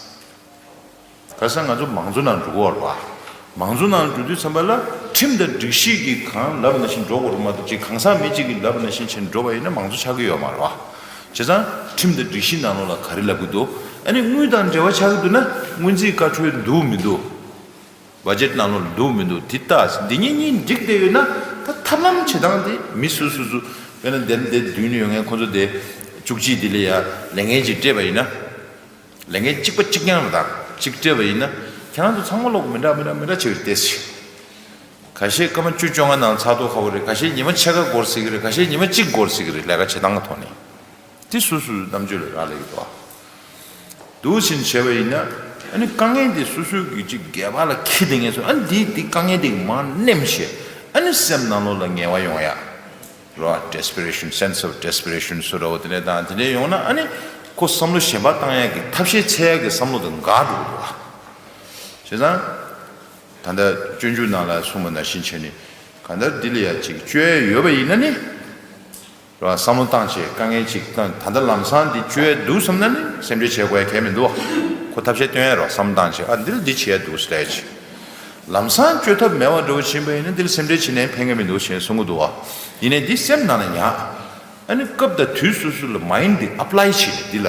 ག་ས་ང་ཚོ་མང་གཙོ་ནང་འགྲོ་གི་ཡོད་རེད་བ། མང་གཙོ་ནང་འགྲོ་དུས་ཙམ་པ་ལ་ཁྲིམས་དང་སྒྲིག་གཞི་གིས་གང་ལབ་ནང་བཞིན་འགྲོ་དགོས་རེད་མ་གཏོགས་ཅིག་གང་ཟག་མི་གཅིག་གིས་ལབ་ནང་བཞིན་བྱས་ནས་འགྲོ་བ་ཡིན་ན་མང་གཙོ་ཆགས་ཀྱི་ཡོད་མ་རེད་བ། བྱས་ཙང་ཁྲིམས་དང་སྒྲིག་གཞི་ནང་ལོགས་ལ་ག་རེ་ལབ་ཀྱི་འདུག་ཨ་ནི་དངུལ་དང་འབྲེལ་བ་ཆགས་ཀྱི་འདུག་ན་སྔོན་རྩིས་བཀའ་འཁྲོལ་འདུག་མི་འདུག་བ་ཇེཊ་ནང་ལོགས་ལ་འདུག་མི་འདུག་དེ་ལྟ། འདི་གཉིས་གཉིས་འགྲིག་བསྡད་ཡོད་ན་ད་ཐབས་ལམ་བྱེད་སྟངས་དེ་མི་སུ་སུ་སུ་དཔེར་ན་འདིར་འདིར་མདུན་ནས་ཡོང་མཁན་ཁོ་ཚོ་དེ་བཅུ་གཅིག་དེ་ལ་ཡ་ལས་འགན་ཅིག་སྤྲད་པ་ཡིན་ན། ལས་འགན་གཅིག་པ་གཅིག་རྐྱང་རེད་ད། གཅིག་སྤྲད་པ་ཡིན་ན་ཁྱེད་རང་ཚོ་ཚང་མ་ལོག་མི་འདྲ་མི་འདྲ་མི་འདྲ་བྱེད་ཀྱི་རེད་དེ། ཁ་ཤས་སྐར་མ་བཅུ་བཅོ་ལྔ་ནང་ཚར་མདོག་ཁ་པོ་རེད། ཁ་ཤས་ཉི་མ་ཕྱེད་ཀ་འགོར་སྲིད་ཀྱི་རེད། ཁ་ཤས་ཉི་མ་གཅིག་འགོར་སྲིད་ཀྱི་རེད། ལས་ཀ་བྱེད་སྟངས་ཀྱི་ཐོག་ནས། དེ་སོ་སོའི་རྣམ་དཔྱོད་ལ་རག་ལས་ཀྱི་འདུག་ཨ། འདུག་ཕྱིན་བྱས་པ་ཡིན་ན། ཨ་ནི་དཀའ་ངལ་དེ་སོ་སོའི་གི་ཅིག་སྒལ་པ་ལ་འཁྱེར་བསྡད་མཁན་ཚོ་ཨ་ནི་དེ་དེ་དཀའ་ངལ་དེ་མར་མནན་བྱས། ཨ་ནི་སེམས་ནང་ལོགས་ལ་ངལ་བ་ཡོང་ཡ། རེད་བ། desperation, sense of desperation སུ་ར་བ་དེ་འདྲས་དང་དེ་འདྲས་ཡོང་ན་ཨ་ནི་ཁོ་བསམ་བློ་གཞན་པ་བཏང་ཡག་གི་ཐབས་ཤེས་འཚོལ་ཡག་གི་བསམ་བློ་དང་འགལ་འགྲོ་གི་འདུག་བ། བྱས་ཙང་། ད་ལྟ་སྤྱོད་འཇུག་ནང་ལ་གསུངས་པ་ནང་བཞིན་བྱས་ནས་གང་ལྟར་འདི་ལ་ཡ་ཅིག་བཅོས་ཡ་ཡོད་པ་ཡིན་ན་ནི། རེད་བ། བསམ་བློ་བཏང་བྱས་དཀའ་ངལ་ཅིག་བཏང་ད་ལྟ་ལམ་སང་འདི་བཅོས་ཡ་འདུག་བསམ་ན་ནི་སེམས་ཁྲལ་བྱེད་དགོས་ཡ་གལ་མི་འདུག་བ། ཁོ་ཐབས་ཤེས་སྟོན་ཡ་རེད་བ། བསམ་བློ་བཏང་བྱས་ཨ་འདི་ལ་འདི་བྱེད་ཡ་འདུག་ཟེར་ཡ་ཅིག་ལམ་སང་བཅོས་ཐབས་མེད་པ་འདྲ་བོ་ཕྱིན་པ་ཡིན་ན་འདིར་སེམས་ཁྲལ་བྱེད་ནའི་ཕན་གི་མི་འདུག་ཞེས་གསུང་གི་འདུག་བ། ཡིན་ནའི་འདི་སེམས་ནང་ལ་ཉར། ཨ་ནི་སྐབས་དང་དུས་སོ་སོ་ལ་མའིན་ཌི་ཨེབ་ལའི་བྱེད་ནས་འདི་ལ།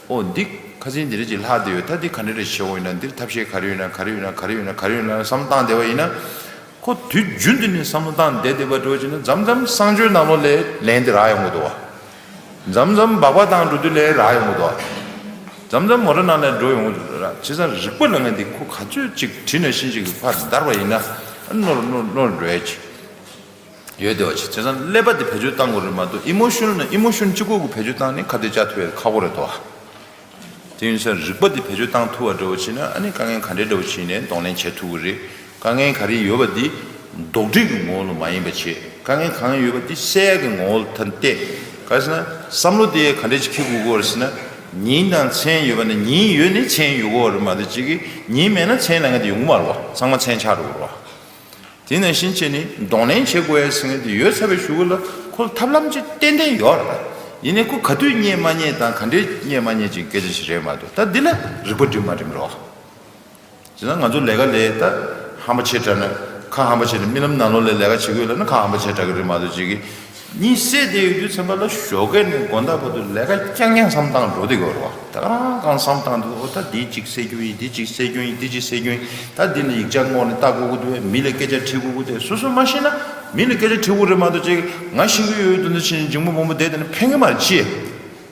ཨོ་འདི་ཁ་སང་འདི་འདྲ་ཅིག་ལྷག་བསྡད་ཡོད། ད་འདི་ག་འདྲ་རེ་བྱེད་འོ་ཡིན་ན་འདིར་ཐབས་ཤེས་ག་རེ་ཡོད་ན་ག་རེ་ཡོད་ན་ག་རེ་ཡོད་ན་ག་རེ་ཡོད་ན་བསམ་བཏང་བསྡད་པ་ཡིན་ན། ཁོ་དུས་རྒྱུན་དུ་ནས་བསམ་བློ་བཏང་བསྡད་བསྡད་པ་འདྲ་བོ་བྱས་ན་མཚམས་མཚམས་གསང་སྤྱོད་ནང་ལོགས་ལ་ལན་འདི་རག་ཡོང་གི་འདུག་བ། མཚམས་མཚམས་སྦག་སྦག་བཏང་འགྲོ་དུས་ལ་རག་ཡོང་གི་འདུག་བ། མཚམས་མཚམས་མོ་ཊ་ནང་ལ་འགྲོ་ཡོང་གི་འདུག་ར། བྱས་ཙང་རིག་པ་ལབ་མཁན་འདི་ཁོ་ག་ཚོད་ཅིག་གྲི་ནང་བཞིན་ཅིག་གི་ཕར་བརྡར་བ་ཡིན་ན་ཨ་ནོར་ནོར་ནོར་འགྲོ་ཡ་ཅིག་ཡོད་བསྡད་པ་ཅིག་བྱས་ཙང་ཀླད་པ་འདི་བེད་སྤྱོད་བཏང་དགོས་རེད་མ་གཏོགས་ཨི་མོ་ཤོན་ནང་ཨི་མོ་ཤོན་གཅིག་པོ་གི་བེད་སྤྱོད་བཏང་ནས་ཁ་གཏད་བཅག་ཐུབ་ཡ་ཁག་པོ་རེད་དོ། དེ་ཡིན་ཙང་རིག་པ་འདི་བེད་སྤྱོད་བཏང་ཐུབ་པ་འདྲ་བོ་བྱས་ན་ཨ་ནི་དཀའ་ངལ་ག་འདྲའི་འདྲ་བོ་བྱས་ནས་གདོང་ལེན་བྱེད་ཐུབ་ཀྱི་རེད། དཀའ་ངལ་ག་རེ་ཡོད་པ་འདི་རྡོག་ཁྲེས་ཀྱི་ངོ་བོ་ལ་མ་ཡིན་པ་བྱེད། དཀའ་ངལ་གང་ཡོད་པ་འདི་སེལ་ཡག་གི་ངོ་བོ་ལ་ཐད་བལྟས། ག་རེ་ཟེར་ན་བསམ་བློ་དེ་ག་འདྲས་ཅིག་འཁྱེར་དགོས་ཀྱི་ཡོད་རེད་ཟེར་ན། ཉིན་དང་མཚན་ཡོད་པ་ནི་ཉིན་ཡོད་ནི་མཚན་ཡོད་དགོས་རེད་མ་གཏོགས་ཅིག་གིས་ཉིན་མེད་ན་མཚན་ལབ་མཁན་དེ་ཡོང་གི་མ་རེད་བ། ཚང་མ་མཚན་ཆགས་འགྲོ་གི་རེད་བ། དེ་ནང་བཞིན་བྱས་ནས་གདོང་ལེན་བྱེད་དགོས་ཡ་ཟེར་མཁན་དེ་ཡོད་ཚར་བའི་གཞུག་གུ་ལ་ཁོ་ལ་ཐབས་ལམ་ཅིག་ཏན་ཏན་ཡོད་རེད། ཡིན་ནའི་ཁོ་ག་དུས་རྙེད་མ་རྙེད་དང་ག་འདྲས་རྙེད་མ་རྙེད་ཅིག་སྐད་ཆ་ཞིག་རེད་མ་གཏོགས། ད་འདི་ལ་རིག་པ་སྒྲིམ་མ་སྒྲིམ་རེད་བ། བྱས་ཙང་ང་ཚོ་ལས་ཀ་ལས་ད་ཧམ་པ་ཆེ་དྲགས་ན་ཁ་ཧམ་པ་ཆེ་ནས་རྨི་ལམ་ནང་ལོགས་ལ་ལས་ཀ་བྱེད་དགོས་ལབ་ན་ཁ་ཧམ་པ་ཆེ་དྲགས་ཀྱི་རེད་མ་གཏོགས་ཅིག་གིས་གཉིད་སད་བསྡད་ཡོད་དུས་ཙམ་པ་ལ་ཞོགས་ཀས་ནས་དགོང་དག་བར་དུ་ལས་ཀ་རྐྱང་རྐྱང་བསམ་བཏང་འགྲོ་བསྡད་ཀྱི་ཡོད་རེད་བ། ད་ག་རང་གང་བསམ་བཏང་འདུག་ཨོ་ད་འདི་གཅིག་བསད་རྒྱུ་ཡིན། འདི་གཅིག་བསད་རྒྱུ་ཡིན། འདི་གཅིག་བསད་རྒྱུ་ཡིན། ད་འདི་ལ་ཡིག་ཆ་སྔོག་ནས་ལྟ་དགོས་ཀྱི་འདུག་མི་ལ་སྐད་ཆ་དྲི་དགོས་ཀྱི་འདུག་སོ་སོ་མ་ཤེས་ན་མི་ལ་སྐད་ཆ་དྲི་དགོས་རེད་མ་གཏོགས་ཅིག་ང་ཤེས་ཀྱི་ཡོད་དུས་འདི་བྱས་ནས་འཇིགས་མོ་སྦོམ་པོ་བསྡད་བསྡད་ན་ཕན་གྱི་མ་རེད་ཅེས།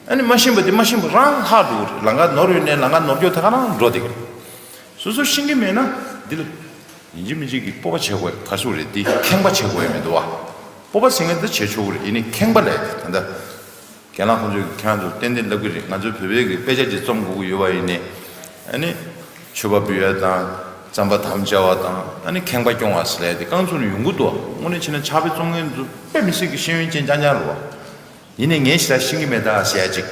ཨ་ནི་མ་ཤེས་པ་དེ་མ་ཤེས་པ་རང་ལྷག་འགྲོ་གི་རེད། ལམ་ཁ་ནོར་ཡོད་ནའི་ལམ་ཁ་ནོར་སྐྱོ་ད་ག་རང་འགྲོ་བསྡད་ཀྱི་རེད། སོ་སོ་ཤེས་ཀྱི་མེད་ན་འདི་ལ་ཡིན་གཅིག་མིན་གཅིག་གི་སྤོབས་པ་བྱེད་དགོས་ག་ཚོད་རེད། འདི་ཁེངས་པ་བྱེད་དགོས་ཡ་མི་འདུག་བ། སྤོབས་པ་ཟེར་མཁན་འདི་བྱེད་ཆོག་གི་རེད། ཡིན་ནའི་ཁེངས་པ་ལས་ད་ལྟ་རྒན་ལགས་ཁོང་ཚོས་ཁྱེད་རང་ཚོར་ཏན་ཏན་ལབ་ཀྱི་རེད། ང་ཚོའི་བོད་པའི་གི་དཔེ་ཆ་ཅིག་རྩོམ་དགོས་ཀྱི་ཡོད་པ་ཡིན་ནའི་ཨ་ནི་མཆོད་པ་འབུལ་ཡ་དང་རྩམ་པ་དམ་བཅའ་བ་དང་ཨ་ནི་ཁེངས་པ་སྐྱོང་བ་ཟེར་ཡ་དེ་རྐང་ཚུགས་ནས་ཡོང་གི་འདུག་དངོས་གནས་བྱས་ན་ཕྱག་དཔེ་རྩོམ་མཁན་ཚོ་དཔེ་མི་སྲིད་ཀྱི་ཤེས་ཡོན་ཅན་རྐྱང་རྐྱང་རེད་བ། ཡིན་ནའི་ངས་ཞེ་དྲག་ཤེས་ཀྱི་མེད་ད་ཟེར་ཡ་ཅིག་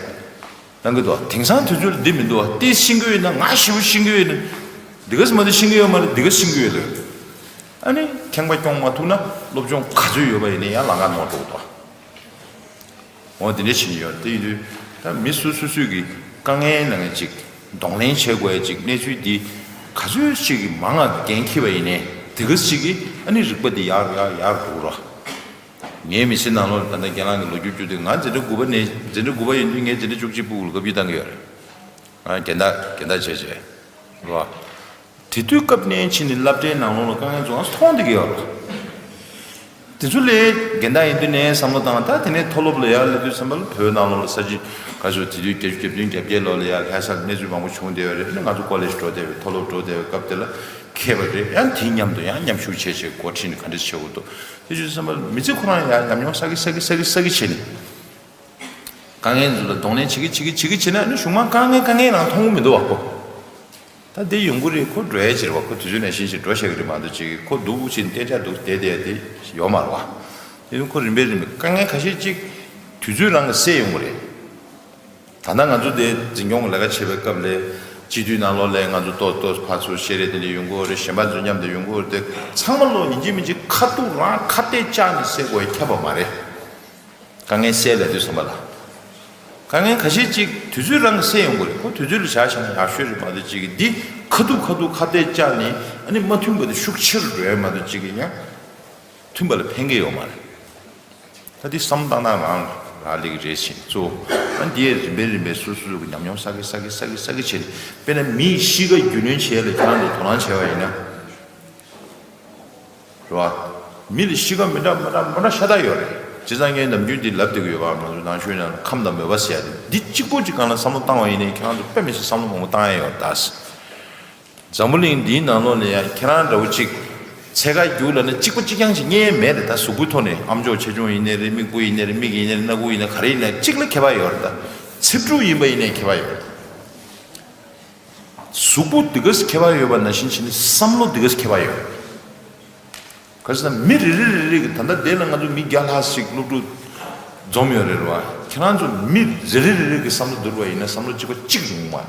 གནང་གི་འདུག་དེང་སང་དུས་ཚོད་ལ་འདི་མི་འདུག་བ། དེ་ཤེས་ཀྱི་ཡོད་ན་ང་ཞེ་པོ་ཤེས་ཀྱི་ཡོད་ན། འདི་ག་ཟེར་མ་འདི་ཤེས་ཀྱི་ཡོད་མ་རེད། འདི་ག་ཤེས་ཀྱི་ཡོད་ལོས། ཨ་ནི་ཁེངས་པ་སྐྱོང་མ་ཐུབ་ན་སློབ་སྦྱོང་ག་ཚོད་ཡོད་པ་ཡིན་ནའི་ཡང་ལམ་ཁ་ནོར་འགྲོ་གི་འདུག་འོ་དེ་འདྲ་བྱེད་ཀྱི་ཡོད་རེད། དེ་ཡིན་དུས་ད་མི་སོ་སོ་སོས་ཀྱི་དཀའ་ངལ་ནང་ཅིག་གདོང་ལེན་བྱེད་དགོས་ཡ་ཅིག་གནས་ཚུལ་འདི་ག་ཚོད་ཅིག་གི་མང་ང་འགན་འཁྱེར་བ་ཡིན་ནའི་དེ་ག་ཅིག་གི་ཨ་ནི་རིག་པ་འདི་ཡར་ཡར་ཡར་འགྲོ་གི་རེད། ངའི་མི་ཚེ་ནང་ལོགས་ལ་ད་ལྟ་རྒན་ལགས་ཀྱི་ལོ་རྒྱུས་བརྒྱུད་དེ་ང་འཛིན་གྲྭ་དགུ་པ་ནས་འཛིན་གྲྭ་དགུ་པ་ཡིན་དུས་ངས་འཛིན་གྲྭ་བཅུ་གཅིག་ཕྲུ་གུ་ལ་བཀའ་བརྒྱུད་བཏང་གི་ཡོད་རེད། ང་རྒན་བདག་རྒན་བདག་བྱས་བྱས་རེད་བ། དེ་དུས་སྐབས་ནས་ཕྱིན་ནས་སློབ་གྲྭའི་ནང་ལོགས་ལ་དཀའ་ངལ་ཚོ་ང་མཐོང་བསྡད་ཀྱི་ཡོད་རེད། དེ་ཚོ་ལས་རྒན་བདག་ཡིན་དུས་ནས་བསམ་བློ་བཏང་ད་དེ་ནས་མཐོ་སློབ་ལ་ཡར་སླེབས་དུས་ཙམ་པ་ལ་བོད་ནང་ལོགས་ལ་ས་བྱི་ག་ཚོད་དེ་དུས་བརྒྱད་ཅུ་གྱ་བདུན་གྱ་བརྒྱད་ལོ་ལ་ཡར་ལྷ་སར་གནས་ཚུལ་མང་པོ་བྱུང་བསྡད་ཡོད་རེད། ང་ཚོ་ཀོ་ལེཇ་འགྲོ་བསྡད་པའི་མཐོ་སློབ་འགྲོ་བསྡད་པའི་སྐབས་དེ་ལ་མཁས་པ་རེད། ཡང་དེའི་མཉམ་དུ་ཡང་མཉམ་ཞུགས་བྱས་བྱས་འགོ་ཁྲིད་ནས་ག་འདྲ་བྱེད་དགོས་འདུག་དེ་བྱས་ཙམ་པ་ལ་མི་ཚེ་ཁོ་རང་ཡང་ཉམས་མྱོང་བསགས་ཀྱི་བསགས་ཀྱི་བསགས་ཀྱི་བསགས་ཀྱི་བྱས་ནས་དཀའ་ངལ་ཚོ་ལ་གདོང་ལེན་བྱེད་ཀྱི་བྱེད་ཀྱི་བྱེད་ཀྱི་བྱས་ན་ཨ་ནི་གཞུག་མ་དཀའ་ངལ་དཀའ་ངལ་རང་མཐོང་གི་མི་འདུག་བ་ཁོ། ད་འདི་ཡོང་གི་རེད། ཁོ་འགྲོ་ཡ་ཅིག་རེད་བ། ཁོ་དུས་ཚོད་ནང་བཞིན་ཞིག་འགྲོ་བཞག་གི་རེད་མ་གཏོགས་ཅིག་ཁོ་འདུག་ཅིག་གཏན་འཇགས་འདུག་བསྡད་བསྡད་དེ་ཡོད་མ་རེད་བ། དེ་ནི་ཁོ་རིམ་པས་རིམ་པས་དཀའ་ངལ་ཁ་ཤས་ཅིག་དུས་ཚོད་རང་གིས་སེལ་ཡོང་གི་རེད། ད་ལྟ་ང་ཚོ་དེ་འཛིན་སྐྱོང་གི་ལས་ཀ་བྱེད་པའི་སྐབས་ལ་སྤྱི་འཐུས་ནང་ལོགས་ལ་ང་ཚོ་ཏོག་ཏོག་ཕར་ཚུར་བཤད་རེས་དེ་འདྲ་ཡོང་གི་རེད། གཞན་པ་ཚོ་མཉམ་དུ་ཡོང་གི་རེད། དེ་ཚང་མ་ལོག་ཡིན་གཅིག་མིན་གཅིག་ཁ་ཐུག་རང་ཁ་གཏད་བཅག་ནས་སེལ་དགོས་ཡ་ཁྱབ་པ་མ་རེད། དཀའ་ངལ་སེལ་ལབ་དུས་ཙམ་པ་ལ། དཀའ་ངལ་ཁ་ཤས་ཅིག་དུས་ཚོད་རང་གིས་སེལ་ཡོང་གི་རེད། ཁོ་དུས་ཚོད་ལ་བཞག་བཞག་ན་ཡག་ཤོས་རེད་མ་གཏོགས་ཅིག་གིས་འདི་ཁ་ཐུག་ཁ་ཐུག་ཁ་གཏད་བཅག་ནས་ཨ་ནི་མ་མཐུན་པ་དེ་ཤུགས་ཆེ་རུ་འགྲོ་ཡ་མ་གཏོགས་ཅིག་གིས་ཡང་མཐུན་པ་ལ་ཕན་གི་ཡོད་མ་རེད། ད་འདི་བསམ་བློ་བཏང་སྟངས་རང་རག་ལས་ཀྱི་རེད་ཤིང་གཙོ་བོ། ཨ་འདི་ཡས་རིམ་པས་རིམ་པས་སོ་སོ་སོ་གི་ཉམས་མྱོང་བསགས་གི་བསགས་གི་བསགས་གི་བསགས་གི་བྱས་ནས་དཔེར་ན་མིའི་གཤིས་ཀ་རྒྱུས་ལོན་བྱེད་ཡ་ལ་ཁྱེད་རང་ཚོ་དོ་སྣང་བྱས་པ་ཡིན་ན། རེད་བ། མི་ལ་གཤིས་ཀ་མི་འདྲ་མི་འདྲ་མི་འདྲ་ཤ་སྟག་ཡོད་རེད། བྱས་ཙང་ངས་ནམ་རྒྱུན་འདི་ལབ་བསྡད་ཀྱི་ཡོད་པ། ང་ཚོ་ནང་ཆོས་ནང་ཁམས་དང་མོས་པ་ཟེར་ཡ་དེ་འདི་གཅིག་པོ་གཅིག་སྒང་ལ་བསམ་བློ་བཏང་བ་ཡིན་ནའི་ཁྱེད་རང་ཚོ་དཔེ་མི་སྲིད་བསམ་བློ་མང་པོ་བཏང་ཡ་ཡོད་རེད་ད། འཛམ་བུ་གླིང་འདིའི་ནང་ལོགས་ལ་ཡ་ཁྱེད་རང་འདྲ་བོ་གཅིག་ཚད་བཀག་རྒྱུགས་ལབ་ན་གཅིག་པ་གཅིག་རྐྱང་ཞིག་རྙེད་མེད་རེད་ད། གཟུགས་པོའི་ཐོག་ནས་ཨམ་ཅོག་ཆེ་ཆུང་ཡིན་ནའི་རེད། མིག་སྤུ་ཡིན་ནའི་རེད། མིག་ཡིན་ནའི་རེད། སྣ་ཁུག་ཡིན་ནའི་ག་རེ་ཡིན་ནའི་གཅིག་ལ་ཁྱད་པར་ཡོད་རེད་ད། ཚེ་ཕྲུག་ཡིན་པ་ཡིན་ནའི་ཁྱད་པར་ཡོད་རེད། གཟུགས་པོ་འདི་གས་ཁྱད་པར་ཡོད་པ་ནང་བཞིན་བྱས་ནས་བསམ་བློ་འདི་གས་ཁྱད་པར་ཡོད། ག་རེ་ཟེར་ན་མི་རེ་རེ་རེ་རེ་གི་ད་ལྟ་འདི་ལ་ང་ཚོ་མི་བརྒྱ་ལྷག་ཞིག་སློབ་ཕྲུག་འཛོམས་ཡོད་རེད་རེད་བ། ཁྱེད་རང་ཚོ་མི་རེ་རེ་རེ་རེ་གི་བསམ་བློ་བསྡུར་བ་ཡིན་ན་བསམ་བློ་གཅིག་པ་གཅིག་ཡོང་མ་རེད་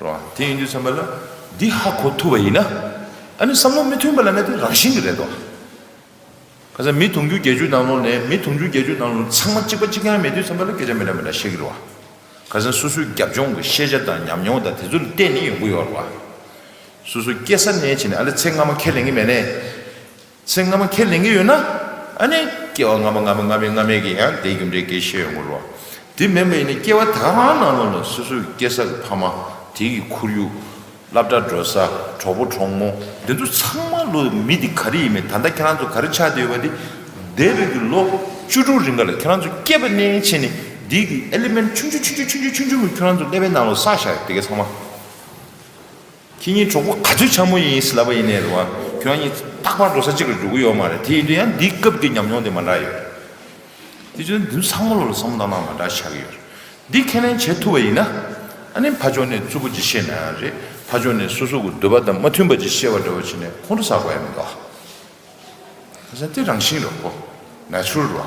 བ། དེ་ཡིན་དུས་ཙམ་པ་ལ་འདི་ཧ་གོ་ཐུབ་པ་ཡིན་ན་ཨ་ནི་བསམ་བློ་མི་མཐུན་པ་ལབ་ན་དེ་རང་བཞིན་གྱི་རེད་དོ། ཁ་སང་མི་དུང་ཕྱུར་བརྒྱད་ཅུ་ནང་ལོགས་ནས་མི་དུང་ཕྱུར་བརྒྱད་ཅུ་ནང་ལོགས་ཚང་མ་གཅིག་པ་གཅིག་རྐྱང་མེད་དུས་ཙམ་པ་ལ་སྐད་ཆ་མི་འདྲ་མི་འདྲ་བཤད་ཀྱི་རེད་བ། ཁ་སང་སོ་སོའི་རྒྱབ་ལྗོངས་ཀྱི་ཤེས་བྱ་དང་ཉམས་མྱོང་དང་དེ་ཚོ་ལ་བརྟེན་ནས་ཡོང་གི་ཡོད་རེད་བ། སོ་སོ་སྐྱེ་ས་ནས་བྱས་ནས་ཨ་ལེ་ཚེ་སྔ་མ་ཁས་ལེན་གྱི་མེད་ནས། ཚེ་སྔ་མ་ཁས་ལེན་གྱི་ཡོད་ན། ཨ་ནི་སྐྱེ་བ་སྔ་མ་སྔ་མ་སྔ་མའི་སྔ་མའི་གི་ཡང་དེའི་རྒྱུ་འབྲས་སྐད་ཤེས་ཡོང་གི་རེད་བ། དེ་མིན་པ་ཡིན་ན་སྐྱེ་བ་ད་ག་རང་ནང་ལོགས་ལ་སོ་སོའི་སྐྱེ་ས་གི་ཕ་མ། དེ་གི་ཁོར་ཡུག་སློབ་གྲྭ་འགྲོ་ས། གྲོགས་པོ་གྲོགས་མོ། འདི་ཚོ་ཚང་མ་ལོ་མི་འདི་ག་རེ་ཡིན་མིན་ད་ལྟ་ཁྱེད་རང་ཚོ་ག་རེ་ཆགས་བསྡད་ཡོད་པ་འདི། འདས་པའི་གི་ལོ་བཅུ་དྲུག་རིང་ག་ལ་ཁྱེད་རང་ཚོ་སྐྱེས་པ་ནས་བྱས་ནས་འདི་གི་ཨེ་ལི་མེན་ཆུང་ཆུང་ཆུང་ཆུང་ཆུང་ཆུང་ཆུང་གི་ཁྱེད་རང་ཚོ་ཀླད་པའི་ནང་ལོགས་བསགས་བཞག་ཡོད་དེ་ག་ཚང་མ། ཁྱེད་གཉིས་གྲོགས་པོ་ག་ཚོད་འཆམ་པོ་ཡིན་ཟེར་ལབ་པ་ཡིན་ནའི་རེད་བ། ཁྱོད་གཉིས་རྟག་པར་འགྲོ་ས་གཅིག་ལ་འགྲོ་གི་ཡོད་མ་རེད། དེ་ཡིན་དུས་ཡང་འདི་སྐབས་ཀྱི་ཉམས་མྱོང་དེ་མ་འདྲ་ཡོད། དེ་ཚོ་འདི་ཚང་མ་ལོ་ལ་བསམ་བློ་བཏང་སྟངས་མ་འདྲ་ཆགས་ཀྱི་ཡོད། འདི་ཁས་ལེན་བྱེད་ཐུབ་པ་ཡིན་ན། ཨ་ནི་ཕར་ཕྱོགས་ནས་རྩུབ་པོ་ཅིག་བཤད་ན་ཡང་རེད། ཕར་ཕྱོགས་ནས་སོ་སོ་གི་འདོད་པ་དང་མ་མཐུན་པ་ཅིག་བཤད་པ་འདྲ་བོ་བྱས་ནས་ཁོང་ཁྲོ་ཟ་དགོས་ཡ་མི་འདུག་ཁ་སང་དེ་རང་བཞིན་རེད་ཁོ། ནེ་ཆུ་རལ་རེད་བ།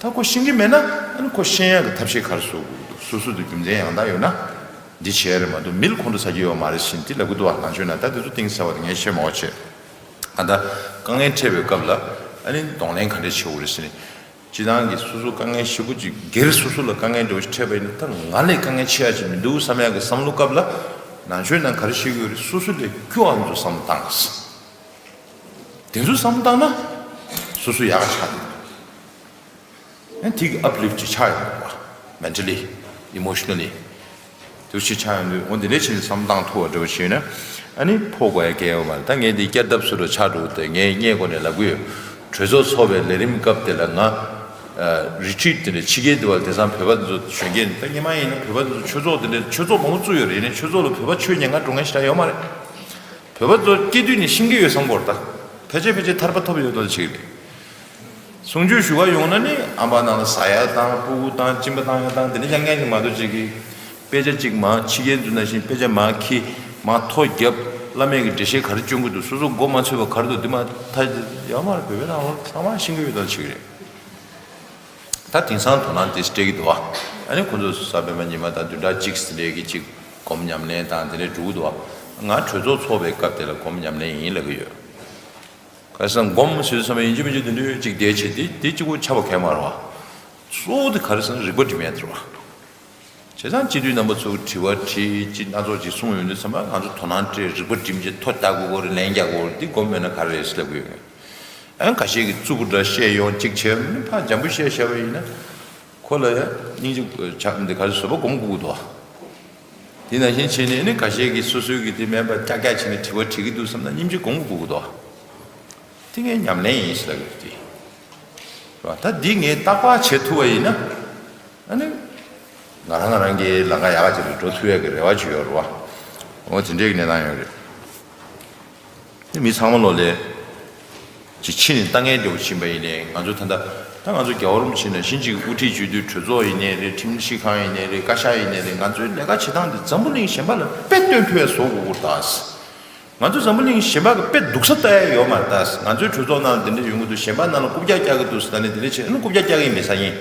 ད་ཁོ་ཤེས་ཀྱི་མེད་ན། ཨ་ནི་ཁོ་ཤེས་ཡག་གི་ཐབས་ཤེས་ག་རེ་བཟོ་དགོས་འདུག་སོ་སོ་དེ་རྒྱུ་མཚན་ཡང་དག་ཡོད་ན་འདི་བྱས་རེད་མ་གཏོགས་མི་ལ་ཁོང་ཁྲོ་ཟ་གི་ཡོད་མ་རེད་ཟེར་འདི་ལབ་གི་འདུག་བ། ནང་ཆོས་ན་ད་དེ་ཚོ་གཏིང་ཟབ་པ་དེ་ངས་བཤད་མ་བྱས། ཨ་ད་དཀའ་ངལ་འཕྲད་པའི་སྐབས་ལ་ཨ་ནི་གདོང་ལེན་ག་འདྲས་བྱེད་དགོས་རེད་ཟེར་ནས། སྤྱིར་བཏང་གི་སོ་སོ་དཀའ་ངལ་ཞེ་པོ་ཅིག་སྒེར་སོ་སོ་ལ་དཀའ་ངལ་འདྲ་བོ་ཞིག་འཕྲད་པ་ཡིན་ན་ད་ང་ལས་དཀའ་ངལ་ཆེ་ཡ་ཅིག་མི་འདུག་བསམ་ཡག་གི་བསམ་བློ་སྐབས་ལ་ནང་ཆོས་ནང་ག་རེ་བཤད་ཀྱི་ཡོད་རེད། སོ་སོ་ལས་སྐྱོ་བ་ཚོ་བསམ་བློ་བཏང་། དེ་ཚོ་བསམ་བློ་བཏང་ན་སོ་སོ་ཡག་ག་ཆགས་འདུག་ཨ་དེ་གི་ཨབ་ལིཕ་ཅིག་ཆགས་ཡོང་གི་འདུག་བ། མེན་ཊལ་ལི། ཨི་མོ་ཤི་ནལ་ལི། དེ་ཅིག་ཆགས་ཡོང་དུས་འོ་འདི་འདྲའི་ཆེད་དུ་བསམ་བློ་བཏང་ཐུབ་པ་འདྲ་བོ་བྱས་ན་ཨ་ནི་ཕོག་དགོས་ཡ་གལ་ཡོད་མ་རེད། ད་ངས་འདི་བསྐྱར་ལྡབ་བཟོ་འདྲ་ཆགས་འགྲོ་གི་འདུག་ངས་སྔས་གོང་ནས་ལབ་གི་ཡོད། གྲོས་ཚོགས་ཚོགས་པའི་ལས་རིམ་སྐབས་དེ་ལ་ང་རི་ཊི་རིཊ་དེ་འདྲ་ཕྱི་རྒྱལ་དུ་བ་དེང་སང་བོད་པ་དེ་ཚོ་གཞོན་སྐྱེས་ད་སྔོན་མ་ཡིན་ན་བོད་པ་དེ་ཚོ་ཆོས་ཚོགས་དེ་འདྲ་ཆོས་ཚོགས་མང་པོ་བཙུགས་ཡོད་རེད། ཡིན་ནའི་ཆོས་ཚོགས་ལ་བོད་པ་ཆོས་ཉན་ག་འགྲོ་མཁན་ཞེ་དྲག་ཡོད་མ་རེད། བོད་པ་ཚོ་སྐྱེས་དུས་ནས་ཤེས་ཀྱི་ཡོད་བསམ་གི་ཡོད་རེད། ད་ཕལ་ཆེར་ཕལ་ཆེར་ཐར་པ་ཐོབ་ཡོད་མདོག་བྱེད་ཀྱི་རེད། གསུང་ཆོས་ཞུ་ག་ཡོང་ན་ནི་ཨམ་པ་ནང་ལ་ཟ་ཡ་དང་སྤུ་གུ་དང་གཅིན་པ་བཏང་ཡ་དང་དེ་འདྲ་རྐྱང་རྐྱང་ཞིག་མ་གཏོགས་ཅིག་གི། དཔེ་ཆ་གཅིག་མར་ཕྱི་རྒྱལ་དུ་ནང་བཞིན་དཔེ་ཆ་མར་འཁྱེར། མར་ཐོ་བརྒྱབ། བླ་མས་ཀྱི་འགྲེལ་བཤད་ག་རེ་སྐྱོན་གྱི་འདུག་སོ་སོ་མགོ་མ་ཚོས་པ་ག་རེ་འདུག་འདི་མ་ཐག་ཡོད་མ་རེད། བོད་པའི་ནང་ལོགས་ཚང་མ་ཤེས་ཀྱི་ཡོད་མདོག་བྱེད་ཀྱི་རེད། ད་དེང་སང་དོ་སྣང་དེ་སྤྲད་ཀྱི་འདུག་བ། ཨ་ནི་ཁོ་ཚོ་གཟའ་སྤེན་པ་ཉི་མ་དང་བདུན་ཕྲག་གཅིག་ཙམ་རེ་གི་ཅིག་སྒོམ་ཉམས་ལེན་དང་དེ་འདྲ་འགྲོ་གི་འདུག་བ། ང་གྲོས་ཚོགས་ཚོགས་པའི་སྐབས་དེ་ལ་སྒོམ་ཉམས་ལེན་ཡིན་ལབ་ཀྱི་ཡོད། ཁ་སང་སྒོམ་ཟེར་དུས་ཙམ་པ་ཡིན་གཅིག་མིན་གཅིག་དེ་འདྲའི་ཅིག་བསྡད་བྱས་དེ་དེ་གཅིག་པོ་ཆགས་པ་གང་ཡང་མ་རེད་བ། གཙོ་བོ་དེ་ག་རེ་ཟེར་ན་རིག་པ་སྒྲིམ་ཡ་དེ་རེད་བ། བྱས་ཙང་སྤྱི་འཐུས་རྣམ་པ་ཚོ་གིས་དྲི་བ་དྲིས་ཅིག་སྣ་ཚོགས་ཅིག་གསུངས་ཡོང་དུས་ཙམ་པ་ང་ཚོ་དོ་སྣང་སྤྲད། རིག་པ་སྒྲིམ་བྱས་ཐོ་བཏགས་དགོས་རེད། ལན་རྒྱག་དགོས་རེད། འདི་སྒོམ་མེད་ན་ག་རེ་རེད་ཟེར་ལབ་དགོས་ཡོད། ཨ་ཁ་ཤས་ཀྱིས་རྩུབ་པོ་འདྲ་བཤད་ཡོང་གཅིག་བྱས་ནས་ཕར་འཇམ་པོ་བཤད་བཞག་པ་ཡིན་ན། ཁོ་ལ་ཡང་སྙིང་རྗེ་ཆགས་འདི་ག་རེ་བཟོད་པ་སྒོམ་དགོས་ཀྱི་འདུག་དེ་ནང་བཞིན་བྱས་ནས་ནི་ཁ་ཤས་ཀྱིས་སོ་སོའི་གི་དེ་མེད་པ་ཀྱག་ཀྱག་བྱས་ནས་དྲི་བ་དྲི་གི་འདུག་བསམ་ན་སྙིང་རྗེ་སྒོམ་དགོས་ཀྱི་འདུག་དེ་ངའི་ཉམས་ལེན་ཡིན་ཟེར་ལབ་ཀྱི་རེད་དེ། རེད་བ། ད་འདི་ངས་རྟག་པར་བྱེད་ཐུབ་པ་ཡིན་ན། ཨ་ནི། ང་རང་ང་རང་གི་ལམ་ཁ་ཡག་ཅིག་ལ་འགྲོ་ཐུབ་ཡག་གི་རེ་བ་ཅིག་ཡོད་རེད་བ། འོ་དེ་འདྲའི་གི་གནས་སྟངས་ཡོད་རེད། དེ་མི་ཚང་མ་ལོ་ལས། ཅིག་ཕྱི་ནས་ལྟ་མཁན་འདྲ་བོ་ཕྱིན་པ་ཡིན་ནའི་ང་ཚོ་ད་ལྟ་ད་ང་ཚོ་རྒྱལ་བ་རིན་པོ་ཆེ་ནང་བཞིན་ཅིག་དབུ་ཁྲིད་བྱེད་དུས་གྲོས་ཚོགས་ཡིན་ནའི་རེད། ཁྲིམས་ཞིབ་ཁང་ཡིན་ནའི་རེད། བཀའ་ཤག་ཡིན་ནའི་རེད། ང་ཚོའི་ལས་ཀ་བྱེད་སྟངས་འདི་འཛམ་བུ་གླིང་གཞན་པ་ལ་དཔེ་སྟོན་ཐུབ་ཡ་བཟོ་དགོས་ཀྱི་རེད་ད། ང་ཚོ་འཛམ་བུ་གླིང་གཞན་པ་གི་དཔེ་སྡུག་ས་ལྟ་ཡ་ཡོད་མ་རེད་ད། ང་ཚོའི་གྲོས་ཚོགས་ནང་ལ་འདི་འདྲ་ཡོང་གི་འདུག་གཞན་པ་ནང་ལ་རྐུབ་བཀྱག་རྒྱག་གི་འདུག་ཟེར་ད་ནི་འདི་འདྲ་བྱས་ཨ་ནི་རྐུབ་བཀྱག་རྒྱག་གི་ཡིན་མེད་ས་ཡིན།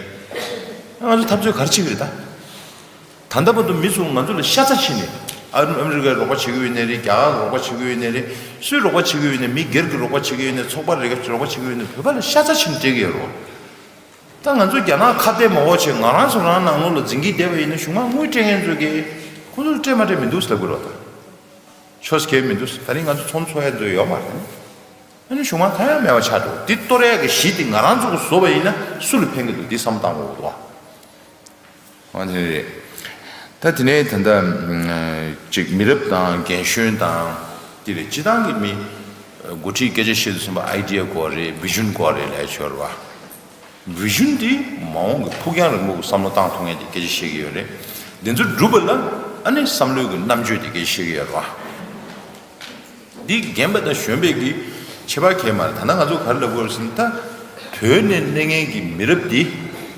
ང་ཚོ་འཐབ་རྩོད་ག་རེ་བྱེད་ཀྱི་རེད་ད། ད་ལྟ་བར་དུ་མི་ཚོས་ང་ཚོ་ལ་ཤ་ཚ་བྱས་ནས་ཨ་ཨ་མི་རི་ཀས་རོགས་པ་བྱེད་ཀྱི་ཡོད་ནའི་རེད། རྒྱ་གར་རོགས་པ་བྱེད་ཀྱི་ཡོད་ནའི་རེད། སུས་རོགས་པ་བྱེད་ཀྱི་ཡོད་ནའི་མི་སྒེར་གྱིས་རོགས་པ་བྱེད་ཀྱི་ཡོད་ནའི་ཚོགས་པ་རེ་ག་རོགས་པ་བྱེད་ཀྱི་ཡོད་ནའི་བོད་པ་ལ་ཤ་ཚ་བྱས་ནས་སྤྲད་ཀྱི་ཡོད་རེད། ད་ང་ཚོ་རྒྱ་ནག་ཁ་གཏད་མ་དབང་བྱས་ང་རང་ཚོ་རང་ནང་ལོགས་ལ་འཛིང་གིས་བསྡད་པ་ཡིན་ན་གཞུང་མང་དངུལ་སྤྲད་མཁན་ཚོ་གིས་ཁོ་ཚོར་སྤྲད་མ་སྤྲད་མི་འདུག་ཟེར་ལབ་དགོས་རེད་བ། ད་ཆོས་སྐལ་མི་འདུག་ད་རིང་ང་ཚོ་ཚོང་འཚོ་ཡ་ཚོ་ཡོད་མ་རེད། ཨ་ནི་གཞུང་མང་ཐ་ཡང་མེད་པ་ཆགས་འགྲོ། འདི་གཏོར་ཡ་གི་གཞི་འདི་ང་རང་ཚོ་གིས་བཟོས་པ་ཡིན་ན་སུ་ལ་ཕན་གི་འདུག་འདི་བསམ་བཏང་དགོས་འདུག་བ། འོ་དེ་རེད། ད་དེ་ནས་ད་ལྟ་ཅིག་མི་རབས་དང་རྒན་གཞོན་དང་དེ་རེད། སྤྱི་བཏང་གི་མི་འགོ་ཁྲིད་སྐད་ཆ་བཤད་དུས་ཙམ་པ་ཨའི་ཌི་ཡ་དགོས་རེད། བི་ཞུན་དགོས་རེད་ལབ་ཡ་ཡོད་རེད་བ། བི་ཞུན་དེ་མ་འོངས་ཀྱི་ཕུགས་རྒྱང་རིང་པོ་གི་བསམ་བློ་བཏང་ཐུབ་མཁན་དེ་སྐད་ཆ་བཤད་ཀྱི་ཡོད་རེད། འདི་ཚོ་སྒྲུབ་པ་ལ་ཨ་ནི་བསམ་བློའི་གི་རྣམ་དཔྱོད་དེ་སྐད་ཆ་བཤད་ཀྱི་ཡོད་རེད་བ། འདི་རྒན་པ་དང་གཞོན་པའི་གི་ཁྱད་པར་གང་ཡང་མ་རེད། ད་ལྟ་ང་ཚོ་ག་རེ་ལབ་དགོས་རེད་ཟེར་ན། ད་བོད་ནས་སླེབས་མཁན་གྱི་མི་རབས་འདི་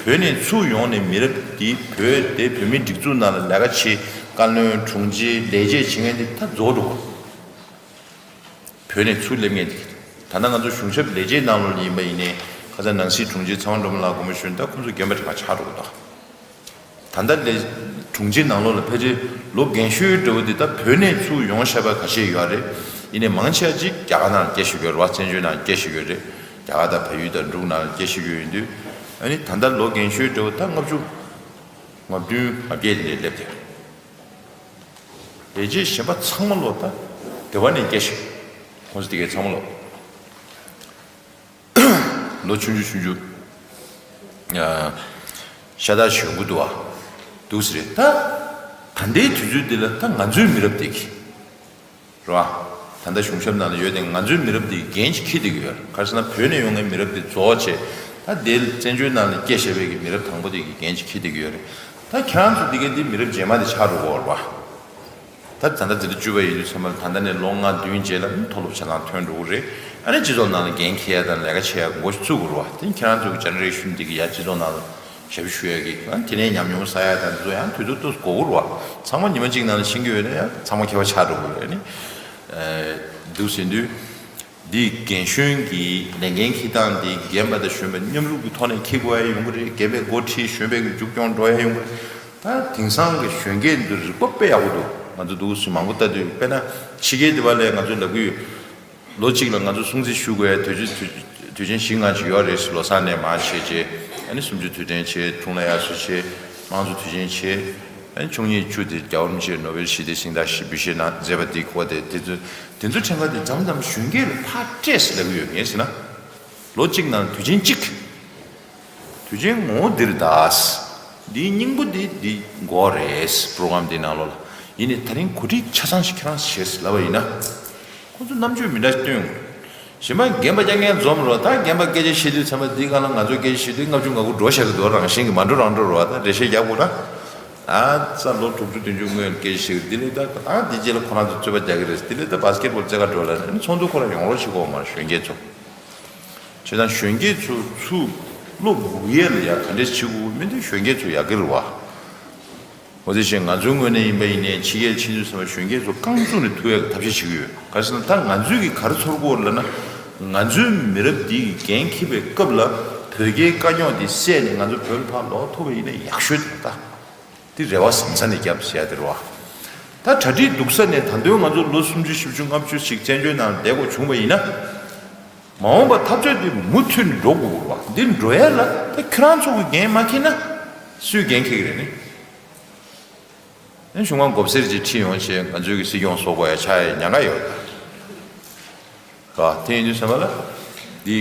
བོད་ནས་ཚུར་ཡོང་ནས་མི་རབས་འདི་བོད་དེ་བོད་མིའི་སྒྲིག་འཛུགས་ནང་ལ་ལས་ཀ་བྱེད། བཀའ་བློན་དྲུང་ཆེ་ལས་བྱེད་བྱེད་མཁན་འདི་ད་རྫོགས་འགྲོ་གི་རེད། བོད་ནས་ཚུར་སླེབས་མཁན་དེ། ད་ལྟ་ང་ཚོ་གཞུང་ཞབས་ལས་བྱེད་ནང་ལོགས་ལ་ཡིན་པ་ཡིན་ནའི་ཁ་སང་ནང་སྲིད་དྲུང་ཆེ་ཚེ་དབང་སྒྲོལ་མ་ལགས་དགོངས་པ་ཞུས་ན་ད་ཁོང་ཚོ་རྒན་པ་དྲན་པ་ཆགས་འགྲོ་གི་འདུག་ད་ལྟ་ལས་དྲུང་ཆེ་ནང་ལོགས་ལ་ཕལ་ཆེར་ལོ་རྒན་ཤོས་འདྲ་བོ་དེ་ད་བོད་ནས་ཚུར་ཡོང་བཞག་པ་ཁ་ཤས་ཡོད་རེད། ཡིན་ནའི་མང་ཆེ་བ་ཅིག་རྒྱ་གར་ནང་ལ་སྐྱེས་བཞག་ཡོད་རེད་བ། བཙན་བྱོལ་ནང་སྐྱེས་བཞག་ཡོད་རེད། རྒྱ་གར་དང་བལ་ཡུལ་དང་འབྲུག་ནང་ལ་སྐྱེས་བཞག་ཡོད་ཡིན་དུས། ཨ་ནི་ད་ལྟ་ལོ་རྒན་ཤོས་འདྲ་བོ་ད་ལྔ་བཅུ་ང་བདུན་ང་བརྒྱད་དེ་འདྲ་སླེབས་ཏེ། ལས་བྱེད་གཞན་པ་ཚང་མ་ལོ་ད་སྡེ་བ་ནས་སྐྱེས་བཞག་ཁོང་ཚོ་དེ་གའི་ཚང་མ་ལོ། ལོ་ཆུང་ཆུང་ཆུང་ཆུང་། ཤ་སྟག་གཞོན་སྐུ་འདུག་བ། འདུག་ཟེར་རེད་ད། ད་ལྟའི་དུས་ཚོད་འདི་ལ་ད་ང་ཚོའི་མི་རབས་འདི་གི། རེད་བ། ད་ལྟ་གཞུང་ཞབས་ནང་ལ་ཡོད་དེ་ང་ཚོའི་མི་རབས་འདི་འགན་ཅིག་འཁྱེར་བསྡད་ཀྱི་ཡོད། ག་རེ་ཟེར་ན་བོད་ནས་ཡོང་མཁན་མི་རབས་འདི་རྫོགས་བྱས། ད་དེ་བཙན་བྱོལ་ནང་ལ་སྐྱེས་བཞག་པའི་གི་མི་རབས་དང་པོ་དེ་གི་འགན་ཅིག་འཁྱེར་བསྡད་ཀྱི་ཡོད་རེད། ད་ཁྱེད་རང་ཚོ་འདི་གའི་འདི་མི་རབས་རྗེས་མ་དེ་ཆགས་འགྲོ་གི་ཡོད་རེད་བ། ད་ད་ལྟ་འཛིན་གྲྭ་བཅུ་པ་ཡིན་དུས་ཚང་མ་ད་ལྟ་ནས་ལོ་ལྔ་བདུན་རྗེས་ལ་མཐོ་སློབ་ཆ་ཚང་ཐོན་འགྲོ་གི་རེད། ཨ་ནི་སྤྱི་ཚོགས་ནང་ལ་འགན་འཁྱེར་ཡ་དང་ལས་ཀ་བྱེད་ཡ་འགོ་ཞིག་ཚུགས་དགོས་རེད་བ། དེ་ཁྱེད་རང་ཚོ་གི་ཇེ་ནེ་རེ་ཤན་འདི་གི་ཡ་སྤྱི་ཚོགས་ནང་ལ་ཞབས་ཞུ་ཡ་གི་ཨ་ནི་དེ་ནས་ཉམས་མྱོང་བསགས་ཡ་དང་དེ་ཚོ་ཡང་དུས་ཚོད་ཏོག་ཙམ་འགོར་གི་རེད་བ། ཚང་མ་ཉི་མ་གཅིག་ནང་ལ་ཤེས་ཀྱི་ཡོད་ན་ཡང་ཚང་མ་མཁས་པ་ཆགས་འགྲོ་གི་རེད། ཨ་ནི་འདུག་ཟེར་དུས། འདི་རྒན་གཞོན་གྱི་ལས་འགན་འཁྱེར་སྟངས་འདི་རྒན་པ་དང་གཞོན་པ་མཉམ་རུབ་ཀྱི་ཐོག་ནས་འཁྱེར་དགོས་ཡ་ཡོང་གི་རེད། རྒན་པས་འགོ་ཁྲིད་གཞོན་པས་ཀྱི་མཇུག་སྐྱོང་འགྲོ་ཡ་ཡོང་གི་རེད། ད་དེང་སང་གི་གཞོན་སྐྱེས་འདི་རིག་པ་དཔེ་ཡག་པོ་འདུག་ང་ཚོ་འདུག་སེ་མང་པོ་ལྟ་དུས། དཔེར་ན་ཕྱི་རྒྱལ་འདི་པ་ལས་ང་ཚོ་ལབ་ཀྱི་ཡོད། ལོ་གཅིག་ལ་ང་ཚོ་སྲུང་བརྩི་ཞུ་དགོས་ཡ་དུས་ཆེན་དུས་དུས་ཆེན་བཞི་ལྔ་ཅིག་ཡོད་རེད། ལོ་གསར་ནས་མར་བྱས་རྗེས་ཨ་ནི་གསུམ་བཅུ་དུས་དྲན་བྱས། འཁྲུངས་ལྷ་དབྱར་གསོལ་བྱས། དམངས་གཙོ་དུས་ཆེན་བྱས། ཨ་ནི་བཅུ་གཉིས་བཅུ་དེ་རྒྱལ་བ་རིན་པོ་ཆེས་ནོ་བེལ་ཞི་བདེའི་གཟེངས་རྟགས་ཞིག་འབུལ་བཞེས་གནང་མཛད་པ་འདི་གོ་དེ་དེ་ཚོ་དེ་ཚོ་དྲན་པ་དེ་མཚམས་མཚམས་གཞོན་སྐྱེས་ལ་ཕར་སྤྲད་ཟེར་ལབ་ཀྱི་ཡོད། ངས་ཟེར་ན་ལོ་གཅིག་ནང་དུས་ཆེན་གཅིག་དུས་ཆེན་ངོ་བོ་འདིར་གདའ། འདིའི་སྙིང་པོ་འདི་འདི་འགོ་རེད། པྲོ་གྲམ་འདི་ནང་ལོགས་ལ། ཡིན་ནའི་ད་རིང་གོ་སྒྲིག་ཆ་ཚང་ཞིག་ཁྱེད་རང་བྱེད་ཟེར་ལབ་པ་ཡིན་ན། ཁོང་ཚོ་རྣམ་དཔྱོད་མི་འདྲ་སྟོན་ཡོང་། གཞན་པ་རྒན་པ་རྐྱང་རྐྱང་འཛོམས་རོགས། ད་རྒན་པ་སྐད་ཆ་བཤད་དུས་ཚང་མ་འདི་སྒང་ལ་ང་ཚོ་སྐད་ཆ་བཤད་དུས་ལྔ་བཅུ་ང་དགུ་འགྲོ་བཞག་གི་འདུག་རང་བཞིན་གྱི་མ་འགྲོ་རང་འགྲོ་རོགས། ད་རེ་ཞིག་རྒྱག་དགོས་ན། ཨ་ཙ་ལོ་དྲུག་ཅུ་བདུན་ཅུ་སྔོན་སྐད་ཆ་བཤད་གི་འདི་ལས་ད་ད་འདི་རྗེས་ལ་ཁོ་རང་ཚོ་རྩོད་པ་རྒྱག་གི་རེད། འདི་ལས་ད་བཱ་སི་ཀེ་ཊི་བོལ་རྩེད་གར་འགྲོ་ལ་ནི་ཚོགས་འདུ་ཁོ་རང་ཡོང་རོགས་བྱེད་དགོས་མ་རེད། གཞོན་སྐྱེས་ཚོ། བྱས་ཙང་གཞོན་སྐྱེས་ཚོ་ཚུར་བློ་འགུག་ཡས་ལ་ཡ་ག་འདྲས་བྱེད་དགོས་མིན་དེ་གཞོན་སྐྱེས་ཚོ་ཡག་གི་རེད་བ། འོ་དེ་བཞིན་ང་ཚོའི་ངོས་ནས་ཡིན་པ་ཡིན་ནའི་ཕྱི་རྒྱལ་ཕྱིན་དུས་ཙམ་པ་གཞོན་སྐྱེས་ཚོ་རྐང་བཙུགས་ནས་ཐུག་ཡག་གི་ཐབས་ཤེས་བྱེད་ཀྱི་ཡོད། ག་རེ་ཟེར་ན་ད་ང་ཚོས་ཀྱི་ག་རེ་ཚོར་གྱི་ཡོད་ལབ་ན། ང་ཚོའི་མི་རབས་འདི་ཡི་འགན་འཁྱེར་བའི་སྐབས་ལ་བོད་རྒྱའི་དཀའ་རྙོག་འདི་བསལ་ནས་ང་ཚོ་བོད་ལ་ཕར་ལོག་ཐུབ་པ་ཡིན་ན་ཡག་ཤོས་དེ་རེད་ད། དེ་རེ་བ་ཟང་ཟིང་ནས་བརྒྱབ་ཟེར་ཡ་དེ་རེད་བ། ད་གྲ་སྒྲིག་སྡུག་ས་ནས་ད་དུང་ང་ཚོ་ལོ་སུམ་ཅུ་བཞི་བཅུ་ལྔ་བཅུ་ཞིག་བཙན་བྱོལ་ནང་བསྡད་དགོས་བྱུང་བ་ཡིན་ན། མ་འོངས་པ་འཐབ་རྩོད་འདི་མུ་མཐུད་ནས་འགྲོ་དགོས་རེད་བ། འདི་འགྲོ་ཡ་ལ་ད་ཁྱོད་རང་ཚོ་གི་འགན་མ་འཁྱེར་ན་སུས་འགན་འཁྱེར་གི་རེད་ནི། ཨ་གཞུང་མང་མགོ་སེར་ཅིག་ཁྲིད་ཡོང་བྱས་ང་ཚོའི་གི་སྲིད་སྐྱོང་བཟོ་དགོས་ཡ་ཆགས་ཡ་ཉེན་ཁ་ཡོད་ད། རེད་བ། དེ་ཡིན་དུས་ཙམ་པ་ལ་འདི་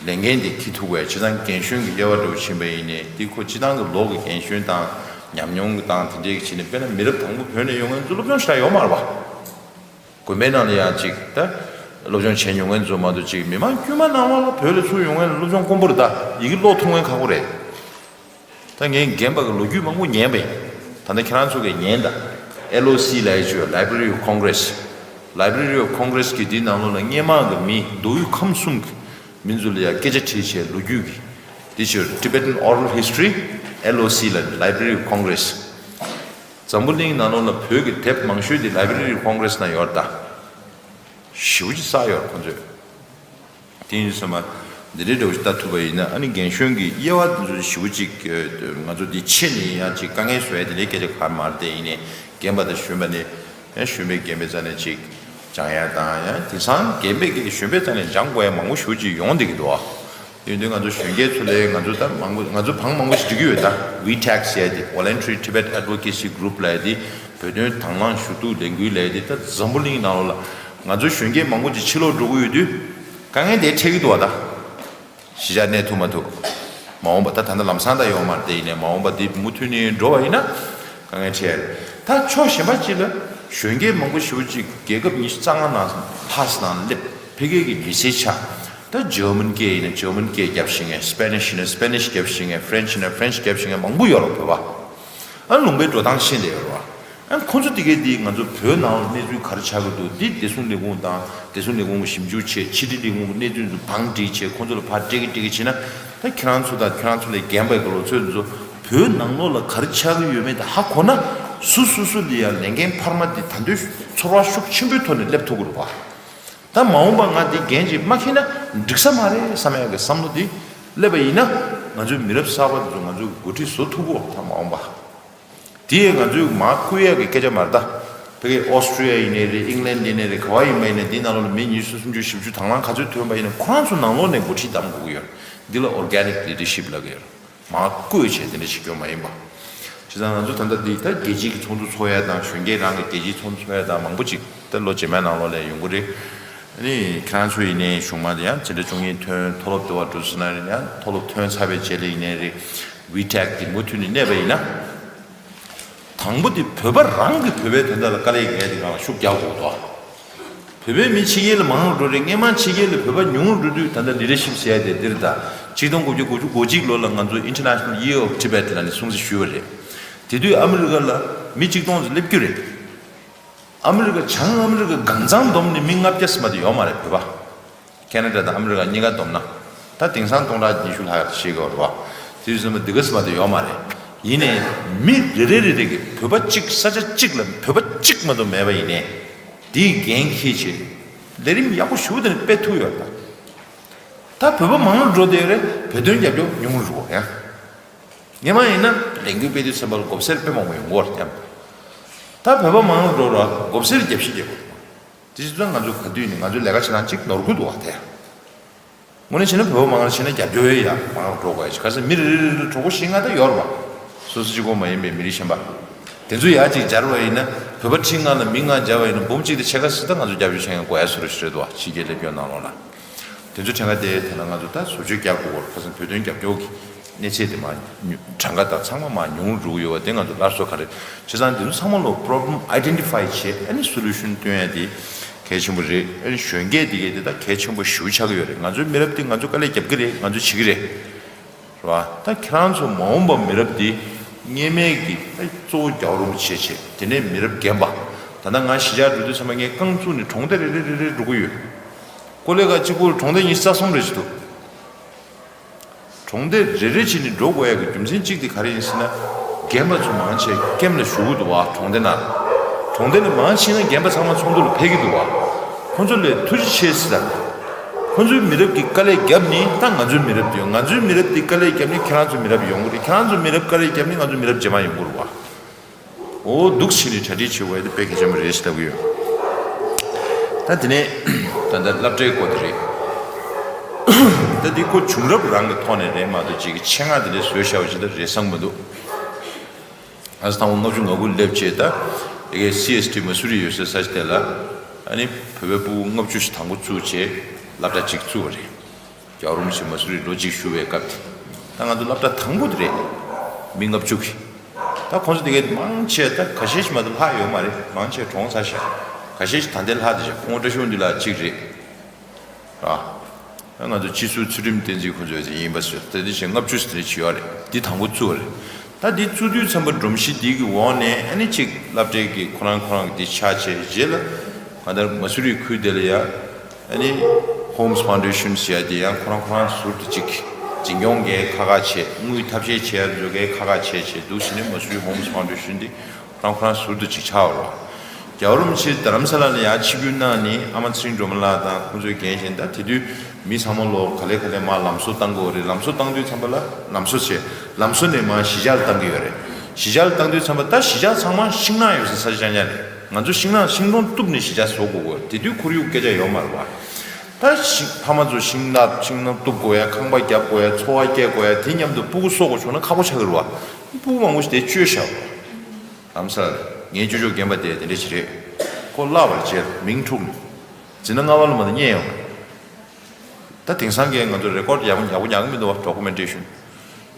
ལས་འགན་འདི་འཁྱེར་ཐུབ་དགོས་ཡ། བྱས་ཙང་རྒན་གཞོན་གྱི་དབྱེ་བ་འདྲ་བོ་ཕྱིན་པ་ཡིན་ནའི་འདི་ཁོ་སྤྱི་བཏང་གི་ལོ་གི་རྒན་གཞོན་དང་ཉམས་མྱོང་གི་སྟངས་དེ་འདྲའི་གི་བྱས་ནས། དཔེར་ན་མི་རབས་དང་པོ་བོད་ནས་ཡོང་མཁན་ཚོ་སློབ་སྦྱོང་ཞེ་དྲག་ཡོད་མ་རེད་བ། དགོན་པའི་ནང་ལ་ཡང་ཅིག་ད་སློབ་སྦྱོང་བྱས་མྱོང་མཁན་ཚོ་མ་གཏོགས། ཅིག་མི་མང་དཀྱུས་མ་ནང་ལོགས་ལ་བོད་ལ་ཚུར་ཡོང་མཁན་ལ་སློབ་སྦྱོང་དཀོན་པོ་རེད་ད། ཡི་གེ་ཀློག་ཐུབ་མཁན་ཁག་པོ་རེད། ད་ངས་རྒན་པ་གི་ལོ་རྒྱུས་མང་པོ་ཉན་པ་ཡིན། ད་ལྟ་ཁྱེད་རང་ཚོ་གིས་ཉན་ད། ཨེལ་ཨོ་སི་ལབ་ཡ་ཅིག་ཡོད། Library of Congress། Library of Congress་གི་འདིའི་ནང་ལོགས་ལ་སྔས་མ་གི་མི་མདོ་དབུས་ཁམས་གསུམ་གི་མི་ཚོ་ལ་ཡ་སྐད་ཆ་དྲིས་བྱས་ལོ་རྒྱུས་ཀྱི་འདི་ཅིག་ཡོད། Tibetan Oral History། ཨེལ་ཨོ་སི་ལ་Library of Congress། འཛམ་བུ་གླིང་ནང་ལོགས་ལ་བོད་ཀྱི་དེབ་མང་ཤོས་དེ་Library of Congress་ནང་ཡོད་རེད་ད། ཞེ་པོ་ཅིག་བསགས་ཡོད་རེད་ཁོང་ཚོས། དེ་ཡིན་དུས་ཙམ་པ་འདི་འདྲའི་འདྲ་བོ་ཞིག་ལྟ་ཐུབ་པ་ཡིན་ན། ཨ་ནི་རྒན་གཞོན་གྱི་དབྱེ་བ་འདི་ཚོ་ཞེ་པོ་ཅིག་ང་ཚོ་འདི་ཕྱེ་ནས་ཡང་ཅིག་དཀའ་ངལ་བཟོ་ཡ་དེ་འདྲའི་སྐད་ཆ་གང་མ་རེད་དེ། ཡིན་ནའི་རྒན་པ་དང་གཞོན་པ་ནས་ཡང་གཞོན་པས་རྒན་པའི་རྩ་ནས་ཅིག་སྦྱང་ཡ་དང་། ཡང་དེང་སང་རྒན་པས་ཀྱི་གཞོན་པའི་རྩ་ནས་སྦྱང་དགོས་ཡ་མང་པོ་ཞེ་པོ་ཅིག་ཡོང་བསྡད་ཀྱི་འདུག་ཨ། དེ་ཡིན་དུས་ང་ཚོ་གཞོན་སྐྱེས་ཚོ་ལས་ང་ཚོ་ད་མང་པོ་ང་ཚོ་བང་མང་པོ་ཞིག་སྒྲིག་གི་ཡོད་ད། ཝི་ཊེག་ཟེར་ཡ་དེ། Voluntary Tibet Advocacy Group་ལབ་ཡ་དེ། བོད་དོན་དང་བླངས་ཞུ་གཏུག་ལས་འགུལ་ལབ་ཡ་དེ། ད་འཛམ་བུ་གླིང་ནང་ལོགས་ལ་ང་ཚོ་གཞོན་སྐྱེས་མང་པོ་ཅིག་ཕྱིར་ལོག་འགྲོ་གི་ཡོད་དུས་དཀའ་ངལ་དེ་འཕྲད་ཀྱི་འདུག་བ་ད། གཞིས་ཆགས་གནས་ཐུབ་མ་ཐུབ། མ་འོངས་པ་ད་ད་ལྟ་ལམ་སང་ད་ཡོད་མ་རེད་དེ། ཡིན་ནའི་མ་འོངས་པ་འདི་མུ་མཐུད་ནས་འགྲོ་བ་ཡིན་ན་དཀའ་ངལ་འཕྲད་ཡ་རེད། ད་ཕྱོགས་གཞན་པ་ཅིག་ལ་གཞོན་སྐྱེས་མང་པོ་ཞེ་པོ་ཅིག་རྒྱལ་ཁབ་ཉི་ཤུ་རྩ་ལྔ་ནང་ལྷག་ཙམ་ནང་སླེབས། ཕ་གི་གི་མི་སེར་ཆགས། ད་ཇར་མན་སྐད་ཡིན་ན་ཇར་མན་སྐད་རྒྱབ་ཤེས་མཁན། སི་པེ་ནིཤ་ཡིན་ན་སི་པེ་ནིཤ་རྒྱབ་ཤེས་མཁན། ཕ་རེན་ཆི་ཡིན་ན་ཕ་རེན་ཆི་རྒྱབ་ཤེས་མཁན་མང་པོ་ཡོད་རེད་བོད་པ། ཨ་ལུང་པའི་འགྲོ་སྟངས་ཤེས་བསྡད་ཡོད་རེད་བ། ཨ་ཁོང་ཚོ་དེ་གས་དེ་ང་ཚོ་བོད་ནང་ལ་གནས་ཚུལ་ག་རེ་ཆགས་ཀྱི་འདུག་འདི་བདེ་སྲུང་ལས་ཁུངས་དང་། བདེ་སྲུང་ལས་ཁུངས་ཀྱིས་ཞིབ་འཇུག་བྱས། ཕྱི་དྲིལ་ལས་ཁུངས་ཀྱིས་གནས་ཚུལ་ཚོ་བང་སྒྲིག་བྱས། ཁོང་ཚོ་ལ་ཕར་སྤྲད་ཀྱི་སྤྲད་ཀྱི་བྱས་ན། ད་ཁྱེད་རང་ཚོ་དང་ཁྱེད་རང་ཚོ་ལས་རྒན་པའི་གི་ལོ་ཚོད་ཚོ་བོད་ནང་ལོགས་ལ་ག་རེ་ཆགས་ཀྱི་ཡོད་མེད་དེ་ཧ་གོ་ན། སུ་སུ་སུ་ལ་ཡང་ལས་འགན་འཕར་མ་འདི་ད་དུང་ཚོར་བ་ཤུགས་ཆེན་པོའི་ཐོག་ནས་སླེབས་ཐུབ་ཀྱི་རེད་བ། ད་མ་འོངས་པ་ང་འདི་འགན་ཅིག་མ་འཁྱེར་ན་འགྲིག་ས་མ་རེད་བསམ་ཡག་གི་བསམ་བློ་འདི་སླེབས་པ་ཡིན་ན། ང་ཚོའི་མི་རབས་གསར་པ་འདི་ཚོ་ང་ཚོས་འགོ་ཁྲིད་བཟོ་ཐུབ་གོ། ད་མ་འོངས་པ་དེ་ང་ཚོས་མར་བསྐུལ་ཡག་གི་སྐད་ཆ་མ་རེད་ད། ཕ་གི་ཨོ་སི་ཀྲི་ཡ་ཡིན་ནའི་རེད། ཨིང་ལན་ཡིན་ནའི་རེད། ག་བ་ཡིན་པ་ཡིན་ནའི་འདི་ནང་ལོགས་ལ་མི་ཉི་ཤུ་སུམ་ཅུ་བཞི་བཅུ་དང་བླངས་ག་ཚོད་ཐོན་པ་ཡིན་ནའི་ཁོ་རང་ཚོ་ནང་ལོགས་ནས་འགོ་ཁྲིད་གདམ་དགོས་ཀྱི་ཡོད། འདི་ལ་ཨོར་གེ་ནིག་ལི་ཌར་ཤིབ་ལབ་ཀྱི་ཡོད། མར་བསྐོས་བྱས་དེ་འདྲ་ཞིག་སྐྱོན་མ་ཡིན་པ། བྱས་ཙང་ང་ཚོ་ད་ལྟ་འདི་ད་རྒྱལ་སྤྱིའི་ཚོགས་འདུ་ཚོགས་ཡ་དང་། གཞོན་སྐྱེས་རང་གི་རྒྱལ་སྤྱིའི་ཚོགས་འདུ་ཚོགས་ཡ་དང་མང་པོ་ཅིག་ད་ལོ་རྗེས་མའི་ནང་ལོགས་ལ་ཡོང་གི་རེད། ཨ་ནི་ཁྱེད་རང་ཚོ་ཡིན་ནའི་གཞུང་མང་དེ་ཡང་འཛིན་གྲྭ་བཅུ་གཉིས་ཐོན། མཐོ་སློབ་དེ་བར་འགྲོ་ཟེར་ན་རེད། ཡང་མཐོ་སློབ་ཐོན་ཚར་བའི་རྗེས་ལ་ཡིན་ནའི་རེད། ཝི་ཊེག་དེ་མུ་མཐུད་ནས་གནས་པ་ཡིན་ན། དང་པོ་དེ་བོད་པ་རང་གིས་བོད་པའི་དོན་དག་ལ་དཀའ་ལས་རྒྱག་ཡ་དེ་སྒང་ལ་ཤུགས་རྒྱག་དགོས་འདུག་བོད་པའི་མི་ཕྱི་རྒྱལ་ལ་མང་རུ་འགྲོ་རེད། སྔས་མ་ཕྱི་རྒྱལ་ལ་བོད་པ་ཉུང་རུ་འགྲོ་དུས་ད་ལྟ་ལི་ཌར་ཤིབ་ཟེར་ཡ་དེ་འདིར་ད། ཆིག་སྟོང་དགུ་བརྒྱ་དགུ་བཅུ་གོ་གཅིག་ལོ་ལ་ང་ཚོ་International Year of Tibet་ལ་ནི་སྲུང་བརྩི་ཞུས་པ་རེད། དེ་དུས་ཨ་མི་རི་ཀ་ལ་མི་གཅིག་སྟོང་ཙམ་སླེབས་རྒྱུ་རེད། ཨ་མི་རི་ཀ་བྱང་ཨ་མི་རི་ཀ་གང་ཚང་བསྡོམས་ནས་མི་ལྔ་བརྒྱ་ཙམ་མ་གཏོགས་ཡོད་མ་རེད་བོད་པ། ཁེ་ན་ཌ་དང་ཨ་མི་རི་ཀ་གཉིས་ཀ་བསྡོམས་ན། ད་དེང་སང་སྟོང་ཕྲག་ཉི་ཤུ་ལྷག་ཡོད་ཤེས་ཀྱི་ཡོད་རེད་བ། དེ་དུས་ཙམ་པ་འདི་ག་ཙམ་མ་གཏོགས་ཡོད་མ་རེད། ཡིན་ནའི་མི་རེ་རེ་རེ་རེ་གིས་བོད་པ་གཅིག་ས་ཆ་གཅིག་ལ་བོད་པ་གཅིག་མ་གཏོགས་མེད་པ་ཡིན་ནའི། དེའི་འགན་འཁྱེར་བྱས། ལས་རིམ་ཡག་པོ་ཞེ་པོ་དེ་ནས་སྤེལ་ཐུབ་ཡོད་ད། ད་བོད་པ་མང་རུ་འགྲོ་བསྡད་ཡོད་རེད། བོད་དོན་རྒྱབ་སྐྱོར་ཉུང་རུ་འགྲོ་ཡ། སྔོན་མ་ཡིན་ན་ལས་འགུལ་སྤེལ་དུས་ཙམ་པ་ལ་མགོ་སེར་དཔེ་མང་པོ་ཡོང་གི་ཡོད་རེད། ད་བོད་པ་མང་རུ་འགྲོ་ར་མགོ་སེར་རྒྱབ་བཤིག་རྒྱབ་དགོས། དེ་བྱེད་དུས་ང་ཚོ་ག་དུས་ནས་ང་ཚོའི་ལས་ཀ་བྱེད་སྟངས་གཅིག་ནོར་འཁྲུལ་འདུག་བ་དེ། དངོས་གནས་བྱས་ན་བོད་པ་མང་རུ་བྱས་ན་རྒྱབ་སྐྱོར་ཡང་མང་རུ་འགྲོ་དགོས་ཡ་ཅིག་ག་ས་མི་རེ་རེ་རེ་ལ་གྲོགས་པོ་བཞི་ལྔ་ད་ཡོད་རེད་བ། སོ་སོ་གཅིག་པོ་མ་ཡིན་པའི་མི་རིགས་གཞན་པ། དེ་ཚོ་ཡར་ཅིག་སྦྱར་བ་ཡིན་ན་བོད་པ་ཁྲི་ལྔ་ལ་མི་ལྔ་སྦྱར་བ་ཡིན་ན་འབུམ་གཅིག་དང་ཕྱེད་ཀ་ཙམ་ད་ང་ཚོ་རྒྱབ་སྐྱོར་བྱེད་མཁན་དགོས་ཡ་བཟོ་འདྲ་ཞིག་རེད་འདུག་བ། ཕྱི་རྒྱལ་སླེབས་སྐྱོར་ནང་ལོགས་ལ། དེ་ཚོ་གྲངས་ཀ་དེ་དེ་ལ་ང་ཚོ་ད་བཟོ་བཅོས་རྒྱག་དགོས་སྐོར་ཁ་སང་བོད་དོན་རྒྱབ་སྐྱོར་གྱི་གནས་ཚད་དེ་མ་ཉུ་གྲངས་ཀ་དང་ཚང་མ་མ་ཉུང་རུ་འགྲོ་གི་ཡོད་པ་དེ་ང་ཚོ་སླར་གསོ་ག་རེ་བྱས་ཙང་དེ་ཚོ་ཚང་མ་ལོ་problem identify བྱས་ཨ་ནི་solution བཏོན་ཡ་དེ་གལ་ཆེན་པོ་རེད། ཨ་ནི་གཞོན་སྐྱེས་དེ་གས་དེ་ད་གལ་ཆེན་པོ་ཞེ་པོ་ཆགས་ཀྱི་ཡོད་རེད། ང་ཚོའི་མི་རབས་དེ་ང་ཚོ་དཀའ་ལས་རྒྱབ་ཀྱི་རེད། ང་ཚོ་བྱེད་ཀྱི་རེད། རེད་བ། ད་ཁྱེད་རང་ཚོ་མ་འོངས་པ་མི་རབས་འདི་སྔོན་མའི་གི་ད་གཙོ་བོ་རྒྱལ་བ་རིན་པོ་ཆེ་བྱས་དེ་ནས་མི་རབས་རྒན་པ། ད་ལྟ་ང་གཞིས་ཆགས་འགྲོ་དུས་ཚང་མ་ངས་རྐང་བཙུགས་ནས་གྲོང་སྡེ་རེ་རེ་རེ་རེ་འགྲོ་གི་ཡོད། ཀོ་ལེ་ག་གཅིག་པུར་གྲོང་སྡེ་ཉི་ཤུ་རྩ་གསུམ་རེ་ཞིག་འདུག་གྲོང་སྡེ་རེ་རེ་བྱས་ནས་འགྲོ་དགོས་ཡ་གི་རྒྱུ་མཚན་གཅིག་དེ་ག་རེ་ཡིན་ཟེར་ན། རྒན་པ་ཚོ་མང་ཆེ་ཀེམ་ལ་བཞུགས་ཀྱི་འདུག་བ། གྲོང་སྡེ་ནང་། གྲོང་སྡེ་ནས་མང་ཆེ་ན་རྒན་པ་ཚང་མ་ཚོགས་འདུ་ལ་ཕེབས་ཀྱི་འདུག་བ། ཁོང་ཚོ་ལ་ཐུགས་རྗེ་ཆེ་ཟེར་དང་། ཁོང་ཚོའི་མི་རབས་ཀྱི་དཀའ་ལས་བརྒྱབ་ནས་ད་ང་ཚོའི་མི་རབས་དེ་ཡོང་། ང་ཚོའི་མི་རབས་དེ་དཀའ་ལས་བརྒྱབ་ནས་ཁྱེད་རང་ཚོའི་མི་རབས་ཡོང་གི་རེད། ཁྱེད་རང་ཚོའི་མི་རབས་དཀའ་ལས་བརྒྱབ་ནས་ང་ཚོའི་མི་རབས་རྗེས་མ་ཡོང་གི་རེད་བ། འོ་འདུག་བྱས་ནས་གྲ་སྒྲིག་བྱེད་དགོས་ཡ་དེ་དཔེ་གལ་ཆེན་པོ་རེད་ཞེས་ལབ་ཀྱི་ཡོད། ད་དེ་ནས་ད་ལྟ་སློབ་གྲྭའི་སྐོར་དེ་རེད། ད་འདི་ཁོ་བྱུང་རབས་རང་གི་ཐོག་ནས་རེད་མ་གཏོགས་ཅིག་གི་ཆེད་མངགས་དེ་འདྲས་བཟོས་བཞག་པ་ཅིག་ད་རེད་བསམ་གི་མི་འདུག་ཨ་ས་དང་པོ་ལྔ་བཅུ་ང་དགུ་སླེབས་རྗེས་ད་ཨེ་སི་ཨེས་ཊི་མ་སུ་རི་ཡོད་སའི་ས་ཆ་དེ་ལ་ཨ་ནི་བོད་པའི་སྤུ་གུ་ལྔ་བཅུ་ཞིག་དང་པོ་བཙུགས་རྗེས་སློབ་གྲྭ་གཅིག་བཙུགས་པ་རེད། རྒྱལ་བ་རིན་པོ་ཆེ་མ་སུ་རི་ལོ་གཅིག་བཞུགས་པའི་སྐབས་དེ། ད་ང་ཚོ་སློབ་གྲྭ་དང་པོ་དེ་རེད། མི་ལྔ་བཅུ་གི། ད་ཁོང་ཚོ་དེ་གའི་མང་ཆེ་ད་ཁ་ཤས་ཤིག་མ་གཏོགས་ལྷག་ཡོད་མ་རེད། མང་ཆེ་གྲོངས་ཚར་ཤག་ཁ་ཤས་ཤིག་ད་ལྟའི་ལྷག་བསྡད་ཤག་ཁོང་བཀྲ་ཤིས་དབང་འདུས་ལགས་གཅིག་རེད། ར། ད་ང་ཚོ་སྤྱི་ཟུར་ཚུལ་ཁྲིམས་བསྟན་འཛིན་ཁོང་ཚོ་ཡིན་པ་ཟེར་ད་འདི་བཞིན་ལྔ་བཅུ་ཟེར་ནས་བྱས་ཡོད་རེད། འདི་དང་པོ་བཙུགས་པ་རེད། ད་འདི་བཙུགས་དུས་ཙམ་པ་སྒྲོམ་གཞི་འདི་གི་འོག་ནས་ཨ་ནི་གཅིག་སློབ་གྲྭའི་གི་ཁོ་རང་ཁོ་རང་གི་འདི་ཆགས་བྱས་རྗེས་ལ་གང་ལྟར་མ་སུ་རི་ཁུལ་དེ་ལ་ཡ། ཨ་ནི་Homes Foundation ཟེར་ཡ་དེ་ཡང་ཁོ་རང་ཁོ་རང་ཟུར་དུ་ཅིག་འཛིན་སྐྱོང་གི་ཁག་ཁག་བྱས། དངུལ་ཐབས་ཤེས་བྱས་ཡ་དེ་ཚོ་གི་ཁག་ཁག་བྱས་བྱས་འདུག་ཟེར་ནས་མ་སུ་རི་Homes Foundation དེ་ཁོ་རང་ཁོ་རང་ཟུར་དུ་ཅིག་ཆགས་པ་རེད། རྒྱལ་བ་རིན་པོ་ཆེ་རྡ་རམ་ས་ལ་ལ་ཡ་ཆིབས་བསྒྱུར་གནང་ནས་ཨ་མ་ཚེ་རིང་སྒྲོལ་མ་ལགས་དང་ཁོང་ཚོས་འགན་བཞེས། ད་དེ་དུས་མི་ཚང་མ་ལོ་ག་ལེ་ག་ལེ་མར་ལམ་བཟོ་བཏང་དགོས་རེད། ལམ་བཟོ་བཏང་དུས་ཙམ་པ་ལ་ལམ་བཟོ་བྱས། ལམ་བཟོ་ནས་མར་གཞིས་ཆགས་ལ་བཏང་གི་ཡོད་རེད། གཞིས་ཆགས་ལ་བཏང་དུས་ཙམ་པ་ད་གཞིས་ཆགས་ཚང་མ་ཤིང་ནགས་ཡོད་སའི་ས་ཆ་རྐྱང་རྐྱང་རེད། ང་ཚོ་ཤིང་ནགས་ཤིང་སྡོང་གཏུབ་ནས་གཞིས་ཆགས་བཟོ་དགོས་ཀྱི་ཡོད་རེད། དེ་དུས་ཁོར་ཡུག་སྐད་ཆ་ཡོད་མ་རེད་བ། ད་ཤིང་ཕ་མ་ཚོ་ཤིང་ནགས་ཤིང་སྡོང་གཏུབ་དགོས་ཡ། ཁང་པ་རྒྱབ་དགོས་ཡ། འཚོ་བ་སྐྱེལ་དགོས་ཡ། དེ་མཉམ་དུ་སྤུ་གུ་གསོ་དགོས་བྱུང་ན་ཁག་པོ་ཆགས་ཀྱི་རེད་བ། སྤུ་གུ་མང་པོ་ཞིག་དེ་བཅོལ་བཞག་པ་རེད། ལམ་སང་ངའི་ཅོ་ཅོ་རྒན་པ་དེ་དེ་འདྲ་ཞིག་རེད། ཁོ་བརླགས་པ་རེད། རྗེས་ལ་མིང་འཁྲུགས་ནས། འཛིན་གྲྭ་ལྔ་པ་ལ་མ་གཏོགས་རྙེད་ཡོང་མ་རེད། ད་དེང་སང་གི་ང་ཚོ་རེ་ཀོཌ་ཡག་པོ་ཡག་པོ་ཉར་གི་མི་འདུག་བ། ཌོ་ཀུ་མེན་ཊེ་ཤན།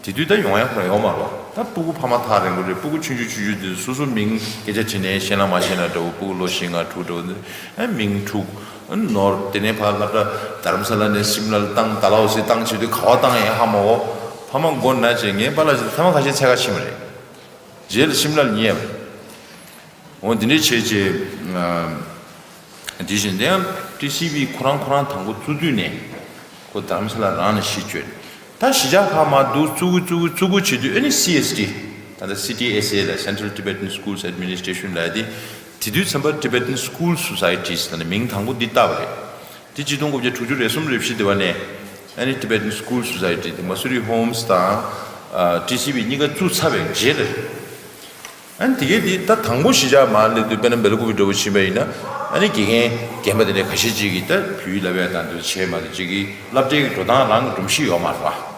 དེ་དུས་ད་ཡོང་ཡག་ཁོ་རང་ཡོད་མ་རེད་བ། ད་སྤུ་གུ་ཕ་མ་ཐག་རིང་པོ་རེད། སྤུ་གུ་ཆུང་ཆུང་ཆུང་ཆུང་དེ་སོ་སོ་མིང་སྐད་ཆ་དྲིས་ནས་ཤེས་ན་མ་ཤེས་ན་འདྲ་བོ། སྤུ་གུ་ལོ་བཞི་ལྔ་དྲུག་འདྲ་བོ་དེ་ཨ་མིང་འཁྲུགས་ནོར། དེ་ནས་ཕར་སློབ་གྲྭ་རྡ་རམ་ས་ལ་ནས་ཤིམ་ལ་ལ་བཏང་། ཌལ་ཧོ་སི་བཏང་བྱེད་དུས་ག་པར་བཏང་ཡིན་ཧ་མ་གོ། ཕ་མ་མགོ་ན་བྱས། ངའི་པཱ་ལགས་ཚོ་ཐེངས་མ་ཁ་ཤས་འཚོལ་ག་ཕྱིན་པ་རེད། རྗེས་ལ་ཤིམ་ལ་ལ་རྙེད་པ་རེད། འོ་འདི་འདྲའི་བྱས་རྗེས། ཨ། དེ་བཞིན་དེ་ཡང་ཊི་སི་ཝི་ཁོ་རང་ཁོ་རང་དང་པོ་བཙུགས་དུས་ནས་ཁོ་རྡ་རམ་ས་ལ་རང་ནས་གཞི་བཅོལ། ད་གཞིས་ཆགས་ཁག་མར་འདུག་བཙུགས་གི་བཙུགས་གི་བཙུགས་གི་བྱེད་དུས་ཨ་ནི་སི་ཨེས་ཊི། ད་ལྟ་སི་ཊི་ཨེས་ཨེ་ལ། Central Tibetan Schools Administration ལབ་ཡ་དེ། དེ་དུས་ཙམ་པ་Tibetan School Societies ད་ནི་མིང་དང་པོ་འདི་བཏགས་པ་རེད། དེ་གཅིག་སྟོང་དགུ་བརྒྱ་དྲུག་ཅུ་རེ་གསུམ་རེ་བཞི་དེ་བ་ནས་ཨ་ནི་Tibetan School Society དེ་མ་སུ་རི་ཧོམ་སི་དང་ཨ་ཊི་སི་ཝི་གཉིས་ཀ་བཙུགས་ཚར་བའི་རྗེས་ལ་རེད། ཨ་ནི་དེ་གས་དེ་ད་དང་པོ་གཞིས་ཆགས་མར་སླེབས་དུས་དཔེར་ན་སྦེ་ལ་ཀུ་པི་འདྲ་བོ་ཕྱིན་པ་ཡིན་ན་ཨ་ནི་དགེ་རྒན་རྒན་པ་དེ་འདྲ་ཁ་ཤས་ཅིག་གིས་ད་བོད་ཡིག་བསླབ་ཡ་དང་དེ་བྱས་མ་གཏོགས་ཅིག་གིས་སློབ་གྲྭའི་འགྲོ་སྟངས་རང་གི་སྒྲོམ་གཞི་ཡོད་མ་རེད་བ།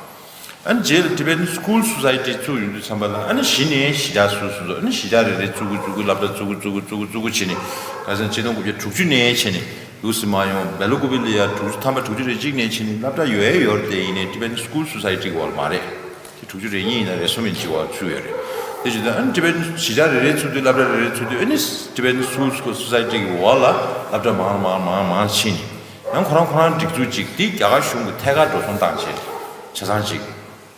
ཨ་ནི་རྗེས་ལ་Tibetan School Society བཙུགས་ཡོང་དུས་ཙམ་པ་ལ་ཨ་ནི་གཞི་ནས་གཞིས་ཆགས་སོ་སོ་སོ་ཨ་ནི་གཞིས་ཆགས་རེ་རེ་བཙུགས་གི་བཙུགས་གི་སློབ་གྲྭ་བཙུགས་གི་བཙུགས་གི་བཙུགས་གི་བཙུགས་གི་བྱས་ནས་ཁ་སང་ཆིག་སྟོང་དགུ་བརྒྱ་དྲུག་ཅུ་ནས་བྱས་ནས་ལུག་སི་མ་ཡོང་སྦེ་ལ་ཀུ་པི་ལ་ཡ་དྲུག་ཅུ་ཐམ་པ་དྲུག་ཅུ་རེ་གཅིག་ནས་བྱས་ནས་སློབ་གྲྭ་ཡོད་ཡ་ཡོད་རེད། དེ་ཡིན་ནའི་Tibetan School Society གི་འོག་ལ་མ་རེད། དེ་དྲུག་ཅུ་རེ་གཉིས་ཡིན་ན་རེ་གསུམ་ཡིན་གཅིག་འོག་ཚུད་ཡོད་རེད། དེ་བྱས་ཙང་ཨ་ནི་Tibetan གཞིས་ཆགས་རེ་རེ་ཚུད་དུས་སློབ་གྲྭ་རེ་རེ་ཚུད་དུས་ཨ་ནི་Tibetan School Society གི་འོག་ལ་སློབ་གྲྭ་མང་མང་མང་མང་ཕྱིན་ནས། ཡང་ཁོ་རང་ཁོ་རང་སྒྲིག་འཛུགས་གཅིག་འདི་རྒྱ་གར་གཞུང་གིས་ཐད་ཀར་འགྲོ་སོང་བཏང་བྱས་ཆ་ཚང་གཅིག་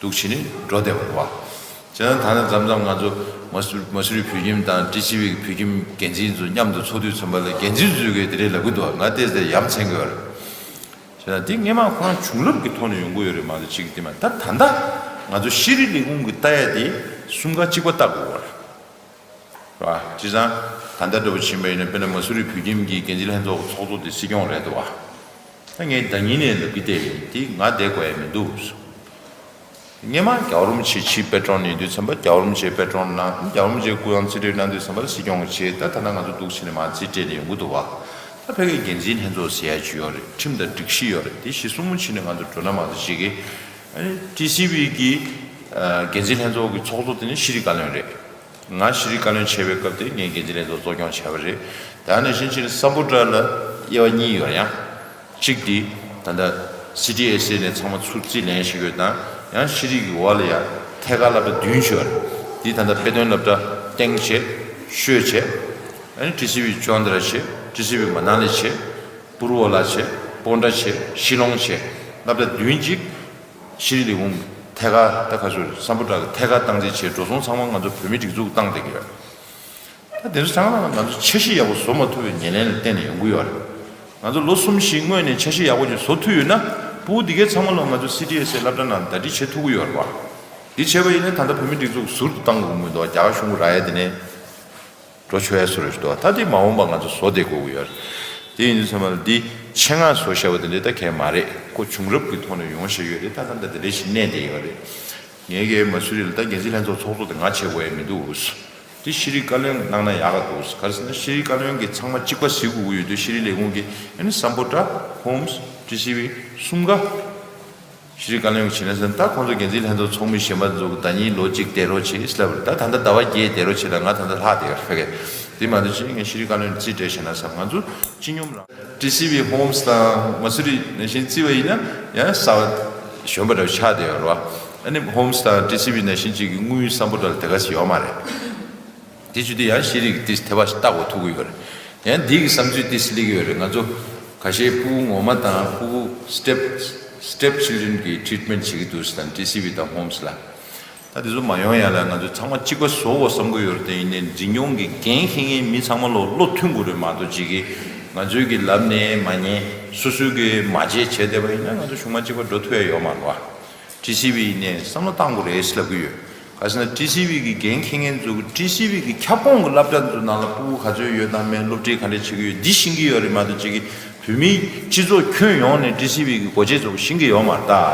འདུག་བྱས་ནས་འགྲོ་བསྡད་པ་རེད་བ། བྱས་ཙང་ད་ནི་མཚམས་མཚམས་ང་ཚོ་མ་སུ་མ་སུ་རི་བོད་ཁྱིམ་དང་ཊི་སི་ཝི་གི་བོད་ཁྱིམ་འགན་འཛིན་ཚོ་མཉམ་དུ་ཚོགས་དུས་ཙམ་པ་ལ་འགན་འཛིན་ཚོས་གི་དེ་འདྲས་ལབ་གི་འདུག་ང་ཏོག་ཙམ་ཡ་མཚན་གི་ཡོད་རེད། བྱས་ཙང་འདི་སྔོན་མ་ཁོ་རང་བྱུང་རབས་ཀྱི་ཐོག་ནས་ཡོང་གི་ཡོད་རེད་མ་གཏོགས་གཅིག་འདི་མ་ད་ད་ལྟ་ང་ཚོ་ཤེས་རིག་ལས་ཁུངས་ཀྱིས་ལྟ་ཡ་དེ་གསུམ་ཀ་གཅིག་པ་ལྟ་དགོས་པ་རེད། བ། བྱས་ཙང་ད་ལྟ་འདྲ་པོ་ཕྱིན་པ་ཡིན་ན། དཔེར་ན་མ་སུ་རི་བོད་ཁྱིམ་གྱི་འགན་འཛིན་ལྷན་ཚོགས་ཚོགས་གཙོ་དེ་སྲིད་སྐྱོང་རེད་འདུག་བ། ད་ངས་ཟླ་ཉིན་ནས་ལབ་ཀྱི་བསྡད་ཡིན། དེ་ང་བསྡད་དགོས་ཡ་མི་འདུག། སྔོན་མ་རྒྱལ་བ་རིན་པོ་ཆེ་ཕྱིར་པེ་ཏྲོན་ཡིན་དུས་ཙམ་པ། རྒྱལ་བ་རིན་པོ་ཆེ་པེ་ཏྲོན་གནང་། རྒྱལ་བ་རིན་པོ་ཆེ་སྐུ་ཡང་རྩིས་སྤྲོད་གནང་དུས་ཙམ་པ་ལ་སྲིད་སྐྱོང་བྱས། ད་ད་ལྟ་ང་ཚོ་འདུག་བྱས་ནས་མར་རྩིས་སྤྲད་ནས་ཡོང་གི་འདུག་བ། ད་ཕ་གིའི་འགན་འཛིན་ལྷན་ཚོགས་ཟེར་ཡ་ཅིག་ཡོད་རེད། ཁྲིམས་དང་སྒྲིག་གཞི་ཡོད་རེད། དེ་གཞི་བཟུང་བྱས་ནས་ང་ཚོ་འགྲོ་ན་མ་གཏོགས་ཅིག་གི། ཨ་ནི་ཊི་སི་ཝི་གི་ཨ་འགན་འཛིན་ལྷན་ཚོགས་ཀྱི་ཚོགས་གཙོ་དེ་ནི་ཤེས་རིག་བཀའ་བློན་རེད། ང་ཤེས་རིག་བཀའ་བློན་བྱས་པའི་སྐབས་དེ་ངས་འགན་འཛིན་ལྷན་ཚོགས་གཙོ་སྐྱོང་བྱས་པ་རེད། ད་ནང་བཞིན་བྱས་ནས་སམ་བྷོ་ཊ་ལ་དབྱེ་བ་གཉིས་ཡོད་ཡང་། གཅིག་དེ་ད་ལྟ་སི་ཊི་ཨེས་ཨེ་ནས་ཚང་མ་ཚུར་རྩིས་ལེན་བྱེད་དགོས་དང་། ཡང་ཤེས་རིག་གི་འོག་ལ་ཡང་ཐད་ཀར་སློབ་གྲྭ་བདུན་ཡོད་རེད། དེ་ད་ལྟ་དཔེ་སྟོན་སློབ་གྲྭ་སྟེང་བྱས། ཤོད་བྱས། ཨ་ནི་ཊི་སི་ཝི་ཅོན་ཏ་ར་བྱས། ཊི་སི་ཝི་མ་ན་ལི་བྱས། པུར་བོ་ལ་བྱས། པོན་ཏྲ་བྱས། ཤི་ལོང་བྱས། སློབ་གྲྭ་བདུན་གཅིག་ཤེས་རིག་ལས་ཁུངས་ཐད་ཀར། ད་ག་ཚོད་སམ་བྷོ་ཊ་གི་ཐད་ཀར་སྟངས་འཛིན་བྱས། འགྲོ་སོང་ཚང་མ་ང་ཚོ་བོད་མིའི་སྒྲིག་འཛུགས་བཏང་བསྡད་ཀྱི་ཡོད། ད་དེ་ཚོ་ཚང་མ་ང་ཚོ་འཆར་གཞི་ཡག་པོ་བཟོ་མ་ཐུབ་པའི་ཉེར་ལེན་ལ་བརྟེན་ནས་ཡོང་གི་ཡོད་རེད། ང་ཚོ་ལོ་གསུམ་བཞི་སྔོན་ནས་འཆར་གཞི་ཡག་པོ་ཅིག་བཟོ་ཐུབ་ཡོད་ན། ཕྲུ་གུ་འདི་གའི་ཚང་མ་ལོ་ང་ཚོ་སི་ཊི་ཨེས་ཨེ་སློབ་གྲྭ་ནང་ཟླ་སྒྲིལ་བྱེད་ཐུབ་ཀྱི་ཡོད་རེད་བ། འདི་བྱས་པ་ཡིན་ན་ད་ལྟ་བོད་མིའི་སྒྲིག་འཛུགས་ཟུར་དུ་བཏང་དགོས་མི་འདུག། རྒྱ་གར་གཞུང་གི་ར་ཡ་དེ་ནས་འགྲོ་ཆོག་ཡ་བཟོ་འདྲ་ཞིག་འདུག། ད་དེ་མ་འོངས་པ་ང་ཚོ་བཟོ་བསྡད་དགོས་ཀྱི་ཡོད་རེད། དེ་ཡིན་དུས་ཙམ་པ་ལ་འདི་ཆེད་མངགས་བཟོ་བཞག་པ་དེ་འདྲ་ད་གང་ཡང་མ་རེད། ཁོ་བྱུང་རབས་ཀྱི་ཐོག་ནས་ཡོང་བཞག་ཡོད་རེད། ད་ད་ལྟ་དེ་འདྲ་ཞིག་གནས་བསྡད་ཡོད་རེད། ངས་ཀྱིས་མ་སུ་རི་ལ་ད་འགན་འཛིན་ལྷན་ཚོགས་ཚོགས་གཙོ་དེ་ང་བྱེད་དགོས་ཡ་མི་འདུག། དེ་ཤེས་རིག་བཀའ་བློན་གནང་ན་ཡག་ག་འདུག། ག་རེ་ཟེར་ན་ཤེས་རིག་བཀའ་བློན་གྱིས་ཚང་མ་གཅིག་པ་གཟིགས་དགོས་ཀྱི་ཡོད་དུས། ཤེས་རིག་ལས་ཁུངས་ཀྱིས་ཨ་ནི་སམ་བྷོ་ཊ། ཧོམ་སི། ཊི་སི་ཝི་གསུམ་ཀ་ཤེས་རིག་བཀའ་བློན་གྱིས་བྱས་ན་ཟེར་ན། ད་ཁོང་ཚོ་འགན་འཛིན་ལྷན་ཚོགས་ཚོགས་མི་གཞན་པ་ཚོ་ཟླ་ཉིན་ལོ་གཅིག་བསྡད་རོགས་བྱེད་ཟེར་ལབ་པ་རེད། ད་ད་ལྟ་ཟླ་བ་བརྒྱད་བསྡད་རོགས་བྱེད་ལབ། ང་ད་ལྟ་ལྷག་བསྡད་ཡོད་རེད། ཕ་གི་དེ་མ་གཏོགས་ཅིག་ངས་ཤེས་རིག་བཀའ་བློན་རྩིས་སྤྲད་བྱས་ན་བསམ། ང་ཚོ་སྤྱི་སྙོམས་རང་། ཊི་སི་ཝི་ཧོམ་སི་དང་མ་སུ་རི་ནང་བཞིན་བརྩིས་པ་ཡིན་ན་ཡང་གསར་པ་གཞོན་པ་འདྲ་བོ་ཆགས་བསྡད་ཡོད་རེད་བ། ཨ་ནི་ཧོམ་སི་དང་ཊི་སི་ཝི་ནང་བཞིན་ཅིག་གི་དངུལ་སམ་བྷོ་ཊ་ལ་དེ་ག་ཚོད་ཡོད་མ་རེད། དེ་བྱེད་དུས་ཡང་ཤེས་རིག་གི་ཏིས་ཐེ་བ་ཞིག་བལྟ་དགོས་ཐུག་གི་ཡོད་རེད། ཡང་འདི་གི་བསམ་ཚུལ་ཏིས་སླེབས་ཀྱི་ཡོད་རེད། ང་ཚོ་ཁ་ཤས་ཕྲུ་གུ་ངོ་མ་དང་ཕྲུ་གུ་སི་ཊེབ་སི་ཊེབ་ཆིལ་ཌེན་གྱི་ཊི་རི་ཊི་མེན་ཊི་བྱེད་ཀྱི་འདུག་ཟེར་དང་། ཊི་སི་ཝི་དང་ཧོམ་སི་ལ། ད་དེ་ཚོ་མ་ཡོང་ཡ་ལ་ང་ཚོ་ཚང་མ་གཅིག་པ་བཟོ་དགོས་བསམ་གྱི་ཡོད་རེད། དེ་ཡིན་ནའི་འཛིན་སྐྱོང་གི་འགན་འཁྱེར་མཁན་མི་ཚང་མ་ལོ་བློ་མཐུན་དགོས་རེད་མ་གཏོགས། ཅིག་གིས་ང་ཚོའི་གི་ལབ་ནས་མ་ཉན། སོ་སོའི་གི་མ་བྱས་བྱས་བསྡད་པ་ཡིན་ན་ང་ཚོ་གཞུང་མང་གཅིག་པ་འགྲོ་ཐུབ་ཡ་ཡོད་མ་རེད་བ། ཊི་སི་ཝི་ཡིན་ནའི་བསམ་བློ་བཏང་དགོས་རེད་ཟེར་ལབ་ཀྱི་ཡོད། ག་ཟེར་ན་ཊི་སི་ཝི་གི་འགན་འཁྱེར་མཁན་ཚོ་གི་ཊི་སི་ཝི་གི་ཁྱབ་ཁོངས་ཀྱི་སློབ་གྲྭ་ཚོ་ནང་ལ་ཕྲུ་གུ་ག་ཚོད་ཡོད་དང་མེད། སློབ་ཁྲིད་ག་འདྲས་བྱེད་ཀྱི་ཡོད། འདི་ཤེས་ཀྱི་ཡོད་རེད་མ་གཏོགས། ཅིག་གིས་བོད་མིའི་སྤྱི་ཚོགས་ཁྱོན་ཡོངས་ནས་ཊི་སི་ཝི་གི་སྒོ་འབྱེད་ཚོ་ཤེས་ཀྱི་ཡོད་མ་རེད་ད།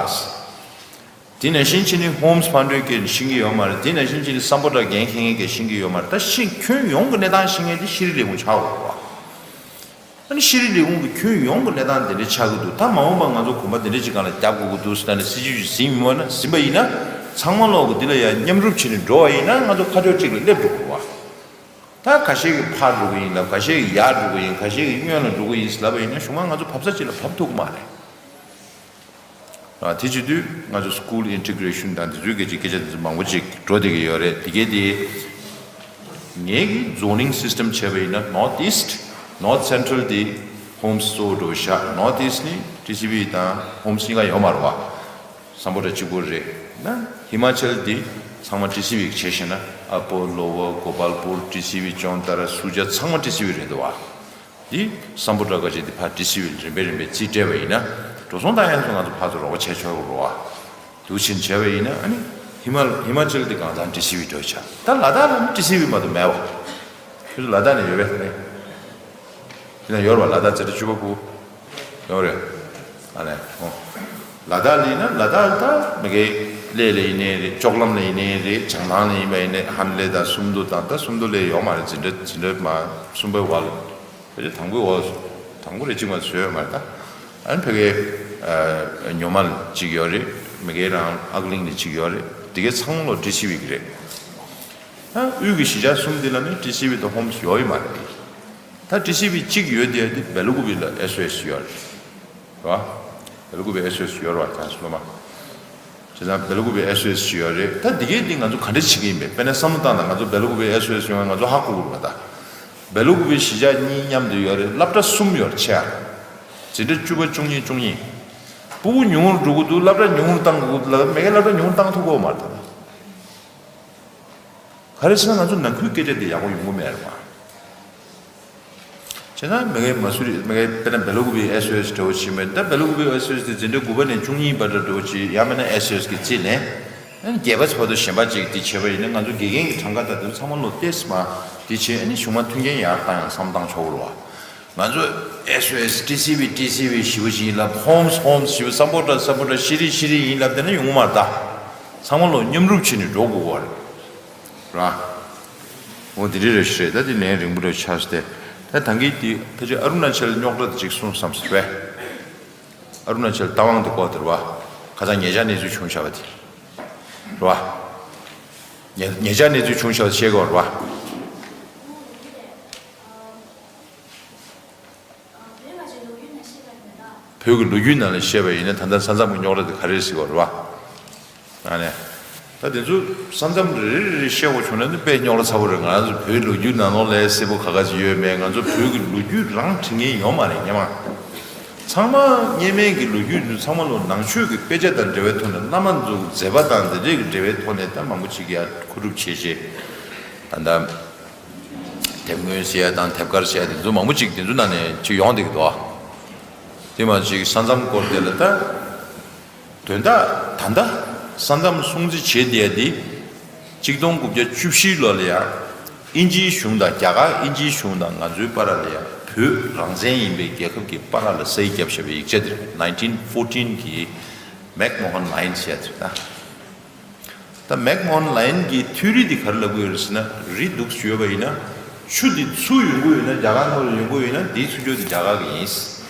དེ་ནང་བཞིན་བྱས་ནས་ཧོམ་སི་ཕན་ཌ་གིས་ཤེས་ཀྱི་ཡོད་མ་རེད། དེ་ནང་བཞིན་བྱས་ནས་སམ་བྷོ་ཊ་འགན་འཁྱེར་མཁན་གྱིས་ཤེས་ཀྱི་ཡོད་མ་རེད། ད་ཤེས། ཁྱོན་ཡོངས་ཀྱི་གནས་སྟངས་ཤེས་མཁན་དེ་ཤེས་རིག་ལས་ཁུངས་ཆགས་དགོས་རེད་བ། ཨ་ནི་ཤེས་རིག་ལས་ཁུངས་ཀྱི་ཁྱོན་ཡོངས་ཀྱི་གནས་སྟངས་དེ་འདྲ་ཆགས་ཀྱི་འདུག། ད་མ་འོངས་པ་ང་ཚོ་གོམ་པ་དེ་འདྲ་ཅིག་སྒང་ལ་རྒྱག་དགོས་ཀྱི་འདུག་ཟེར་ནས་སྲིད་ཇུས་ཅིག་ཟིན་ཡོད་ན། ཟིན་པ་ཡིན་ན་ཚང་མ་ལོག་གི་འདི་ལ་ཡང་མཉམ་རུབ་བྱས་ནས་འགྲོ་བ་ཡིན་ན་ང་ཚོ་ཁ་ཕྱོགས་གཅིག་ལ་སླེབས་འགྲོ་དགོས་རེད་བ། ད་ཁ་ཤས་ཀྱིས་ཕར་འགྲོ་གི་ཡིན་ལབ། ཁ་ཤས་ཀྱིས་ཡར་འགྲོ་གི་ཡིན། ཁ་ཤས་ཀྱིས་སྔོན་ལ་འགྲོ་གི་ཡིན་ལབ་པ་ཡིན་ན་གཞུང་མང་ང་ཚོ་བབས་ས་གཅིག་ལ་བབས་ཐུབ་ཀྱི་མ་རེད། ཨ། དེ་བྱེད་དུས་ང་ཚོ་སི་ཀུལ་ཨིན་ཊི་གྷི་རེ་ཤན་དང་དེ་ཚོའི་སྐད་ཆ། སྐད་ཆ་དེ་ཚོ་མང་པོ་ཅིག་འགྲོ་བསྡད་ཀྱི་ཡོད་རེད། དེ་གའི་དེ་ངེད་ཀྱི་ཛོ་ནིང་སིས་ཊམ་བྱས་པ་ཡིན་ན། ནོར་ཐི་ཨིསཊ། ནོར་ཐི་སེན་ཊྲལ་དེ་ཧོམ་སི་གཙོ་བོ་འགྲོ་བཞག། ནོར་ཐི་ཨིསཊ་ནི་ཊི་སི་ཝི་དང་ཧོམ་སི་གཉིས་ཀ་ཡོད་མ་རེད་བ། སམ་བྷོ་ཊ་གཅིག་པོ་རེད། ན་ཧི་མ་ཅལ་དེ་ཚང་མ་ཊི་སི་ཝི་གིས་བྱས་ཤག་ན། ཨ་པོ། ལོ་ཝར་གོ་པལ་པུར། ཊི་སི་ཝི་ཅོན་ཏ་ར། སུ་ཇཱ། ཚང་མ་ཊི་སི་ཝི་རེད་འདུག་བ། འདི་སམ་བྷོ་ཊ་ག་ཅིག་འདི་ཕར་ཊི་སི་ཝི་རིམ་པས་རིམ་པས་རྩིས་སྤྲད་པ་ཡིན་ན། འགྲོ་སོང་བཏང་ཡག་ཚོ་ང་ཚོ་ཕར་ཚུར་རོགས་པ་བྱས་ཆོག་གི་རེད་བ། འདུག་ཕྱིན་བྱས་པ་ཡིན་ན། ཨ་ནི་ཧི་མ། ཧི་མ་ཅལ་འདི་གང་ཚང་ཊི་སི་ཝི་འགྲོ་ཆགས། ད་ལ་དྭགས་ལ་ནི་ཊི་སི་ཝི་མ་གཏོགས་མེད་བ། ཁྱོད་ཚོ་ལ་དྭགས་ནས་ཡོད་པས་ནི། དེ་ན་ཡོད་རེད་བ། ལ་དྭགས་འཛིན་གྲྭ་བཅུ་པ་ཕྲུ་གུ་ཡོད་རེད། ཨ་ནི་ཨོ། ལ་དྭགས་ལ་ཡིན་ན་ལ་དྭགས་ད་མ་གི་གླེ་ལ་ཡིན་ནའི་རེད། ལྕོག་ལམ་ལ་ཡིན་ནའི་རེད། བྱང་ཐང་ལ་ཡིན་པ་ཡིན་ནའི། ཧན་ལེ་དང་སུམ་མདོ་དང་། ད་སུམ་མདོ་ལ་ཡོད་མ་རེད། འཛིན་གྲྭ། འཛིན་གྲྭ་མ་གསུམ་པའི་འོག་ལ། ཕལ་ཆེར་དང་པོའི་འོག། དང་པོ་རེད། གཅིག་མ་བཟོས་ཡོད་མ་རེད་ད། ཨ་ནི་ཕ་གིའི་ཨ་ཉོ་མ་ལ་གཅིག་ཡོད་རེད། མ་གི་རང་ཨག་གླིང་ལ་གཅིག་ཡོད་རེད། དེ་གའི་ཚང་མ་ལོ་ཊི་སི་ཝི་གི་རེད། ཨ། དབུས་ཀྱི་གཞིས་ཆགས་གསུམ་འདི་ལ་ནི་ཊི་སི་ཝི་དང་ཧོམ་སི་ཡོད་ཡོད་མ་རེད། ད་ཊི་སི་ཝི་གཅིག་ཡོད་དེ། དེ་སྦེ་ལ་ཀུ་པེ་ལ་ཨེས་ཨོ་ཨེས་ཡོད་རེད། རེད་བ། སྦེ་ལ་ཀུ་པེ་ཨེས་ཨོ་ཨེས་ཡོད་རེད་བ། ཁྱེད་ཚོ་སློབ་མ། བྱས་ཙང་སྦེ་ལ་ཀུ་པེ་ཨེས་ཨོ་ཨེས་ཅིག་ཡོད་རེད། ད་འདི་གའི་འདི་ང་ཚོ་ག་འདྲ་བྱེད་ཀྱི་ཡིན་པས། དཔེར་ན་བསམ་བློ་བཏང་དང་། ང་ཚོ་སྦེ་ལ་ཀུ་པེ་ཨེས་ཨོ་ཨེས་ཡོང་བ་ང་ཚོ་ཧ་གོ་དགོས་རེད་བ། ད་སྦེ་ལ་ཀུ་པེ་གཞིས་ཆགས་གཉིས་མཉམ་དུ་ཡོད་རེད། སློབ་གྲྭ་གསུམ་ཡོད་རེད། ཆེ་བ། འཛིན་གྲྭ་བཅུ་པ། བཅུ་གཉིས། བཅུ་གཉིས། ཕྲུ་གུ་ཉུང་རུ་འགྲོ་གི་འདུག། སློབ་གྲྭ་ཉུང་རུ་བཏང་དགོས་ལ། མ་གིའི་སློབ་གྲྭ་ཉུང་རུ་བཏང་ཐུབ་ཀྱི་ཡོད་མ་རེད་ད། ག་རེ་ཟེར་ན་ང་ཚོ་ནང་ཁུལ་སྐད་ཆ་དེ་ཡག་པོ་ཡོང་གི་མེད་རེད་བ། བྱས་ན་མ་གིའི་མ་སུ་རི། མ་གིའི་དཔེར་ན་སྦེ་ལ་ཀུ་པེ་ཨེས་ཨོ་ཨེས་འདྲ་བོ་བྱེད་མེད། ད་སྦེ་ལ་ཀུ་པེ་ཨེས་ཨོ་ཨེས་དེ་འཛིན་གྲྭ་དགུ་པ་ནས་བཅུ་གཉིས་བར་དུ་འདྲ་བོ་བྱེད། ཡང་མིན་ན་ཨེས་ཨོ་ཨེས་གི་རྩིས་ལེན། ཨ་ནི་བརྒྱད་པ་བར་དུ་གཞན་པ་ཅིག་དེ་བྱས་པ་ཡིན་ན་ང་ཚོ་དགེ་རྒན་གྱི་གྲངས་ཀ་དང་དེ་ཚང་མ་ལོ་ཏོག་ཙམ་མར་ དེ་བྱས་ཨ་ནི་གཞུང་མ་མཐུན་རྐྱེན་ཡར་བཏང་ཡང་བསམ་བཏང་ཆོག་གི་རེད་བ། ང་ཚོ་ཨེས་ཨོ་ཨེས། ཊི་སི་ཝི་ཊི་སི་ཝི་ཞེ་པོ་ཅིག་ཡིན་ལབ། ཧོམ་སི་ཧོམ་སི་ཞེ་པོ། སམ་བྷོ་ཊ་སམ་བྷོ་ཊ། ཤི་རི་ཤི་རི་ཡིན་ལབ། དེ་ནི་ཡོང་གི་མ་རེད་ད། ཚང་མ་ལོ་མཉམ་རུབ་བྱས་ནས་འགྲོ་དགོས་པ་རེད། ར། འོ་དེ་འདྲ་རེད་ཤག་རེད། ད་དེ་ལན་རིང་པོ་རེ་ཆགས་སོང་སྟེ། ད་ད་གིན་དེ་ཕལ་ཆེར་ཨ་རུ་ན་ཅལ་རྙོག་དྲ་དེ་གཅིག་གསུངས་བསམ་སོང་བས། ཨ་རུ་ན་ཅལ་རྟ་དབང་དེ་སྐོར་དེ་རེད་བ། ཁ་སང་ཉེ་ཆར་གནས་ཚུལ་བྱུང་བཞག་པ་དེ་རེད་བ། ཉེ་ཉེ་ཆར་གནས་ཚུལ་བྱུང་བཞག་པ་ཤེས་དགོས་རེད་བ། བོད་ཀྱི་ལོ་རྒྱུས་ནང་ལ་བཤད་པ་ཡིན་ན་ད་ལྟ་ས་མཚམས་ཀྱི་རྙོག་དྲ་དེ་ག་རེ་རེད་ཟེར་བ་རེད་བ། ཨ་ནི། ད་དེ་ཚོ་ས་མཚམས་རེ་རེ་རེ་བཤད་དགོས་བྱུང་ན་ནི་དཔེ་རྙོག་དྲ་ཚ་པོ་རེད། ང་ཚོ་བོད་ལོ་རྒྱུས་ནང་ལོགས་ལ་གསལ་པོ་ག་ག་ཅིག་ཡོད་མེད། ང་ཚོ་བོད་ཀྱི་ལོ་རྒྱུས་རང་འབྲི་མཁན་ཡོད་མ་རེད་སྔོན་མ། ཚང་མ་སྔོན་མའི་གི་ལོ་རྒྱུས་ཚོ་ཚང་མ་ལོ་ནང་ཆོས་ཀྱི་དཔེ་ཆ་དང་འབྲེལ་བའི་ཐོག་ནས། བླ་མ་ཚོ་མཛད་པ་དང་དེ་འདྲས་ཀྱི་འབྲེལ་བའི་ཐོག་ནས་ད་མང་པོ་ཅིག་ཡར་མཁོ་སྒྲུབ་བྱས་བྱས། ད་ལྟ་དེབ་སྔོན་ཟེར་ཡ་དང་དེབ་དཀར་ཟེར་ཡ་དེ་ཚོ་མང་པོ་ཅིག་དེ་ཚོ་ནང་ནས་ཅིག་ཡོང་བསྡད་ཀྱི་འདུག་ཨ། དེ་མ་ཅིག་ས་མཚམས་སྐོར་དེ་ལ་ད། དོན་དག་ད་ལྟ་ས་མཚམས་སྲུང་བརྩི་བྱེད་བསྡད་ཡ་དེ། གཅིག་སྟོང་དགུ་བརྒྱ་བཅུ་བཞི་ལོ་ལ་ཡ། དབྱིན་ཇིའི་གཞུང་དང་རྒྱ་གར་དབྱིན་ཇིའི་གཞུང་དང་ང་ཚོའི་བར་ལ་ཡ། བོད་རང་བཙན་ཡིན་པའི་རྒྱལ་ཁབ་ཀྱི་བར་ལ་ས་ཡིག་བརྒྱབ་བཞག་པའི་ཡིག་ཆ་དེ་རེད། ནའིན་ཊིན་ཕོར་ཊིན་གྱི་མེག་མོ་ཧན་ལའིན་ཟེར་ཡ་དེ་རེད་ད། ད་མེག་མོ་ཧན་ལའིན་གྱི་ཐིའོ་རི་དེ་ག་རེ་ལབ་ཀྱི་ཡོད་རེད་ཟེར་ན། རི་འདུག་སེ་ཡོད་པ་ཡིན་ན། ཆུ་འདི་ཚུར་ཡོང་གི་ཡོད་ན། རྒྱ་གར་ནང་ལ་ཡོང་གི་ཡོད་ན། འདིའི་ཚུར་ཕྱོགས་དེ་རྒྱ་གར་གྱི་ཡིན།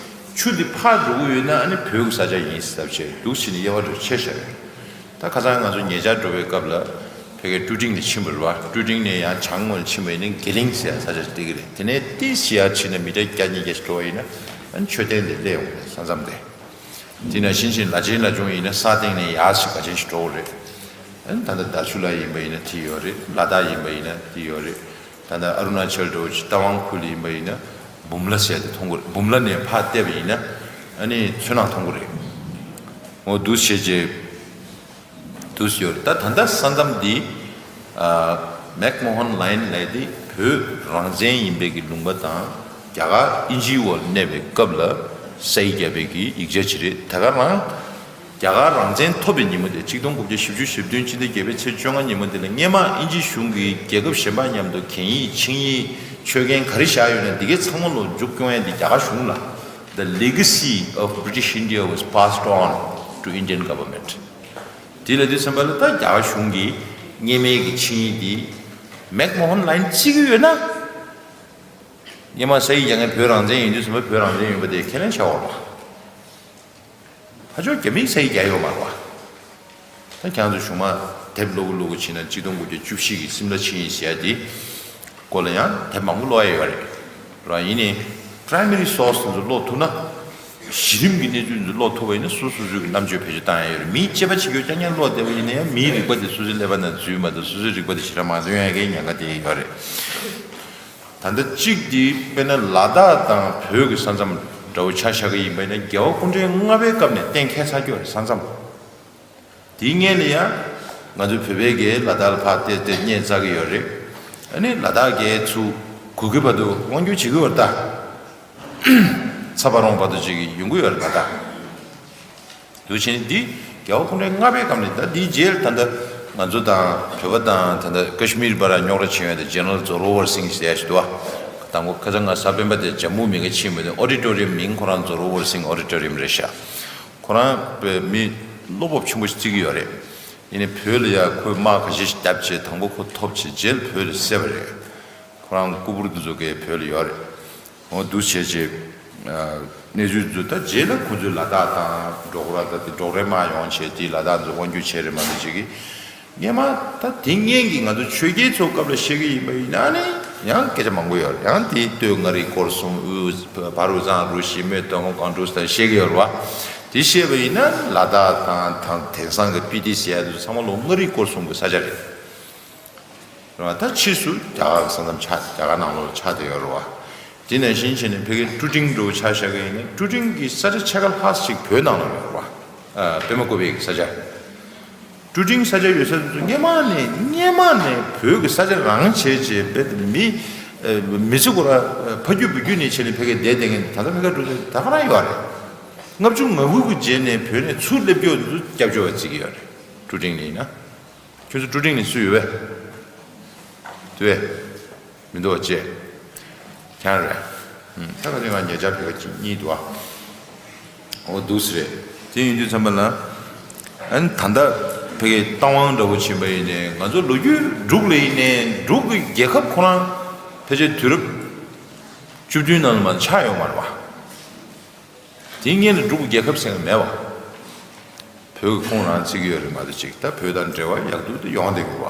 ཆུ་འདི་ཕར་འགྲོ་གི་ཡོད་ན་ཨ་ནི་བོད་ཀྱི་ས་ཆ་ཡིན་ཟེར་བྱས་འདུག་སེ་བྱས་ནས་དབྱེ་བ་འདྲ་ཕྱེ་བཞག་ཡོད་རེད། ད་ཁ་སང་ང་ཚོ་ཉེ་ཆར་འགྲོ་བའི་སྐབས་ལ་ཕ་གིའི་ཀྲུ་ཀྲིང་ནས་ཕྱིན་པ་རེད་བ། ཀྲུ་ཀྲིང་ནས་ཡང་བྱང་ངོས་ཕྱིན་པ་ཡིན་ན་གེ་ལིང་ཟེར་ཡ་ས་ཆ་ཞིག་སླེབས་ཀྱི་རེད། དེ་ནས་ཏོག་ཙམ་ཡར་ཕྱིན་ན་མི་ཊར་བརྒྱ་ཉིས་བརྒྱ་ཞིག་འགྲོ་བ་ཡིན་ན་ཨ་ནི་མཆོད་རྟེན་དེ་སླེབས་ཡོང་གི་རེད། ས་མཚམས་དེ། དེ་ནང་བཞིན་བཞིན་ལ་ཆེན་ལ་ཆུང་ཡིན་ན་ས་སྟེང་ནས་ཡར་ཞིག་ག་ཆེན་ཞིག་འགྲོ་གི་རེད། ཨ་ནི་ད་ལྟ་དར་ཆུ་ལ་ཡིན་པ་ཡིན་ན་དེ་ཡོད་རེད། ལ་དྭགས་ཡིན་པ་ཡིན་ན་དེ་ཡོད་རེད། ད་ལྟ་ཨ་རུ་ན་ཅལ་འདྲ་བོ་ཅིག་རྟ་དབང་ཁུལ་ཡིན་པ་ཡིན་ན་བུམ་ལ་ཟེར་དེ་མཐོང་གི་རེད། བུམ་ལ་ནས་ཕར་བལྟས་པ་ཡིན་ན་ཨ་ནི་མཚོ་ནང་མཐོང་གི་རེད། འོ་འདུག་སེ་བྱས་རྗེས། འདུག་སེ་ཡོད་རེད། ད་ད་ལྟ་ས་མཚམས་འདི། ཨ། མེག་མོ་ཧན་ལའིན་ལབ་ཡ་དེ་བོད་རང་བཙན་ཡིན་པའི་གི་ལུང་པ་དང་རྒྱ་གར་དབྱིན་ཇིའི་འོག་ལ་གནས་པའི་སྐབས་ལ་ས་ཡིག་བརྒྱབ་པའི་གི་ཡིག་ཆ་ཅིག་རེད། ད་ག་རང་རྒྱ་གར་རང་བཙན་ཐོབ་པའི་ཉིན་མོ་དེ་གཅིག་སྟོང་དགུ་བརྒྱ་བཞི་བཅུ་ཞེ་བདུན་ཕྱི་ཟླ་བརྒྱད་པའི་ཚེས་བཅོ་ལྔ་ཉིན་མོ་དེ་ལ་སྔོན་མ་དབྱིན་ཇིའི་གཞུང་གིས་རྒྱལ་ཁབ་གཞན་པ་མཉམ་དུ་གན་ཡིག་ཆིངས་ཡིག་ཆོད་གན་ག་རེ་བཞག་ཡོད་ན་འདི་གའི་ཚང་མ་ལོ་མཇུག་སྐྱོང་ཡ་འདི་རྒྱ་གར་གཞུང་ལ། The legacy of British India was passed on to Indian government. དེ་ལ་དུས་ཙམ་པ་ལ་ད་རྒྱ་གར་གཞུང་གིས་སྔོན་མའི་གི་ཆིངས་ཡིག་འདི་མེག་མོ་ཧན་ལའིན་བརྩི་གི་ཡོད་ན། སྔོན་མ་ས་ཡིག་རྒྱག་མཁན་བོད་རང་བཙན་ཡིན་དུས་ཙམ་པ་བོད་རང་བཙན་ཡིན་པ་དེ་ཁས་ལེན་བྱ་འོག་ལ། ཕར་ཕྱོགས་རྒྱ་མིས་ས་ཡིག་རྒྱག་ཡོད་མ་རེད་བ། ད་ཁྱེད་རང་ཚོ་གཞུག་མ་དེབ་ཀློག་གི་ཀློག་གི་བྱས་ན་གཅིག་སྟོང་དགུ་བརྒྱ་བཅུ་བཞི་གི་སིམ་ལ་ཆིངས་ཡིག་ཟེར་ཡ་དེ་སྐོར་ལ་ཡང་དེབ་མང་པོ་ཀློག་ཡ་ཡོད་རེད། ར་ཡིན་ནའི་པྲའི་མ་རི་སོར་སི་དེ་ཚོ་ཀློག་ཐུབ་ན། གཞི་རིམ་གྱི་གནས་ཚུལ་འདི་ཀློག་ཐུབ་པ་ཡིན་ན་སོ་སོ་སོའི་གི་རྣམ་དཔྱོད་བེད་སྤྱོད་བཏང་ཡ་ཡོད་རེད། མིའི་དཔྱད་པ་བྱེད་རྒྱུ་རྐྱང་རྐྱང་ཀློག་བསྡད་པ་ཡིན་ན་ཡང་མིའི་རིག་པ་དེ་སོ་སོའི་ཀླད་པ་ནང་འཛུལ་མ་ཐུབ། སོ་སོའི་རིག་པ་དེ་ཞེ་དྲག་མ་འདོན་ཡ་གི་ཉེན་ཁ་དེ་ཡོད་རེད། ད་ལྟ་གཅིག་དེ་དཔེར་ན་ལ་དྭགས་དང་བོད་ཀྱི་ས་མཚམས་འདྲ་བོ་ཆ་བཞག་གི་ཡིན་པ་ཡིན་ན་རྒྱལ་བ་སྐུ་ཕྲེང་ལྔ་པའི་སྐབས་ནས་གཏན་འཁེལ་ཚར་གྱི་ཡོད་རེད་ས་མཚམས། དེའི་སྔོན་ལ་ཡང་ང་ཚོ་བོད་པའི་གི་ལ་དྭགས་ལ་ཕར་བལྟས་བལྟས་མཉེས་བཙལ་གི་ཡོད་རེད། ཨ་ནི་ལ་དྭགས་གི་ཚུར་གུ་གེ་བར་དུ་དབང་སྒྱུར་བྱེད་ཀྱི་ཡོད་རེད་ད། ཚ་བ་རོང་བར་དུ་ཅིག་ཡོང་གི་ཡོད་རེད་ད་ད། འདུག་བྱས་ནས་འདི་རྒྱལ་བ་སྐུ་ཕྲེང་ལྔ་པའི་སྐབས་ནས། ད་འདིའི་རྗེས་ལ་ད་ལྟ་ང་ཚོ་དང་བོད་པ་དང་ད་ལྟ་ཀ་ཤི་མིར་བར་རྙོག་དྲ་ཕྱིན་ཡོད་དེ་ཇེ་ནེ་རལ་ཛོ་རོ་ཝར་སིང་ཟེར་ཡ་ཞིག་འདུག་བ། དང་པོ་ཁ་སང་ང་གཟའ་སྤེན་པ་དེ་ཇམ་མུ་མི་ཁ་ཕྱིན་པ་དེ་ཨོ་ཌི་ཊོ་རི་ཡམ་མིང་ཁོ་རང་ཛོ་རོ་ཝར་སིང་ཨོ་ཌི་ཊོ་རི་ཡམ་རེད་ཤག་ཁོ་རང་པའི་མི་བློ་སྤོབས་ཆེན་པོ་ཞིག་བརྩི་གི་ཡོད་རེད། ཡིན་ནའི་བོད་ལ་ཡ་ཁོས་དམག་ཁ་ཤས་ཤིག་བརྒྱབ་བྱས་དང་པོ་ཁོ་ཐོབ་བྱས་རྗེས་ལ་བོད་ལ་བསད་པ་རེད། ཁོ་རང་སྐུ་པུར་དེ་ཚོ་གས་བོད་ལ་ཡོད་རེད། འོ་འདུག་བྱས་རྗེས། གནས་ཚུལ་ཚོ་ད་རྗེས་ལ་ཁོ་ཚོས་ལ་དྭགས་དང་འབྲོག་ར་ད་དེ་འབྲོག་རའི་དམག་ཡོང་བྱས་དེ་ལ་དྭགས་ཚོ་དབང་སྒྱུར་བྱས་རེད་མ་གཏོགས་བྱེད་ཀྱི། སྔོན་མ་ད་དེ་སྔོན་གྱི་ང་ཚོ་ཆོས་རྒྱལ་ཚོ་སྐབས་ལ་བཤད་ཀྱི་ཡིན་པ་ཡིན་ན་ནི་ཡང་སྐད་ཆ་མང་པོ་ཡོད་རེད། ཡང་དེའི་སྟོད་མངའ་རིས་སྐོར་གསུམ་དབུས་བར་དབུས་གཙང་རུ་བཞི་སྨད་སྟོད་མངའ་སྒང་དྲུག་ཟེར་བཤད་ཀྱི་ཡོད་རེད་བ། དེ་བཤད་པ་ཡིན་ན་ལ་དྭགས་དང་དེང་སང་གི་སྤི་ཏི་ཟེར་ཡ་དེ་ཚོ་ཚང་མ་ལོ་མངའ་རིས་སྐོར་གསུམ་གྱི་ས་ཆ་རེད། རེད་བ། ད་ཕྱིས་སུ་རྒྱ་གར་གྱི་ས་མཚམས་ཆགས། རྒྱ་གར་ནང་ལོགས་ལ་ཆགས་བསྡད་ཡོད་རེད་བ། དེ་ནང་བཞིན་བྱས་ནས་ཕ་གིའི་ཀྲུ་ཀྲིང་འདྲ་བོ་ཆ་བཞག་གི་ཡིན་ན་ཀྲུ་ཀྲིང་གི་ས་ཆ་ཕྱེད་ཀ་ལྷག་ཅིག་བོད་ནང་ལ་ཡོད་རེད་བ། ཨ། པདྨ་བཀོད་པའི་གི་ས་ཆ། ཀྲུ་ཀྲིང་ས་ཆ་ཡོད་ས་དེ་ཚོ་སྔོན་མ་ནས་སྔོན་མ་ནས་བོད་ཀྱི་ས་ཆ་རང་བྱས་བྱས་རྦད་དེ་མི་ཨ་མི་ཚེ་ཁོ་རང་ཨ་ཕ་རྒྱུད་བུ་རྒྱུད་ནས་བྱས་ནས་ཕ་གིར་བསྡད་བསྡད་མཁན་ད་ལྟ་ཕ་གིར་འགྲོ་དུས་ད་ག་རང་ཡོད་རེད། ལྔ་བཅུ་ང་དགུ་གི་རྗེས་ནས་བོད་ནས་ཚུར་སླེབས་རྒྱུ་དེ་ཚོ་སྐྱབས་བཅོལ་བ་བརྩི་གི་ཡོད་རེད། ཀྲུ་ཀྲིང་ནས་ཡིན་ན། ཁྱོད་ཚོ་ཀྲུ་ཀྲིང་ནས་སུ་ཡོད་པས། དུ་བས། མི་འདུག་བ་ཅེས། ཁྱང་རེད། ད་ག་དུས་ང་ཉེ་ཆར་ཕེབས་པ་གཉིས་འདུག་ཨ། འོ་འདུག་སེ་རེད། དེ་ཡིན་དུས་ཙམ་པ་ལ། ཨ་ནི་ད་ལྟ་ཕ་གིའི་རྟ་དབང་འདྲ་བོ་ཕྱིན་པ་ཡིན་ནའི་ང་ཚོ་ལོ་རྒྱུས་འབྲུག་ལ་ཡིན་ནའི་འབྲུག་གི་རྒྱལ་ཁབ་ཁོ་རང་ཕལ་ཆེར་དུས་རབས་བཅུ་བདུན་ནང་ལ་མ་ཆགས་ཡོད་མ་རེད་བ། དེའི་སྔོན་ལ་འབྲུག་རྒྱལ་ཁབ་ཟེར་མཁན་མེད་བ། བོད་ཀྱི་ཁོངས་རང་བརྩི་གི་ཡོད་རེད་མ་གཏོགས་ཅིག་ད་བོད་དང་འབྲེལ་བ་ཡག་སྡུག་དེ་ཡོང་བསྡད་ཀྱི་བ།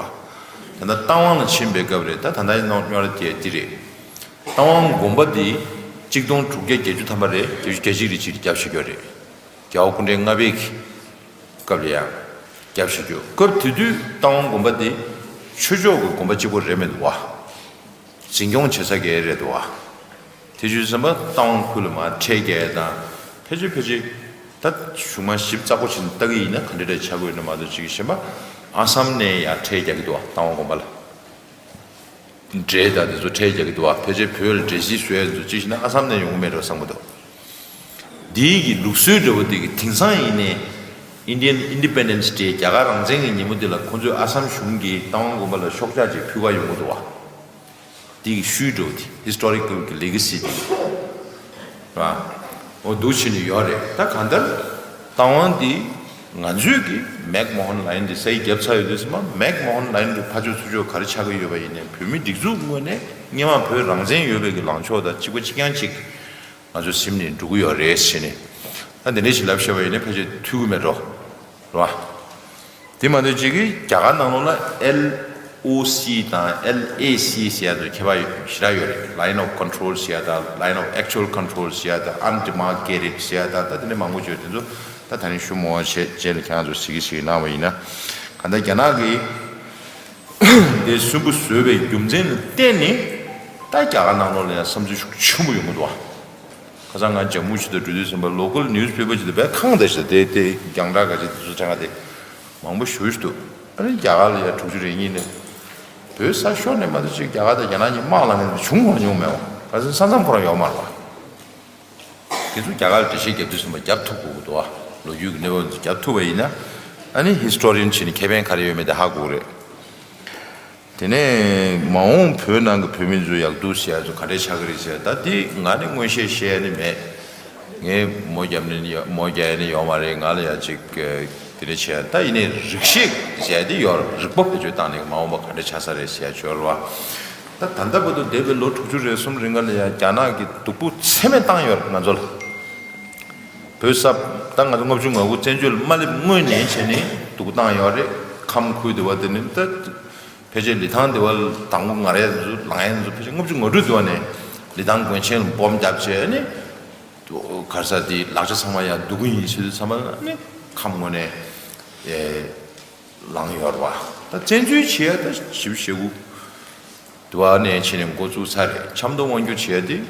ད་ལྟ་རྟ་དབང་ལ་ཕྱིན་པའི་སྐབས་རེད། ད་ད་ལྟ་ནོར་ཉོར་དེ་དེ་རེད། རྟ་དབང་དགོན་པ་འདི་གཅིག་སྟོང་དྲུག་བརྒྱ་བརྒྱད་ཅུ་ཐམ་པ་རེད། བརྒྱད་ཅུ་གྱ་གཅིག་རེད། ཅིག་རྒྱབ་བཞག་ཡོད་རེད། རྒྱལ་བ་སྐུ་ཕྲེང་ལྔ་པའི་སྐབས་ལ་ཡང་རྒྱབ་བཞག་ཡོད། སྐབས་དེ་དུས་རྟ་དབང་དགོན་པ་འདི་ཆོས་ཕྱོགས་ཀྱི་དགོན་པ་གཅིག་པོ་རེད་མི་འདུག་བ། འཛིན་སྐྱོང་བྱེད་ས་གའི་རེད་འདུག་བ། དེ་བྱས་ཙང་པ་རྟ་དབང་ཁུལ་ལ་མར་ཁྲལ་རྒྱག་ཡ་དང་། ཕལ་ཆེར་ཕལ་ཆེར་ད་གཞུག་མ་ཞིབ་ཚགས་པོ་བྱས་ནས་ལྟ་གི་ཡིན་ན་ག་འདྲ་འདྲ་ཆགས་ཀྱི་ཡོད་ན་མ་གཏོགས་ཅིག་གཞན་པ་ཨ་སམ་ནས་ཡར་ཁྲལ་རྒྱག་གི་འདུག་བ། རྟ་དབང་དགོན་པ་ལ། འབྲས་དང་དེ་ཚོ་ཁྲལ་རྒྱག་གི་འདུག་བ། ཕལ་ཆེར་བོད་ལ་འབྲས་སིལ་བཟོ་ཡ་ཚོ་ཅིག་བྱས་ན་ཨ་སམ་ནས་ཡོང་གི་མེད་འགྲོ་བསམ་གི་འདུག་འདིའི་གི་ལུགས་སྲོལ་འདྲ་བོ་དེ་གི་དེང་སང་ཡིན་ནའི་Indian Independence Day རྒྱ་གར་རང་བཙན་གྱི་ཉིན་མོ་དེ་ལ་ཁོང་ཚོས་ཨ་སམ་གཞུང་གིས་རྟ་དབང་དགོན་པ་ལ་ཤོག་ཆག་ཅིག་ཕུལ་ག་ཡོང་གི་འདུག་བ། དེ་གི་ཤུལ་འགྲོ་དེ་ཧི་སི་ཊོ་རི་ཀལ་གི་ལེ་ག་སི་དེ་རེད་བ། འོ་འདུག་བྱས་ནས་ཡོད་རེད། ད་གང་ལྟར་རྟ་དབང་འདི་ང་ཚོས་ཀྱི་མེག་མོ་ཧན་ལའིན་འདི་སའི་རྒྱབ་ཚར་ཡོད་དུས་ཙམ་པ་མེག་མོ་ཧན་ལའིན་གྱི་ཕར་ཕྱོགས་ཚུར་ཕྱོགས་ག་རེ་ཆགས་ཀྱི་ཡོད་པ་ཡིན་ནའི་བོད་མི་སྒྲིག་འཛུགས་ངོས་ནས་སྔོན་མ་བོད་རང་བཙན་ཡོད་པའི་གི་ལངས་ཕྱོགས་དང་གཅིག་པ་གཅིག་རྐྱང་གཅིག་ང་ཚོ་སེམས་ནས་འགྲོ་གི་ཡོད་རེད་ཟེར་ནས། ད་འདི་འདྲ་ཞིག་ལབ་བཤད་པ་ཡིན་ན་ཕལ་ཆེར་ཐུབ་ཀྱི་མེད་འགྲོ། རེད་བ། དེ་མ་གཏོགས་གཅིག་གིས་རྒྱ་གར་ནང་ལོགས་ལ་ཨེལ་ཨོ་སི་དང་ཨེལ་ཨེ་སི་ཟེར་ཡ་དེ་ཁྱད་པར་ཞེ་དྲག་ཡོད་རེད། Line of Control ཟེར་ཡ་དང་Line of Actual Control ཟེར་ཡ་དང་Undemarcated ཟེར་ཡ་དང་ད་དེ་འདྲ་མང་པོ་ཡོད། དེ་ཚོ་ད་ད་རིང་ཞུ་མི་དགོས་པ་བྱས་རྗེས་ལ་ཁྱེད་རང་ཚོ་གཟིགས་གཟིགས་གནང་བ་ཡིན་ན། གང་ལྟར་རྒྱ་ནག་གིས་དེ་སུན་པོ་བཟོས་པའི་རྒྱུ་མཚན་ལ་བརྟེན་ནས་ད་རྒྱ་གར་ནང་ལོགས་ལ་ཡང་བསམ་ཚུལ་ཤུགས་ཆེན་པོ་ཡོང་གི་འདུག་བ། ཁ་སང་ང་ཇམ་མུ་ཇི་ལ་འགྲོ་དུས་ཙམ་པ་ལོ་ཀལ་ནིའུ་སི་པེ་པར་ཅིག་ཏུ་དཔེ་ཁང་དེ་ཞིག་དེ་དེ་རྒྱང་བསྒྲགས་ག་ཅིག་དེ་ཚོ་ཆ་ག་དེ་མང་པོ་ཞེ་པོ་ཅིག་འདུག་ཨ་ནི་རྒྱ་གར་ལ་ཡ་དྲུག་ཅུ་རེ་གཉིས་ནས་བོད་ས་ཤོར་ནས་མ་གཏོགས་ཅིག་རྒྱ་གར་དང་རྒྱ་ནག་གཉིས་དམག་ལངས་མཁན་དེ་བྱུང་མ་མྱོང་མེད་བ། ག་ཚོད་ས་མཚམས་ཁོ་རང་ཡོད་མ་རེད་བ། དེ་ཚོ་རྒྱ་གར་ལ་འགྲེལ་བཤད་རྒྱབ་དུས་ཙམ་པ་རྒྱབ་ཐུབ་དགོས་ཀྱི་འདུག་བ། ལོ་རྒྱུས་ཀྱི་གནས་བབ་ཚོ་རྒྱབ་ཐུབ་པ་ཡིན་ན་ཨ་ནི་ཧི་སི་ཊོ་རི་ཡན་བྱས་ནས་ཁེ་ཕན་ག་རེ་ཡོད་མེད་དེ་ཧ་གོ་གི་རེད། དེ་ནས་མ་འོངས་བོད་ནང་གི་བོད་མི་ཚོ་ཡག་སྡུག་ཟེར་ཡ་ཚོ་ག་འདྲས་ཆགས་ཀྱི་རེད་ཟེར་ད་དེ་ང་ནི་མངོན་ཤེས་ཤེས་ཡ་ནི་མེད། ངས་མོ་རྒྱབ་ནི་ཡོད་མོ་རྒྱག་ཡ་ནི་ཡོད་མ་རེད། ང་ལ་ཡ་ཅིག་དེ་འདྲས་བྱས་ད་ཡིན་ནའི་རིག་ཤེས་ཟེར་ཡ་དེ་ཡོད་རེད། རིག་པ་བེད་སྤྱོད་བཏང་ནས་མ་འོངས་པ་ག་འདྲས་ཆགས་ས་རེད་ཟེར་ཡ་ཅིག་ཡོད་རེད་བ། ད་ད་ལྟ་བར་དུ་འདས་པའི་ལོ་དྲུག་ཅུ་རེ་གསུམ་རིང་ག་ལ་ཡ་རྒྱ་ནག་གིས་སྡུག་པོ་ཚད་མེད་བཏང་ཡོད་རེད་ང་ཚོ་ལ། བོད་ས་ད་ང་ཚོ་ལྔ་བཅུ་ང་དགུ་བཙན་བྱོལ་མ་སླེབས་སྔོན་ནས་བྱས་ནས་སྡུག་པོ་བཏང་ཡོད་རེད། ཁམས་ཁུལ་དེ་བ་དེ་ནི་ད་ཕལ་ཆེར་ལི་ཐང་དེ་བ་དང་པོ་ང་རའི་ཚོ་ལངས་ཡ་ཚོ་ཕལ་ཆེར་ལྔ་བཅུ་ང་དྲུག་དེ་བ་ནས་ལི་ཐང་དགོན་ཆེན་ལ་སྦོམ་བརྒྱབ་བྱས་ནས་གར་ས་དེ་ལག་ཆ་ཚང་མ་ཡང་སྡུག་གི་ཡིན་ཟེར་དུས་ཚང་མ་ནི་ཁམས་ངོས་ནས་ལངས་ཡོད་རེད་བ། ད་བཙན་འཛུལ་བྱེད་ཡ་ད་ཞིབ་ཞེ་གུ་དུ་བ་ནས་ཕྱིན་ནས་འགོ་བཙུགས་ཚར་རེད། ཆབ་མདོ་དབང་སྒྱུར་བྱས་ཏེ་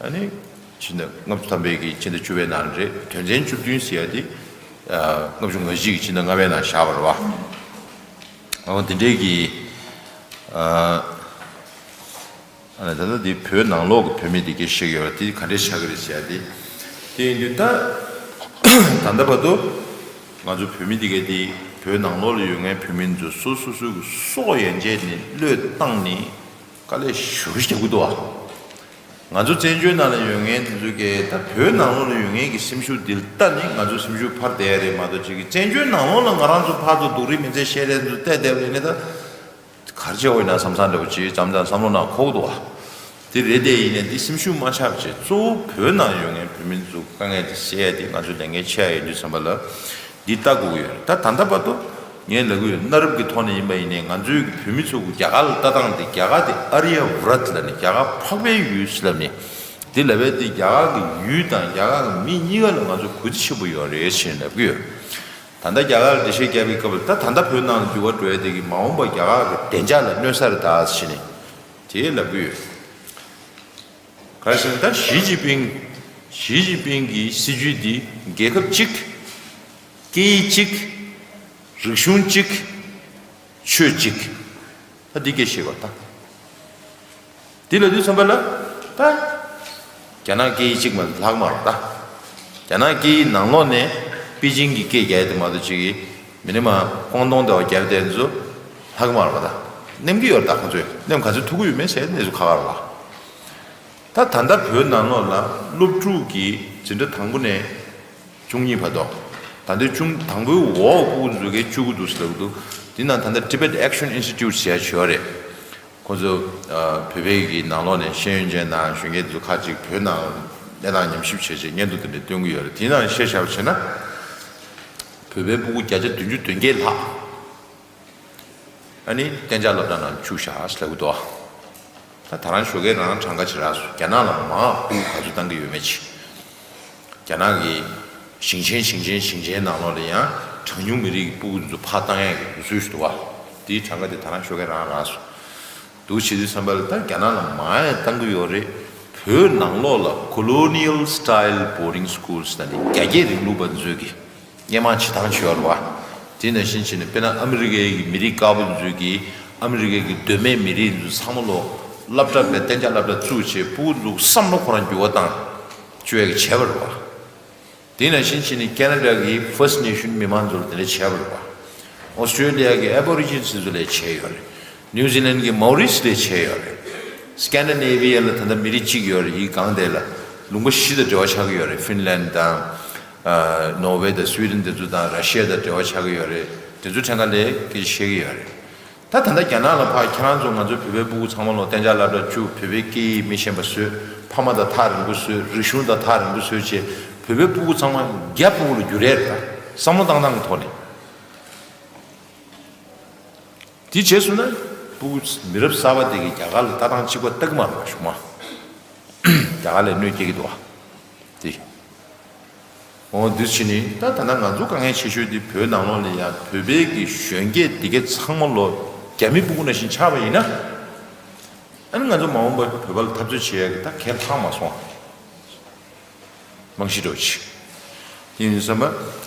ཨ་ནི་ཕྱི་ཟླ་ལྔ་བཅུ་ཐམ་པའི་གི་ཕྱི་ཟླ་བཅུ་པའི་ནང་རེད། དོན་ཚན་བཅུ་བདུན་ཟེར་ཡ་དེ་ལྔ་བཅུ་ང་གཅིག་གི་ཕྱི་ཟླ་ལྔ་པའི་ནང་བཞག་པ་རེད་བ། འོ་དེ་འདྲའི་གི་ཨ་ནི་ད་ལྟ་དེ་བོད་ནང་ལོགས་ཀྱི་བོད་མི་དེ་གས་བཤད་ཀྱི་ཡོད་རེད། དེ་ག་འདྲས་ཆགས་ཀྱི་རེད་ཟེར་ཡ་དེ་དེ་ཡིན་དུས་ད་ད་ལྟ་བར་དུ་ང་ཚོ་བོད་མི་དེ་གས་དེ་བོད་ནང་ལོགས་ལ་ཡོད་མཁན་བོད་མི་ཚོ་སོ་སོ་སོའི་གི་སྲོག་ཡན་ཆད་ནས་བློས་བཏང་ནས་དཀའ་ལས་ཞེ་པོ་ཞིག་རྒྱག་གི་འདུག་བ། ང་ཚོ་བཙན་བྱོལ་ནང་ལ་ཡོད་མཁན་དེ་ཚོ་གས་ད་བོད་ནང་ལོགས་ལ་ཡོད་མཁན་གྱི་སེམས་ཤུགས་འདི་ལ་ལྟ་ནས་ང་ཚོ་སེམས་ཤུགས་འཕར་བསྡད་ཡ་རེད་མ་གཏོགས་ཅིག་གི་བཙན་བྱོལ་ནང་ལོགས་ལ་ང་རང་ཚོ་ཕར་ཚུར་སྡུག་རུས་མི་ཚེ་བཤད་རེས་ཚོ་བལྟས་བསྡད་པ་ཡིན་ན་ད་ག་རེ་བྱེད་དགོས་ཡིན་ན་བསམ་བསམ་འདྲ་པོ་ཅིག་འཇམ་འཇམ་བསམ་བློ་ནང་འཁོར་གི་འདུག་བ། དེ་རེད་དེ་ཡིན་ནའི་འདི་སེམས་ཤུགས་མ་ཆག་བྱས་གཙོ་བོ་བོད་ནང་ཡོད་མཁན་བོད་མི་ཚོ་དཀའ་ངལ་དེ་སེལ་ཡ་དེ་ང་ཚོའི་ལས་འགན་ཆེ་ཡ་ཡིན་དུས་ཙམ་པ་ལ་འདི་ལྟ་དགོས་ཀྱི་ཡོད་རེད། ད་ད་ལྟ་བར་དུ་ངས་ལབ་ཀྱི་ཡོད། གནའ་རབས་ཀྱི་ཐོག་ནས་ཡིན་པ་ཡིན་ནའི་ང་ཚོའི་བོད་མི་ཚོ་གི་རྒྱ་གར་ལ་ལྟ་སྟངས་དེ་རྒྱ་གར་དེ་ཨ་རི་ཡ་བྷ་རཏ་ལབ་ནས་རྒྱ་གར་འཕགས་པའི་ཡུལ་ཟེར་ལབ་ནས་འདི་ལབ་པའི་དེ་རྒྱ་གར་གྱི་ཡུལ་དང་རྒྱ་གར་གྱི་མི་གཉིས་ཀ་ལ་ང་ཚོ་གུས་བརྩི་ཆེན་པོ་ཡོད་རེད་ཞེས་ལབ་ཀྱི་ཡོད། ད་ལྟ་རྒྱ་གར་ལ་འགྲེལ་བཤད་བརྒྱབ་པའི་སྐབས་ལ་ད་ད་ལྟ་བོད་ནང་ལ་འགྱུར་བ་འགྲོ་ཡ་དེ་གི་མ་འོངས་པ་རྒྱ་གར་གྱི་བདེ་འཇགས་ལ་གནོད་ས་རེད་ད་ཟེར་ནས་དེ་ལབ་ཀྱི་ཡོད། ག་རེ་ཟེར་ན་ད་ཞི་ཅིན་ཕིང་ཞི་ཅིན་ཕིང་གི་སྲིད་ཇུས་འདི་རྒྱལ་ཁབ་གཅིག་སྐད་ཡིག་གཅིག་རིག་གཞུང་གཅིག་ཆོས་གཅིག་ད་འདི་སྐད་བཤད་པ་ད། འདི་ལབ་དུས་ཙམ་པ་ལ་ད་རྒྱ་ནག་སྐད་ཡིག་གཅིག་མ་ལྷག་མ་རེད་ད། རྒྱ་ནག་སྐད་ཡིག་ནང་ལོགས་ནས་པེ་ཅིང་གི་སྐད་རྒྱག་ཡ་དེ་མ་གཏོགས་ཅིག་གི་མི་ནི་མ་ཀོང་ཏོང་དེ་བ་རྒྱབ་དེ་ཚོ་ལྷག་མ་རེད་པ་ད། ནེམ་གི་ཡོད་རེད། ད་ཁོ་ཚོས་ནེམ་ག་ཚོད་ཐུག་གི་ཡོད་མེད་ཟེར་གནས་ཚུལ་ཁ་ཁ་རེད་བ། ད་ད་ལྟ་བོད་ནང་ལོགས་ལ་སློབ་ཕྲུག་གི་འཛིན་གྲྭ་དང་པོ་ནས་བཅུ་གཉིས་བར་དུ། ད་ལྟའི་བཅུ་དང་པོའི་འོག་ཕྲུ་གུ་ཚོ་གས་བཅུག་གི་འདུག་ཟེར་གི་འདུག་དེ་ནང་ད་ལྟ་Tibet Action Institute ཟེར་ཡ་ཅིག་ཡོད་རེད། ཁོ་ཚོ་ཨ་བོད་པའི་གི་ནང་ལོགས་ནས་ཤེས་ཡོན་ཅན་དང་གཞོན་སྐྱེས་དེ་ཚོ་ཁག་ཅིག་བོད་ནང་གནས་སྟངས་ཉམས་ཞིབ་བྱས་རྗེས་སྙན་ཐོ་དེ་འདྲ་བཏོན་གི་ཡོད་རེད། དེ་ནང་བཤད་བཞག་པ་བྱས་ན། བོད་པའི་ཕྲུ་གུ་བརྒྱ་ཆ་བདུན་ཅུ་དོན་བརྒྱད་ལྷག་ཨ་ནི་གཏན་འཇགས་སློབ་གྲྭ་ནང་བཅུག་བཞག་ཟེར་གི་འདུག་ད་ད་རང་ཞོགས་ཀས་རང་གྲངས་ཀ་ཅིག་རག་སོང་། རྒྱ་ནག་ལ་མར་ཕྲུ་གུ་ག་ཚོད་བཏང་གི་ཡོད་མེད་ཅིག་རྒྱ་ནག་གི་ཞིང་ཆེན་ཞིང་ཆེན་ཞིང་ཆེན་ནང་ལོགས་ལ་ཡང་གྲངས་ཉུང་མི་རིགས་ཀྱི་ཕྲུ་གུ་ཚོ་ཕར་བཏང་ཡག་གི་ལུགས་སྲོལ་ཞིག་འདུག་བ། དེའི་གྲངས་ཀ་དེ་ད་རང་ཞོགས་ཀས་རང་རག་སོང་། འདུག་བྱེད་དུས་ཙམ་པ་ལ་ད་རྒྱ་ནག་ལ་མར་ཡང་བཏང་གི་ཡོད་རེད། བོད་ནང་ལོགས་ལ་Colonial Style Boarding Schools ཟེར་ནས་རྒྱ་སྐྱེད་རིང་ལུགས་པ་ཚོས་ཀྱི་སྔོན་མ་བྱེད་སྟངས་བྱས་ཡོད་རེད་བ། དེ་ནང་བཞིན་བྱས་ནས་དཔེར་ན་ཨ་མི་རི་ཀའི་གི་མི་རིགས་དཀར་པོ་ཚོས་ཀྱི་ཨ་མི་རི་ཀའི་གི་གདོད་མའི་མི་རིགས་ཚོ་ཚང་མ་ལོ་སློབ་གྲྭ་བའི་གཏན་འཇགས་སློབ་གྲྭ་བཙུགས་བྱས་ཕྲུ་གུ་ཚོ་བསམ་བློ་ཁོ་རང་འགྱུར་བ་བཏང་བཅུག་ཡག་གི་བྱས་པ་རེད་བ། དེ་ནང་བཞིན་བྱས་ནས་ཁེ་ན་ཌ་གི་First Nation མི་མང་ཚོ་ལ་དེ་འདྲ་བྱས་པ་རེད་བ། ཨོ་སི་ཀྲེ་ལི་ཡ་གི་Aborigines ཚོ་ལ་བྱས་ཡོད་རེད། ནིའུ་ཛི་ལན་གི་Maoris ལ་བྱས་ཡོད་རེད། སི་ཀན་ཌི་ནེ་བི་ཡ་ལ་ད་ལྟ་མི་རིགས་གཅིག་ཡོད་རེད། ཡི་གང་དེ་ལ་ལུང་པ་བཞི་དང་འབྲེལ་བ་ཆགས་ཀྱི་ཡོད་རེད། ཧྥིན་ལན་དང་། ཨ། ནོར་ཝེ་དང་སུའི་ཌེན་དེ་ཚོ་དང་ར་ཤི་ཡ་དང་འབྲེལ་བ་ཆགས་ཀྱི་ཡོད་རེད། དེ་ཚོ་ཕྲན་ཁ་ལས་སྐད་ཆ་བཤད་ཀྱི་ཡོད་རེད། ད་ད་ལྟ་རྒྱ་ནག་ལ་ཕར་ཁྱེད་རང་ཚོ་ང་ཚོ་བོད་པའི་ཕྲུ་གུ་ཚང་མ་ལོ་གཏན་འཇགས་སློབ་གྲྭ་བཅུག་བོད་པའི་སྐད་ཡིག་མི་ཤེས་པ་བཟོས། ཕ་མ་དང་ཐག་རིང་པོ་བཟོས། རིག་གཞུང་དང་ཐག་རིང་པོ་བཟོས་བྱས་བོད་པའི་ཕྲུ་གུ་ཚང་མ་རྒྱ་ཕྲུ་གུ་ལ་འགྱུར་ཡས་རེད། ད་བསམ་བློ་བཏང་སྟངས་ཀྱི་ཐོག་ནས། དེ་བྱས་སོང་ན་ཕྲུ་གུ་མི་རབས་གསར་པ་དེ་གིས་རྒྱ་གར་ལ་ལྟ་སྟངས་གཅིག་པ་ལྟ་གི་མ་རེད་བ། གཞུག་མ་རྒྱ་གར་ལ་གནོད་སྐྱེལ་གྱི་འདུག་བ། དེ། འོ་འདི་བྱས་ནས་ད་ད་ལྟ་ང་ཚོ་དཀའ་ངལ་ཆེ་ཤོས་དེ་བོད་ནང་ལོགས་ལ་ཡང་བོད་པའི་གི་གཞོན་སྐྱེས་དེ་གའི་ཚང་མ་ལོ་རྒྱ་མི་ཕྲུ་གུ་ནང་བཞིན་ཆགས་པ་ཡིན་ན། ཨ་ནི་ང་ཚོ་མ་འོངས་པར་བོད་པ་ལ་འཐབ་རྩོད་བྱེད་ཡག་གི་ད་གལ་ལྷག་མ་སོང་། རྨང་གཞི་འདྲ་བོ་ཅིག་ཡིན་བསམ་པ།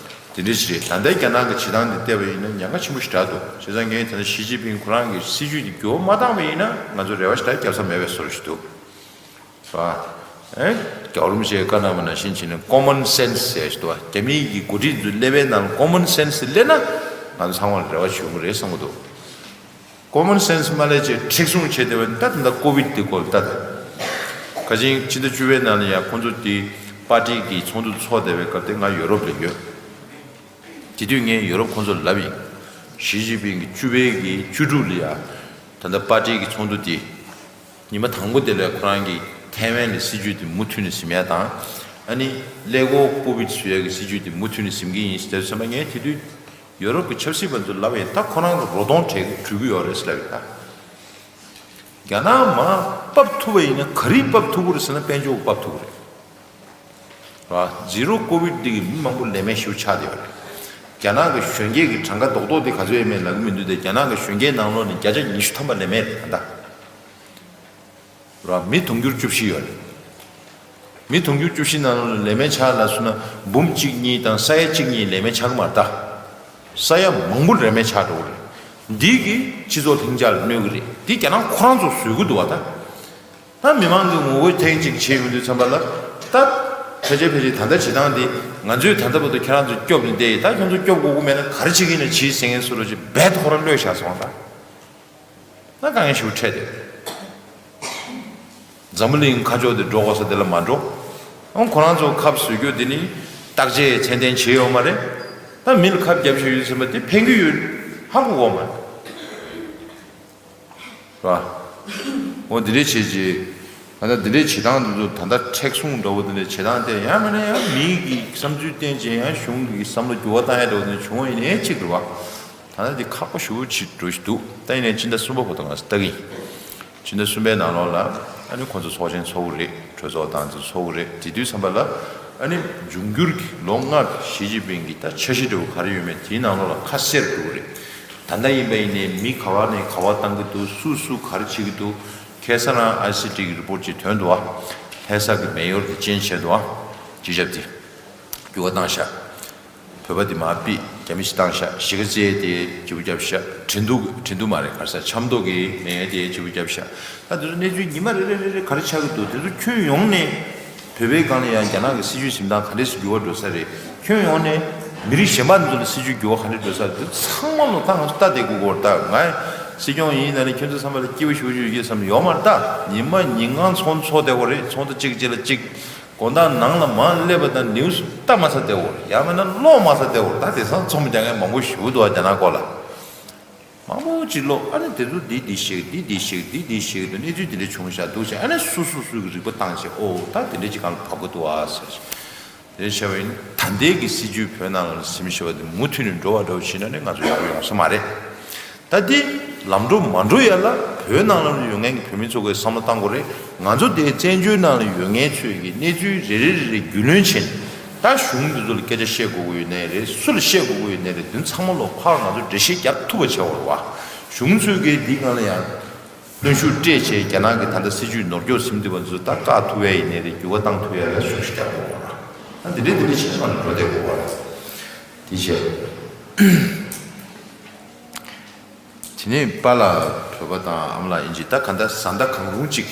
དེ་འདྲ་ཞིག་རེད། ད་ལྟའི་རྒྱ་ནག་གི་བྱེད་སྟངས་དེ་བལྟས་པ་ཡིན་ན་ཉེན་ཁ་ཆེན་པོ་ཞིག་རེད་འདུག་བྱས་ཙང་ངས་ད་ལྟ་ཞི་ཅིན་ཕིང་ཁོ་རང་གི་སྲིད་ཇུས་དེ་འགྱུར་བ་མ་བཏང་བ་ཡིན་ན་ང་ཚོ་རེ་བ་ཞིག་ད་རྒྱབ་ས་མེད་པའི་བཟོ་འདྲ་ཞིག་འདུག་བ། ཨེ། རྒྱལ་བ་རིན་པོ་ཆེས་བཀའ་གནང་བ་ནང་བཞིན་བྱས་ནས་common sense ཟེར་ཞིག་འདུག་བ། རྒྱ་མིའི་གི་འགོ་ཁྲིད་ཚོས་སླེབས་པའི་ནང་ལ་common sense ཟེར་སླེབས་ན་ང་ཚོ་ཚང་མ་ལ་རེ་བ་ཞིག་ཡོང་གི་རེད་བསམ་གྱི་འདུག Common sense མ་ལས་ཅེས་མཁྲེགས་བཟུང་བྱས་བསྡད་པ་ད་ད་ལྟ་ཀོ་བིད་དེ་སྐོར་ལ་ལྟ་དང་། ཁ་ཅིག་ཕྱི་ཟླ་བཅུ་པའི་ནང་ལ་ཡང་ཁོང་ཚོ་དེ་པར་ཊི་གི་ཚོགས་འདུ་ཚོགས་བསྡད་པའི་སྐབས་དེ་ང་ཡོ་རོབ་ལ་ཡོད། དེ་དུས་ངས་ཡོ་རོབ་ཁོང་ཚོ་ལ་ལབ་ཡིན། ཞི་ཅིན་ཕིང་གི་བཅུ་པའི་གི་བཅུ་དྲུག་ལ་ཡ། ད་ལྟ་པར་ཊི་གི་ཚོགས་འདུ་དེ། ཉི་མ་དང་པོ་དེ་ལ་ཁོ་རང་གིས་ཐའེ་ཝན་ལ་སྲིད་ཇུས་དེ་མུ་མཐུད་ནས་ཟིན་ཡ་དང་། ཨ་ནི་ཀླད་ཀོར་ཀོ་བིད་བཟོ་ཡ་གི་སྲིད་ཇུས་དེ་མུ་མཐུད་ནས་ཟིན་གྱི་ཡིན་ཟེར་བསམ་པ་ངས་དེ་དུས་ཡོ་རོབ་ཀྱི་ཆབ་སྲིད་པ་ཚོ་ལབ་ཡིན། ད་ཁོ་རང་གི་རོ་སྟོང་བྲལ་གྲུལ་གི་ཡོད་རེད་ཟེར་ལབ་ཡིན་ད། རྒྱ་ནག་མར་ཕབ་ཐུབ་པ་ཡིན་ན་ག་རེ་ཕབ་ཐུབ་ཀྱི་རེད་ཟེར་ན་དཔལ་འབྱོར་ཕབ་ཐུབ་ཀྱི་རེད། ར། ཛི་རོ་ཀོ་བིད་འདི་གིས་མི་མང་པོ་ལས་མེད་ཞེ་པོ་ཆགས་བསྡད་ཡོད་རེད། རྒྱ་ནག་གི་གཞོན་སྐྱེས་ཀྱི་གྲངས་ཀ་རྡོག་རྡོག་དེ་ག་ཚོད་ཡོད་མེད་ལབ་ཀྱི་མི་འདུག་སྟེ་རྒྱ་ནག་གི་གཞོན་སྐྱེས་ནང་ལོགས་ནས་བརྒྱ་ཆ་ཉི་ཤུ་ཐམ་པ་ལས་མེད་རེད་ད་ལྟ། ར། མི་དུང་ཕྱུར་བཅུ་བཞི་ཡོད་རེད། མི་དུང་ཕྱུར་བཅུ་བཞི་ནང་ལོགས་ནས་ལས་མེད་ཆགས་ལབ་སོང་ན་འབུམ་གཅིག་གཉིས་དང་ས་ཡ་གཅིག་གཉིས་ལས་མེད་ཆགས་ཀྱི་མ་རེད་ད། ས་ཡ་མང་པོ་ལས་མེད་ཆགས་འགྲོ་གི་རེད། འདི་གིས་སྤྱི་ཚོགས་ལྷིང་འཇགས་ལ་གནོད་ཀྱི་རེད། འདི་རྒྱ་ནག་ཁོ་རང་ཚོ་བཟོ་གི་འདུག་བ་ད། ད་མི་མང་གི་ངོ་རྒོལ་ཐེངས་གཅིག་བྱས་ཡོང་དུས་ཙམ་པ་ལ། ད་ཕལ་ཆེར་ཕལ་ཆེར་ད་ལྟ་བྱེད་སྟངས་འདི་ང་ཚོས་ད་ལྟ་བར་དུ་ཁྱེད་རང་ཚོ་སྐྱོབ་ནས་བསྡད་ཡིན། ད་ཁྱོད་ཚོ་སྐྱོབ་དགོས་ཀྱི་མེད་ན་ག་རེ་བྱེད་ཀྱི་ཡིན་ན་བྱེད་ཟེར་མཁན་བཟོ་འདྲ་ཅིག་རྦད་དེ་ཁོ་རང་གློད་བཞག་སོང་ད། ད་དཀའ་ངལ་ཞེ་པོ་འཕྲད་བསྡད། འཛམ་བུ་གླིང་ཁ་ཕྱོགས་དེ་འགྲོ་དགོས་ས་དེ་ལ་མ་འགྲོ། ཨང་ཁོ་རང་ཚོ་ཁབ་བཟོ་རྒྱུ་དེ་ནི་བརྟག་དཔྱད་ཚད་ལྡན་བྱས་ཡོད་མ་རེད། ད་མི་ལ་ཁབ་བརྒྱབ་བཞག་ཡོད་ཟེར་བ་དེ་ཕན་གྱི་ཡོད་ཧ་གོ་གི་མ་རེད། ར། འོ་འདི་འདྲའི་བྱས་རྗེས། ད་ལྟ་འདི་འདྲའི་བྱེད་སྟངས་འདི་ཚོ་ད་ལྟ་མཁྲེགས་བཟུང་འདྲ་བོ་འདི་འདྲའི་བྱེད་སྟངས་དེ་ཡང་མིན་ན་ཡང་མིའི་གི་བསམ་ཚུལ་བསྟན་བྱས་ཡང་གཞུང་གི་བསམ་བློ་འགྱུར་བ་བཏང་ཡ་འདྲ་བོ་འདི་བྱུང་བ་ཡིན་ནའི་གཅིག་རེད་བ། ད་ལྟ་འདི་ཁག་པོ་ཞེ་པོ་ཅིག་འགྲོ་བཞིན་འདུག་ད་ཡིན་ནའི་ཕྱི་ཟླ་གསུམ་པ་བར་དུ་ང་ཚོ་ལྟ་གི་ཡིན། ཕྱི་ཟླ་གསུམ་པའི་ནང་ལོགས་ལ་ཨ་ནི་ཁོང་ཚོ་ཚོགས་ཆེན་ཚོགས་ཀྱི་རེད། གྲོས་ཚོགས་ཏང་ཙུའུ་ཚོགས་ཀྱི་རེད། དེ་དུས་ཙམ་པ་ལ་ཨ་ནི་འབྱུང་འགྱུར་གྱི་ལོ་ལྔ་གི་ཞི་ཅིན་ཕིང་གི་ད་འཆར་གཞི་འདྲ་བོ་ག་རེ་ཡོད་མེད་དེའི་ནང་ལོགས་ལ་ཁ་གསལ་འགྲོ་གི་རེད། ད་ལྟ་ཡིན་པ་ཡིན་ནའི་མི་ག་བ་ནས་ག་བ་བཏང་གི་འདུག་སུ་སུ་ག་རེ་བྱེད་ཀྱི་འདུག་ཁ་སང་རང་ཨའི་སི་ཊི་གི་རི་པོར་ཊི་ཅིག་ཐོན་འདུག་ཨ། ལྷ་ས་གི་མེ་ཡོར་གྱིས་ཅེན་བྱས་འདུག་ཨ། སྤྱི་ཁྱབ་དེ་འགྱུར་བ་བཏང་ཤག་བོད་པ་དེ་མར་ཕུད། རྒྱ་མི་ཞིག་བཏང་ཤག་གཞིས་ཀ་རྩེ་དེ་བརྗེ་པོ་བརྒྱབ་ཤག་ཁྲིན་ཏུ་ཁྲིན་ཏུ་མ་རེད། ག་རེ་ཟ། ཆབ་མདོ་གི་མེ་ཡོར་དེ་བརྗེ་པོ་བརྒྱབ་ཤག་ད་དེ་ཚོ་གནས་ཚུལ་ཉི་མ་རེ་རེ་རེ་རེ་ག་རེ་ཆགས་ཀྱི་འདུག་དེ་ཚོ་ཁྱོན་ཡོངས་ནས་བོད་པའི་སྒང་ལ་ཡང་རྒྱ་ནག་གི་སྲིད་ཇུས་འཛིན་སྟངས་ག་འདྲས་སེ་འགྱུར་བ་འགྲོ་ས་རེད། ཁྱོན་ཡོངས་ནས་མི་རིགས་གཞན་པ་ཚོ་ལ་སྲིད་ཇུས་འགྱུར་བ་ག་འདྲས་འགྲོ་ས་རེད། དེ་ཚང་མ་ལོ་ད་ང་ཚོ་ལྟ་བསྡད་དགོས་ཀྱི་ཡོད་རེད། ད་ང་ སྲིད་སྐྱོང་ཡིན་ན་ནི་ཁྱོད་ཚོ་བསམ་པ་ལ་སྐྱིད་པོ་ཞེ་པོ་ཅིག་ཡོད་བསམ་ཡོད་མ་རེད་ད། ཉི་མ་ཉིན་གང་ཚོགས་འདུ་ཚོགས་བསྡད་ཡོད་རེད། ཚོགས་འདུ་གཅིག་རྗེས་ལ་གཅིག་དགོང་དག་ནང་ལ་མར་སླེབས་པ་དང་ནིའུ་སི་ལྟ་མ་ཚར་བསྡད་ཡོད་རེད། ཡང་མིན་ན་ཀློག་མ་ཚར་བསྡད་ཡོད་རེད། ད་དེང་སང་རྩོམ་རྒྱག་མཁན་མང་པོ་ཞེ་པོ་འདུག་ཨ། རྒྱ་ནག་སྐོར་ལ་མང་པོ་ཅིག་ཀློག་ཨ་ནི་དེ་ཚོ་འདི་འདི་ཤེས་འདི་འདི་ཤེས་འདི་འདི་ཤེས་འདུག་གནས་ཚུལ་འདི་འདྲ་བྱུང་ཤག་འདུག་ཟེར། ཨ་ནི་སུ་སུ་སུ་གི་རིག་པ་བཏང་བྱས། ཨོ་ད་དེ་འདྲ་ཅིག་སྒང་ལ་བབས་ཀྱི་འདུག་ཨ་ཟེར། དེ་བྱས་པ་ཡིན་ན་ད་ལྟའི་གི་སྲིད་བྱུས་བོད་ནང་ལ་ཟིན་བྱས་པ་དེ་མུ་མཐུད་ནས་འགྲོ་བ་འདྲ་བོ་བྱས་ན་ནི་ང་ཚོ་ཡག་པོ་ཡོང་ས་མ་རེད། ད་དེ་ལམ་འགྲོ་མ་འགྲོ་ཡ་ལ་བོད་ནང་ལ་ཡོད་མཁན་གྱི་བོད་མི་ཚོ་གིས་བསམ་བློ་བཏང་དགོས་རེད། ང་ཚོ་དེ་བཙན་བྱོལ་ནང་ལ་ཡོད་མཁན་ཚོས་ཀྱི་གནས་ཚུལ་རེ་རེ་རེ་རེ་རྒྱུས་ལོན་བྱས་ནས། ད་གཞུང་འདི་ཚོ་ལ་སྐད་ཆ་བཤད་དགོས་ཀྱི་ཡོད་ནའི་རེད། སུ་ལ་བཤད་དགོས་ཀྱི་ཡོད་ནའི་རེད། དེ་ཚང་མ་ལོ་ཕར་ང་ཚོ་འགྲེལ་བཤད་རྒྱབ་ཐུབ་པ་བྱེད་དགོས་རེད་བ། གཞུང་ཚོས་ཀྱི་འདི་སྒང་ལ་ཡང་གནོན་ཤུགས་སྤྲད་བྱས། རྒྱ་ནག་གི་ད་ལྟ་སྲིད་བྱུས་ནོར་སྐྱོག་ཟིན་བསྡད་པ་ཚོ་ད་བཀག་ཐུབ་ཡ་ཡིན་ནའི་རེད། འགྱུར་བ་བཏང་ཐུབ་ཡ་ལ་ཤུགས་ཤིག་རྒྱག་དགོས་པ་རེད། ད་འདི་འདྲའི་འདི་འདྲའི་བྱེད་སྟངས་འགྲོ་བསྡད་དགོས་པ་རེད། དེ་བྱས། དེ་ནས་པཱ་ལགས་བོད་པ་དང་ཨ་མ་ལགས་དབྱིན་ཇི། ད་ག་འདྲ་བཟའ་ཟླ་གང་རུང་གཅིག་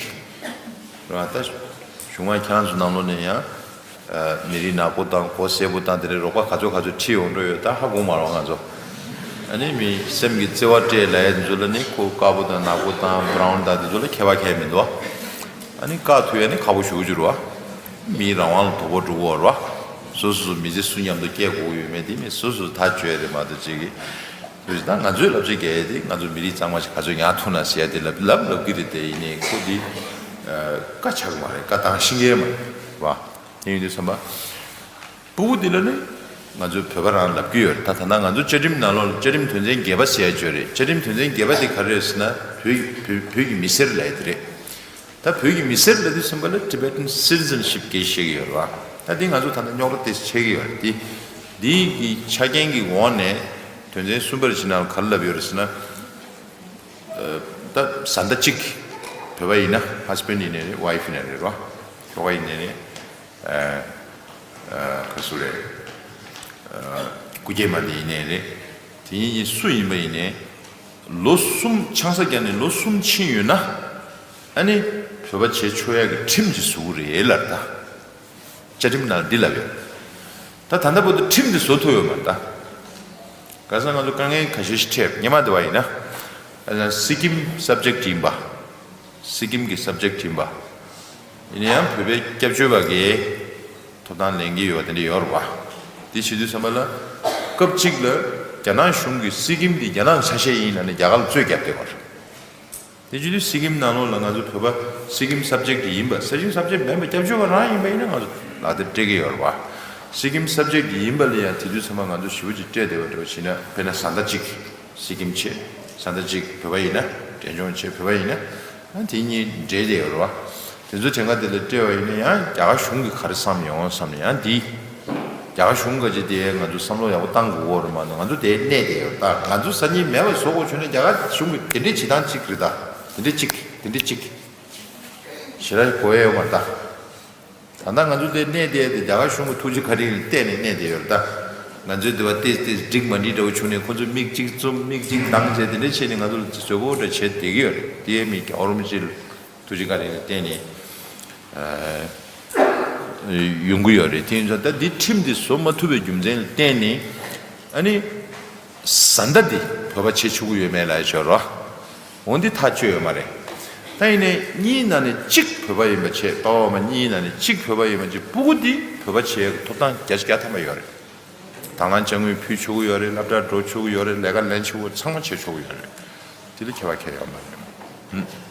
རེད་བ། ད་གཞུག་མ་ཁྱེད་རང་ཚོ་ནང་ལོགས་ནས་ཡང་། ཨ། མི་རིགས་ནག་པོ་དང་མགོ་སེར་པོ་དང་དེ་འདྲའི་རོགས་པ་ག་ཚོད་ག་ཚོད་ཁྲིད་ཡོང་འགྲོ་ཡོད་ད་ཧ་གོ་མ་རེད་བ་ང་ཚོ། ཨ་ནི་མི་སེམས་ཀྱི་བརྩེ་བ་སྤྲད་ལབ་ཡ་དེ་ཚོ་ལ་ནི་ཁོ་དཀར་པོ་དང་ནག་པོ་དང་བྷ་རའུན་དང་དེ་ཚོ་ལ་ཁྱད་པར་གང་ཡང་མི་འདུག་བ། ཨ་ནི་བཀག་ཐུབ་ཡ་ནི་ཁག་པོ་ཞེ་པོ་ཅིག་རེད་བ། མིའི་རང་དབང་ལ་དོགས་པ་འགྲོ་གི་ཡོད་རེད་བ། སོ་སོ་སོ་མི་ཚེ་སུ་མཉམ་དུ་སྐྱེལ་དགོས་ཀྱི་ཡོད་མེད་དེ་མི་སོ་སོ་ཐག་གཅོད་ཡ་རེད་མ་གཏོགས་གཅིག་གིས། ད་ང་ཚོའི་ལབ་བྱེད་རྒྱག་ཡ་དེ་ང་ཚོ་མི་རིགས་གཙང་མ་ཞིག་ག་ཚོད་ཡར་ཐོན་ན་ཟེར་ཡ་དེ་ལབ་ལབ་ལབ་ཀྱི་རེད། དེ་ཡིན་ནའི་ཁོ་འདི་བཀའ་ཆགས་མ་རེད། བཀའ་བཏང་ཤེས་མཁན་མ་རེད་བ། དེ་ཡིན་དུས་ཙམ་པ་སྤུ་གུ་འདི་ལ་ནི་ང་ཚོས་བོད་པ་རང་ལབ་ཀྱི་ཡོད་རེད། ད་ད་ལྟ་ང་ཚོ་བཅའ་ཁྲིམས་ནང་ལོགས་ལ་བཅའ་ཁྲིམས་དོན་ཚན་བརྒྱད་པ་ཟེར་ཡ་ཅིག་ཡོད་རེད། བཅའ་ཁྲིམས་དོན་ཚན་བརྒྱད་པ་དེ་ག་རེ་རེད་ཟེར་ན་བོད་བོད་བོད་ཀྱི་མི་སེར་ལབ་ཡ་དེ་རེད། ད་བོད་ཀྱི་མི་སེར་ལབ་དུས་ཙམ་པ་ལ་Tibetan citizenship གི་བཤད་ཀྱི་ཡོད་རེད་བ། ད་འདི་ང་ཚོ་ད་ལྟ་རྙོག་དྲ་ཏོག་ཙམ་ཆགས་ཀྱི་ཡོད་རེད། འདི་འདི་གི་ཆ་རྐྱེན་གྱི་འོག་ནས་དོན་ཚན་གསུམ་པར་ཕྱིན་ན་ག་རེ་ལབ་ཡོད་རེད་ཟེར་ན། ཨ། ད་བཟའ་ཟླ་གཅིག་བོད་པ་ཡིན་ན་husband ཡིན་ནའི་རེད། wife ཡིན་ནའི་རེད་བ། ཁྱོ་ག་ཡིན་ནའི་རེད། ཨ། ཨ། ག་སུ་རེད། ཨ། སྐུ་སྐྱེས་མ་དེ་ཡིན་ནའི་རེད། དེ་གཉིས་སུ་ཡིན་པ་ཡིན་ནའི་ལོ་གསུམ་ཆང་ས་བརྒྱབ་ནས་ལོ་གསུམ་ཕྱིན་ཡོད་ན། ཨ་ནི་བོད་པ་བྱེད་ཆོག་ཡ་གི་ཁྲིམས་ཅིག་བཟོ་གི་རེད་ལབ་ད། བཅའ་ཁྲིམས་ནང་འདི་ལབ་ཡོད། ད་ད་ལྟ་བར་དུ་ཁྲིམས་འདི་བཟོ་ཐུབ་ཡོད་མ་རེད་ད། ག་ས་ང་ཚོ་དཀའ་ངལ་ཁ་ཤས་ཤིག་འཕྲད་སྔོན་མ་དེ་བ་ཡིན་ན། ཨ། སི་ཀིམ་subject ཡིན་པ། སི་ཀིམ་གྱི་subject ཡིན་པ། ཡིན་ན་ཡང་བོད་པའི་སྐྱབས་བཅོལ་བ་གིས་ཐོབ་ཐང་ལེན་གྱི་ཡོད་པ་དེ་འདྲ་ཡོད་རེད་བ། དེ་བྱེད་དུས་ཙམ་པ་ལ་སྐབས་གཅིག་ལ་རྒྱ་ནག་གཞུང་གིས་སི་ཀིམ་འདི་རྒྱ་ནག་ཆ་ཤས་ཡིན་ལབ་ནས་རྒྱ་གར་ལ་རྩོད་བརྒྱབ་བསྡད་པ་རེད། དེ་བྱེད་དུས་སི་ཀིམ་ནང་ལོགས་ལ་ང་ཚོ་བོད་པ་སི་ཀིམ་subject ཡིན་པ། སི་ཀིམ་subject མིན་པ་སྐྱབས་བཅོལ་བ་རང་ཡིན་པ་ཡིན་ན་ང་ཚོ་ལག་དེབ་སྤྲད་ཀྱི་ཡོད་རེད་བ། སི་ཀིམ་subject ཡིན་པ་ལ་ཡང་དེ་དུས་ཚང་མ་ང་ཚོ་ཞེ་པོ་ཅིག་སྤྲད་བསྡད་པ་འདྲ་བོ་བྱས་ན། དཔེར་ན་བཟའ་ཟླ་གཅིག་སི་ཀིམ་བྱས། བཟའ་ཟླ་གཅིག་བོད་པ་ཡིན་ན། འབྲས་ལྗོངས་བྱས་བོད་པ་ཡིན་ན། ཨ། དེ་གཉིས་འདྲེས་བསྡད་ཡོད་རེད་བ། དེ་ཚོ་གྲངས་ཀ་དེ་ལ་སྤྲད་པ་ཡིན་ན་ཡང་རྒྱ་གར་གཞུང་གིས་ག་རེ་བསམ་ཡོང་བསམ་ནས་ཡང་འདི། རྒྱ་གར་གཞུང་ག་ཅིག་དེ་ང་ཚོ་བསམ་བློ་ཡག་པོ་བཏང་དགོས་ཀྱི་ཡོད་རེད་མ་གཏོགས། ང་ཚོ་དེ་གནས་བསྡད་ཡོད་རེད་ད། ང་ཚོ་སང་ཉིན་མེད་པ་བཟོ་དགོས་བྱུང་ན་རྒྱ་གར་གཞུང་གིས་དེ་འདྲའི་བྱེད་སྟངས་གཅིག་རེད་ད། དེ་འདྲའི་གཅིག་དེ་འདྲའི་གཅིག་ཞེ་དྲག་གོ་ཡ་ཡོད་མ་རེད་ད། ད་ལྟ་ང་ཚོ་དེ་གནས་བསྡད་དེ་རྒྱ་གར་གཞུང་གི་ཐུགས་རྗེ་བཀའ་དྲིན་ལ་བརྟེན་ནས་གནས་བསྡད་ཡོད་རེད་ད། ང་ཚོའི་འདི་བ་ཏེས་ཏེས་འགྲིག་མ་འགྲིག་འདྲ་བོ་བྱུང་ནས་ཁོ་ཚོས་མིག་གཅིག་བཙུམ་མིག་གཅིག་ལངས་བྱས་དེ་འདྲ་བྱས་ནས་ང་ཚོ་ལ་བཟོ་བོ་འདྲ་བྱས་བསྡད་ཀྱི་ཡོད་རེད། དེའི་མིག་ཨོ་རོམ་ཅིལ། ཐུགས་རྗེ་བཀའ་དྲིན་ལ་བརྟེན་ནས། ཨ། ཡོང་གི་ཡོད་རེད། དེ་ཡིན་ཙང་ད་འདི་ཁྲིམས་འདི་བཟོ་མ་ཐུབ་པའི་རྒྱུ་མཚན་ལ་བརྟེན་ནས། ཨ་ནི་བཟའ་ཟླ་འདི་བོད་པ་བྱེད་ཆོག་གི་ཡོད་མེད་ལབ་ཡ་ཅིག་ཡོད་རེད་བ། འོ་འདི་ཐག་གཅོད་ཡོད་མ་རེད། ད་ཡིན་ནའི་གཉིས་ནང་ནས་གཅིག་བོད་པ་ཡིན་པ་བྱས། པ་ཕ་མ་གཉིས་ནང་ནས་གཅིག་བོད་པ་ཡིན་པ་བྱས། སྤུ་གུ་འདི་བོད་པ་བྱེད་ཡ་གི་ཐོབ་ཐང་བརྒྱ་ཆ་བརྒྱ་ཐམ་པ་ཡོད་རེད། དང་བླངས་དཔྱ་དངུལ་ཕུལ་ཆོག་གི་ཡོད་རེད། སློབ་གྲྭར་འགྲོ་ཆོག་གི་ཡོད་རེད། ལས་ཀ་ལེན་ཆོག་གི། ཚང་མ་བྱེད་ཆོག་གི་ཡོད་རེད། དེ་ལ་ཁྱད་པར་གང་ཡང་ཡོད་མ་རེད། ཧུམ།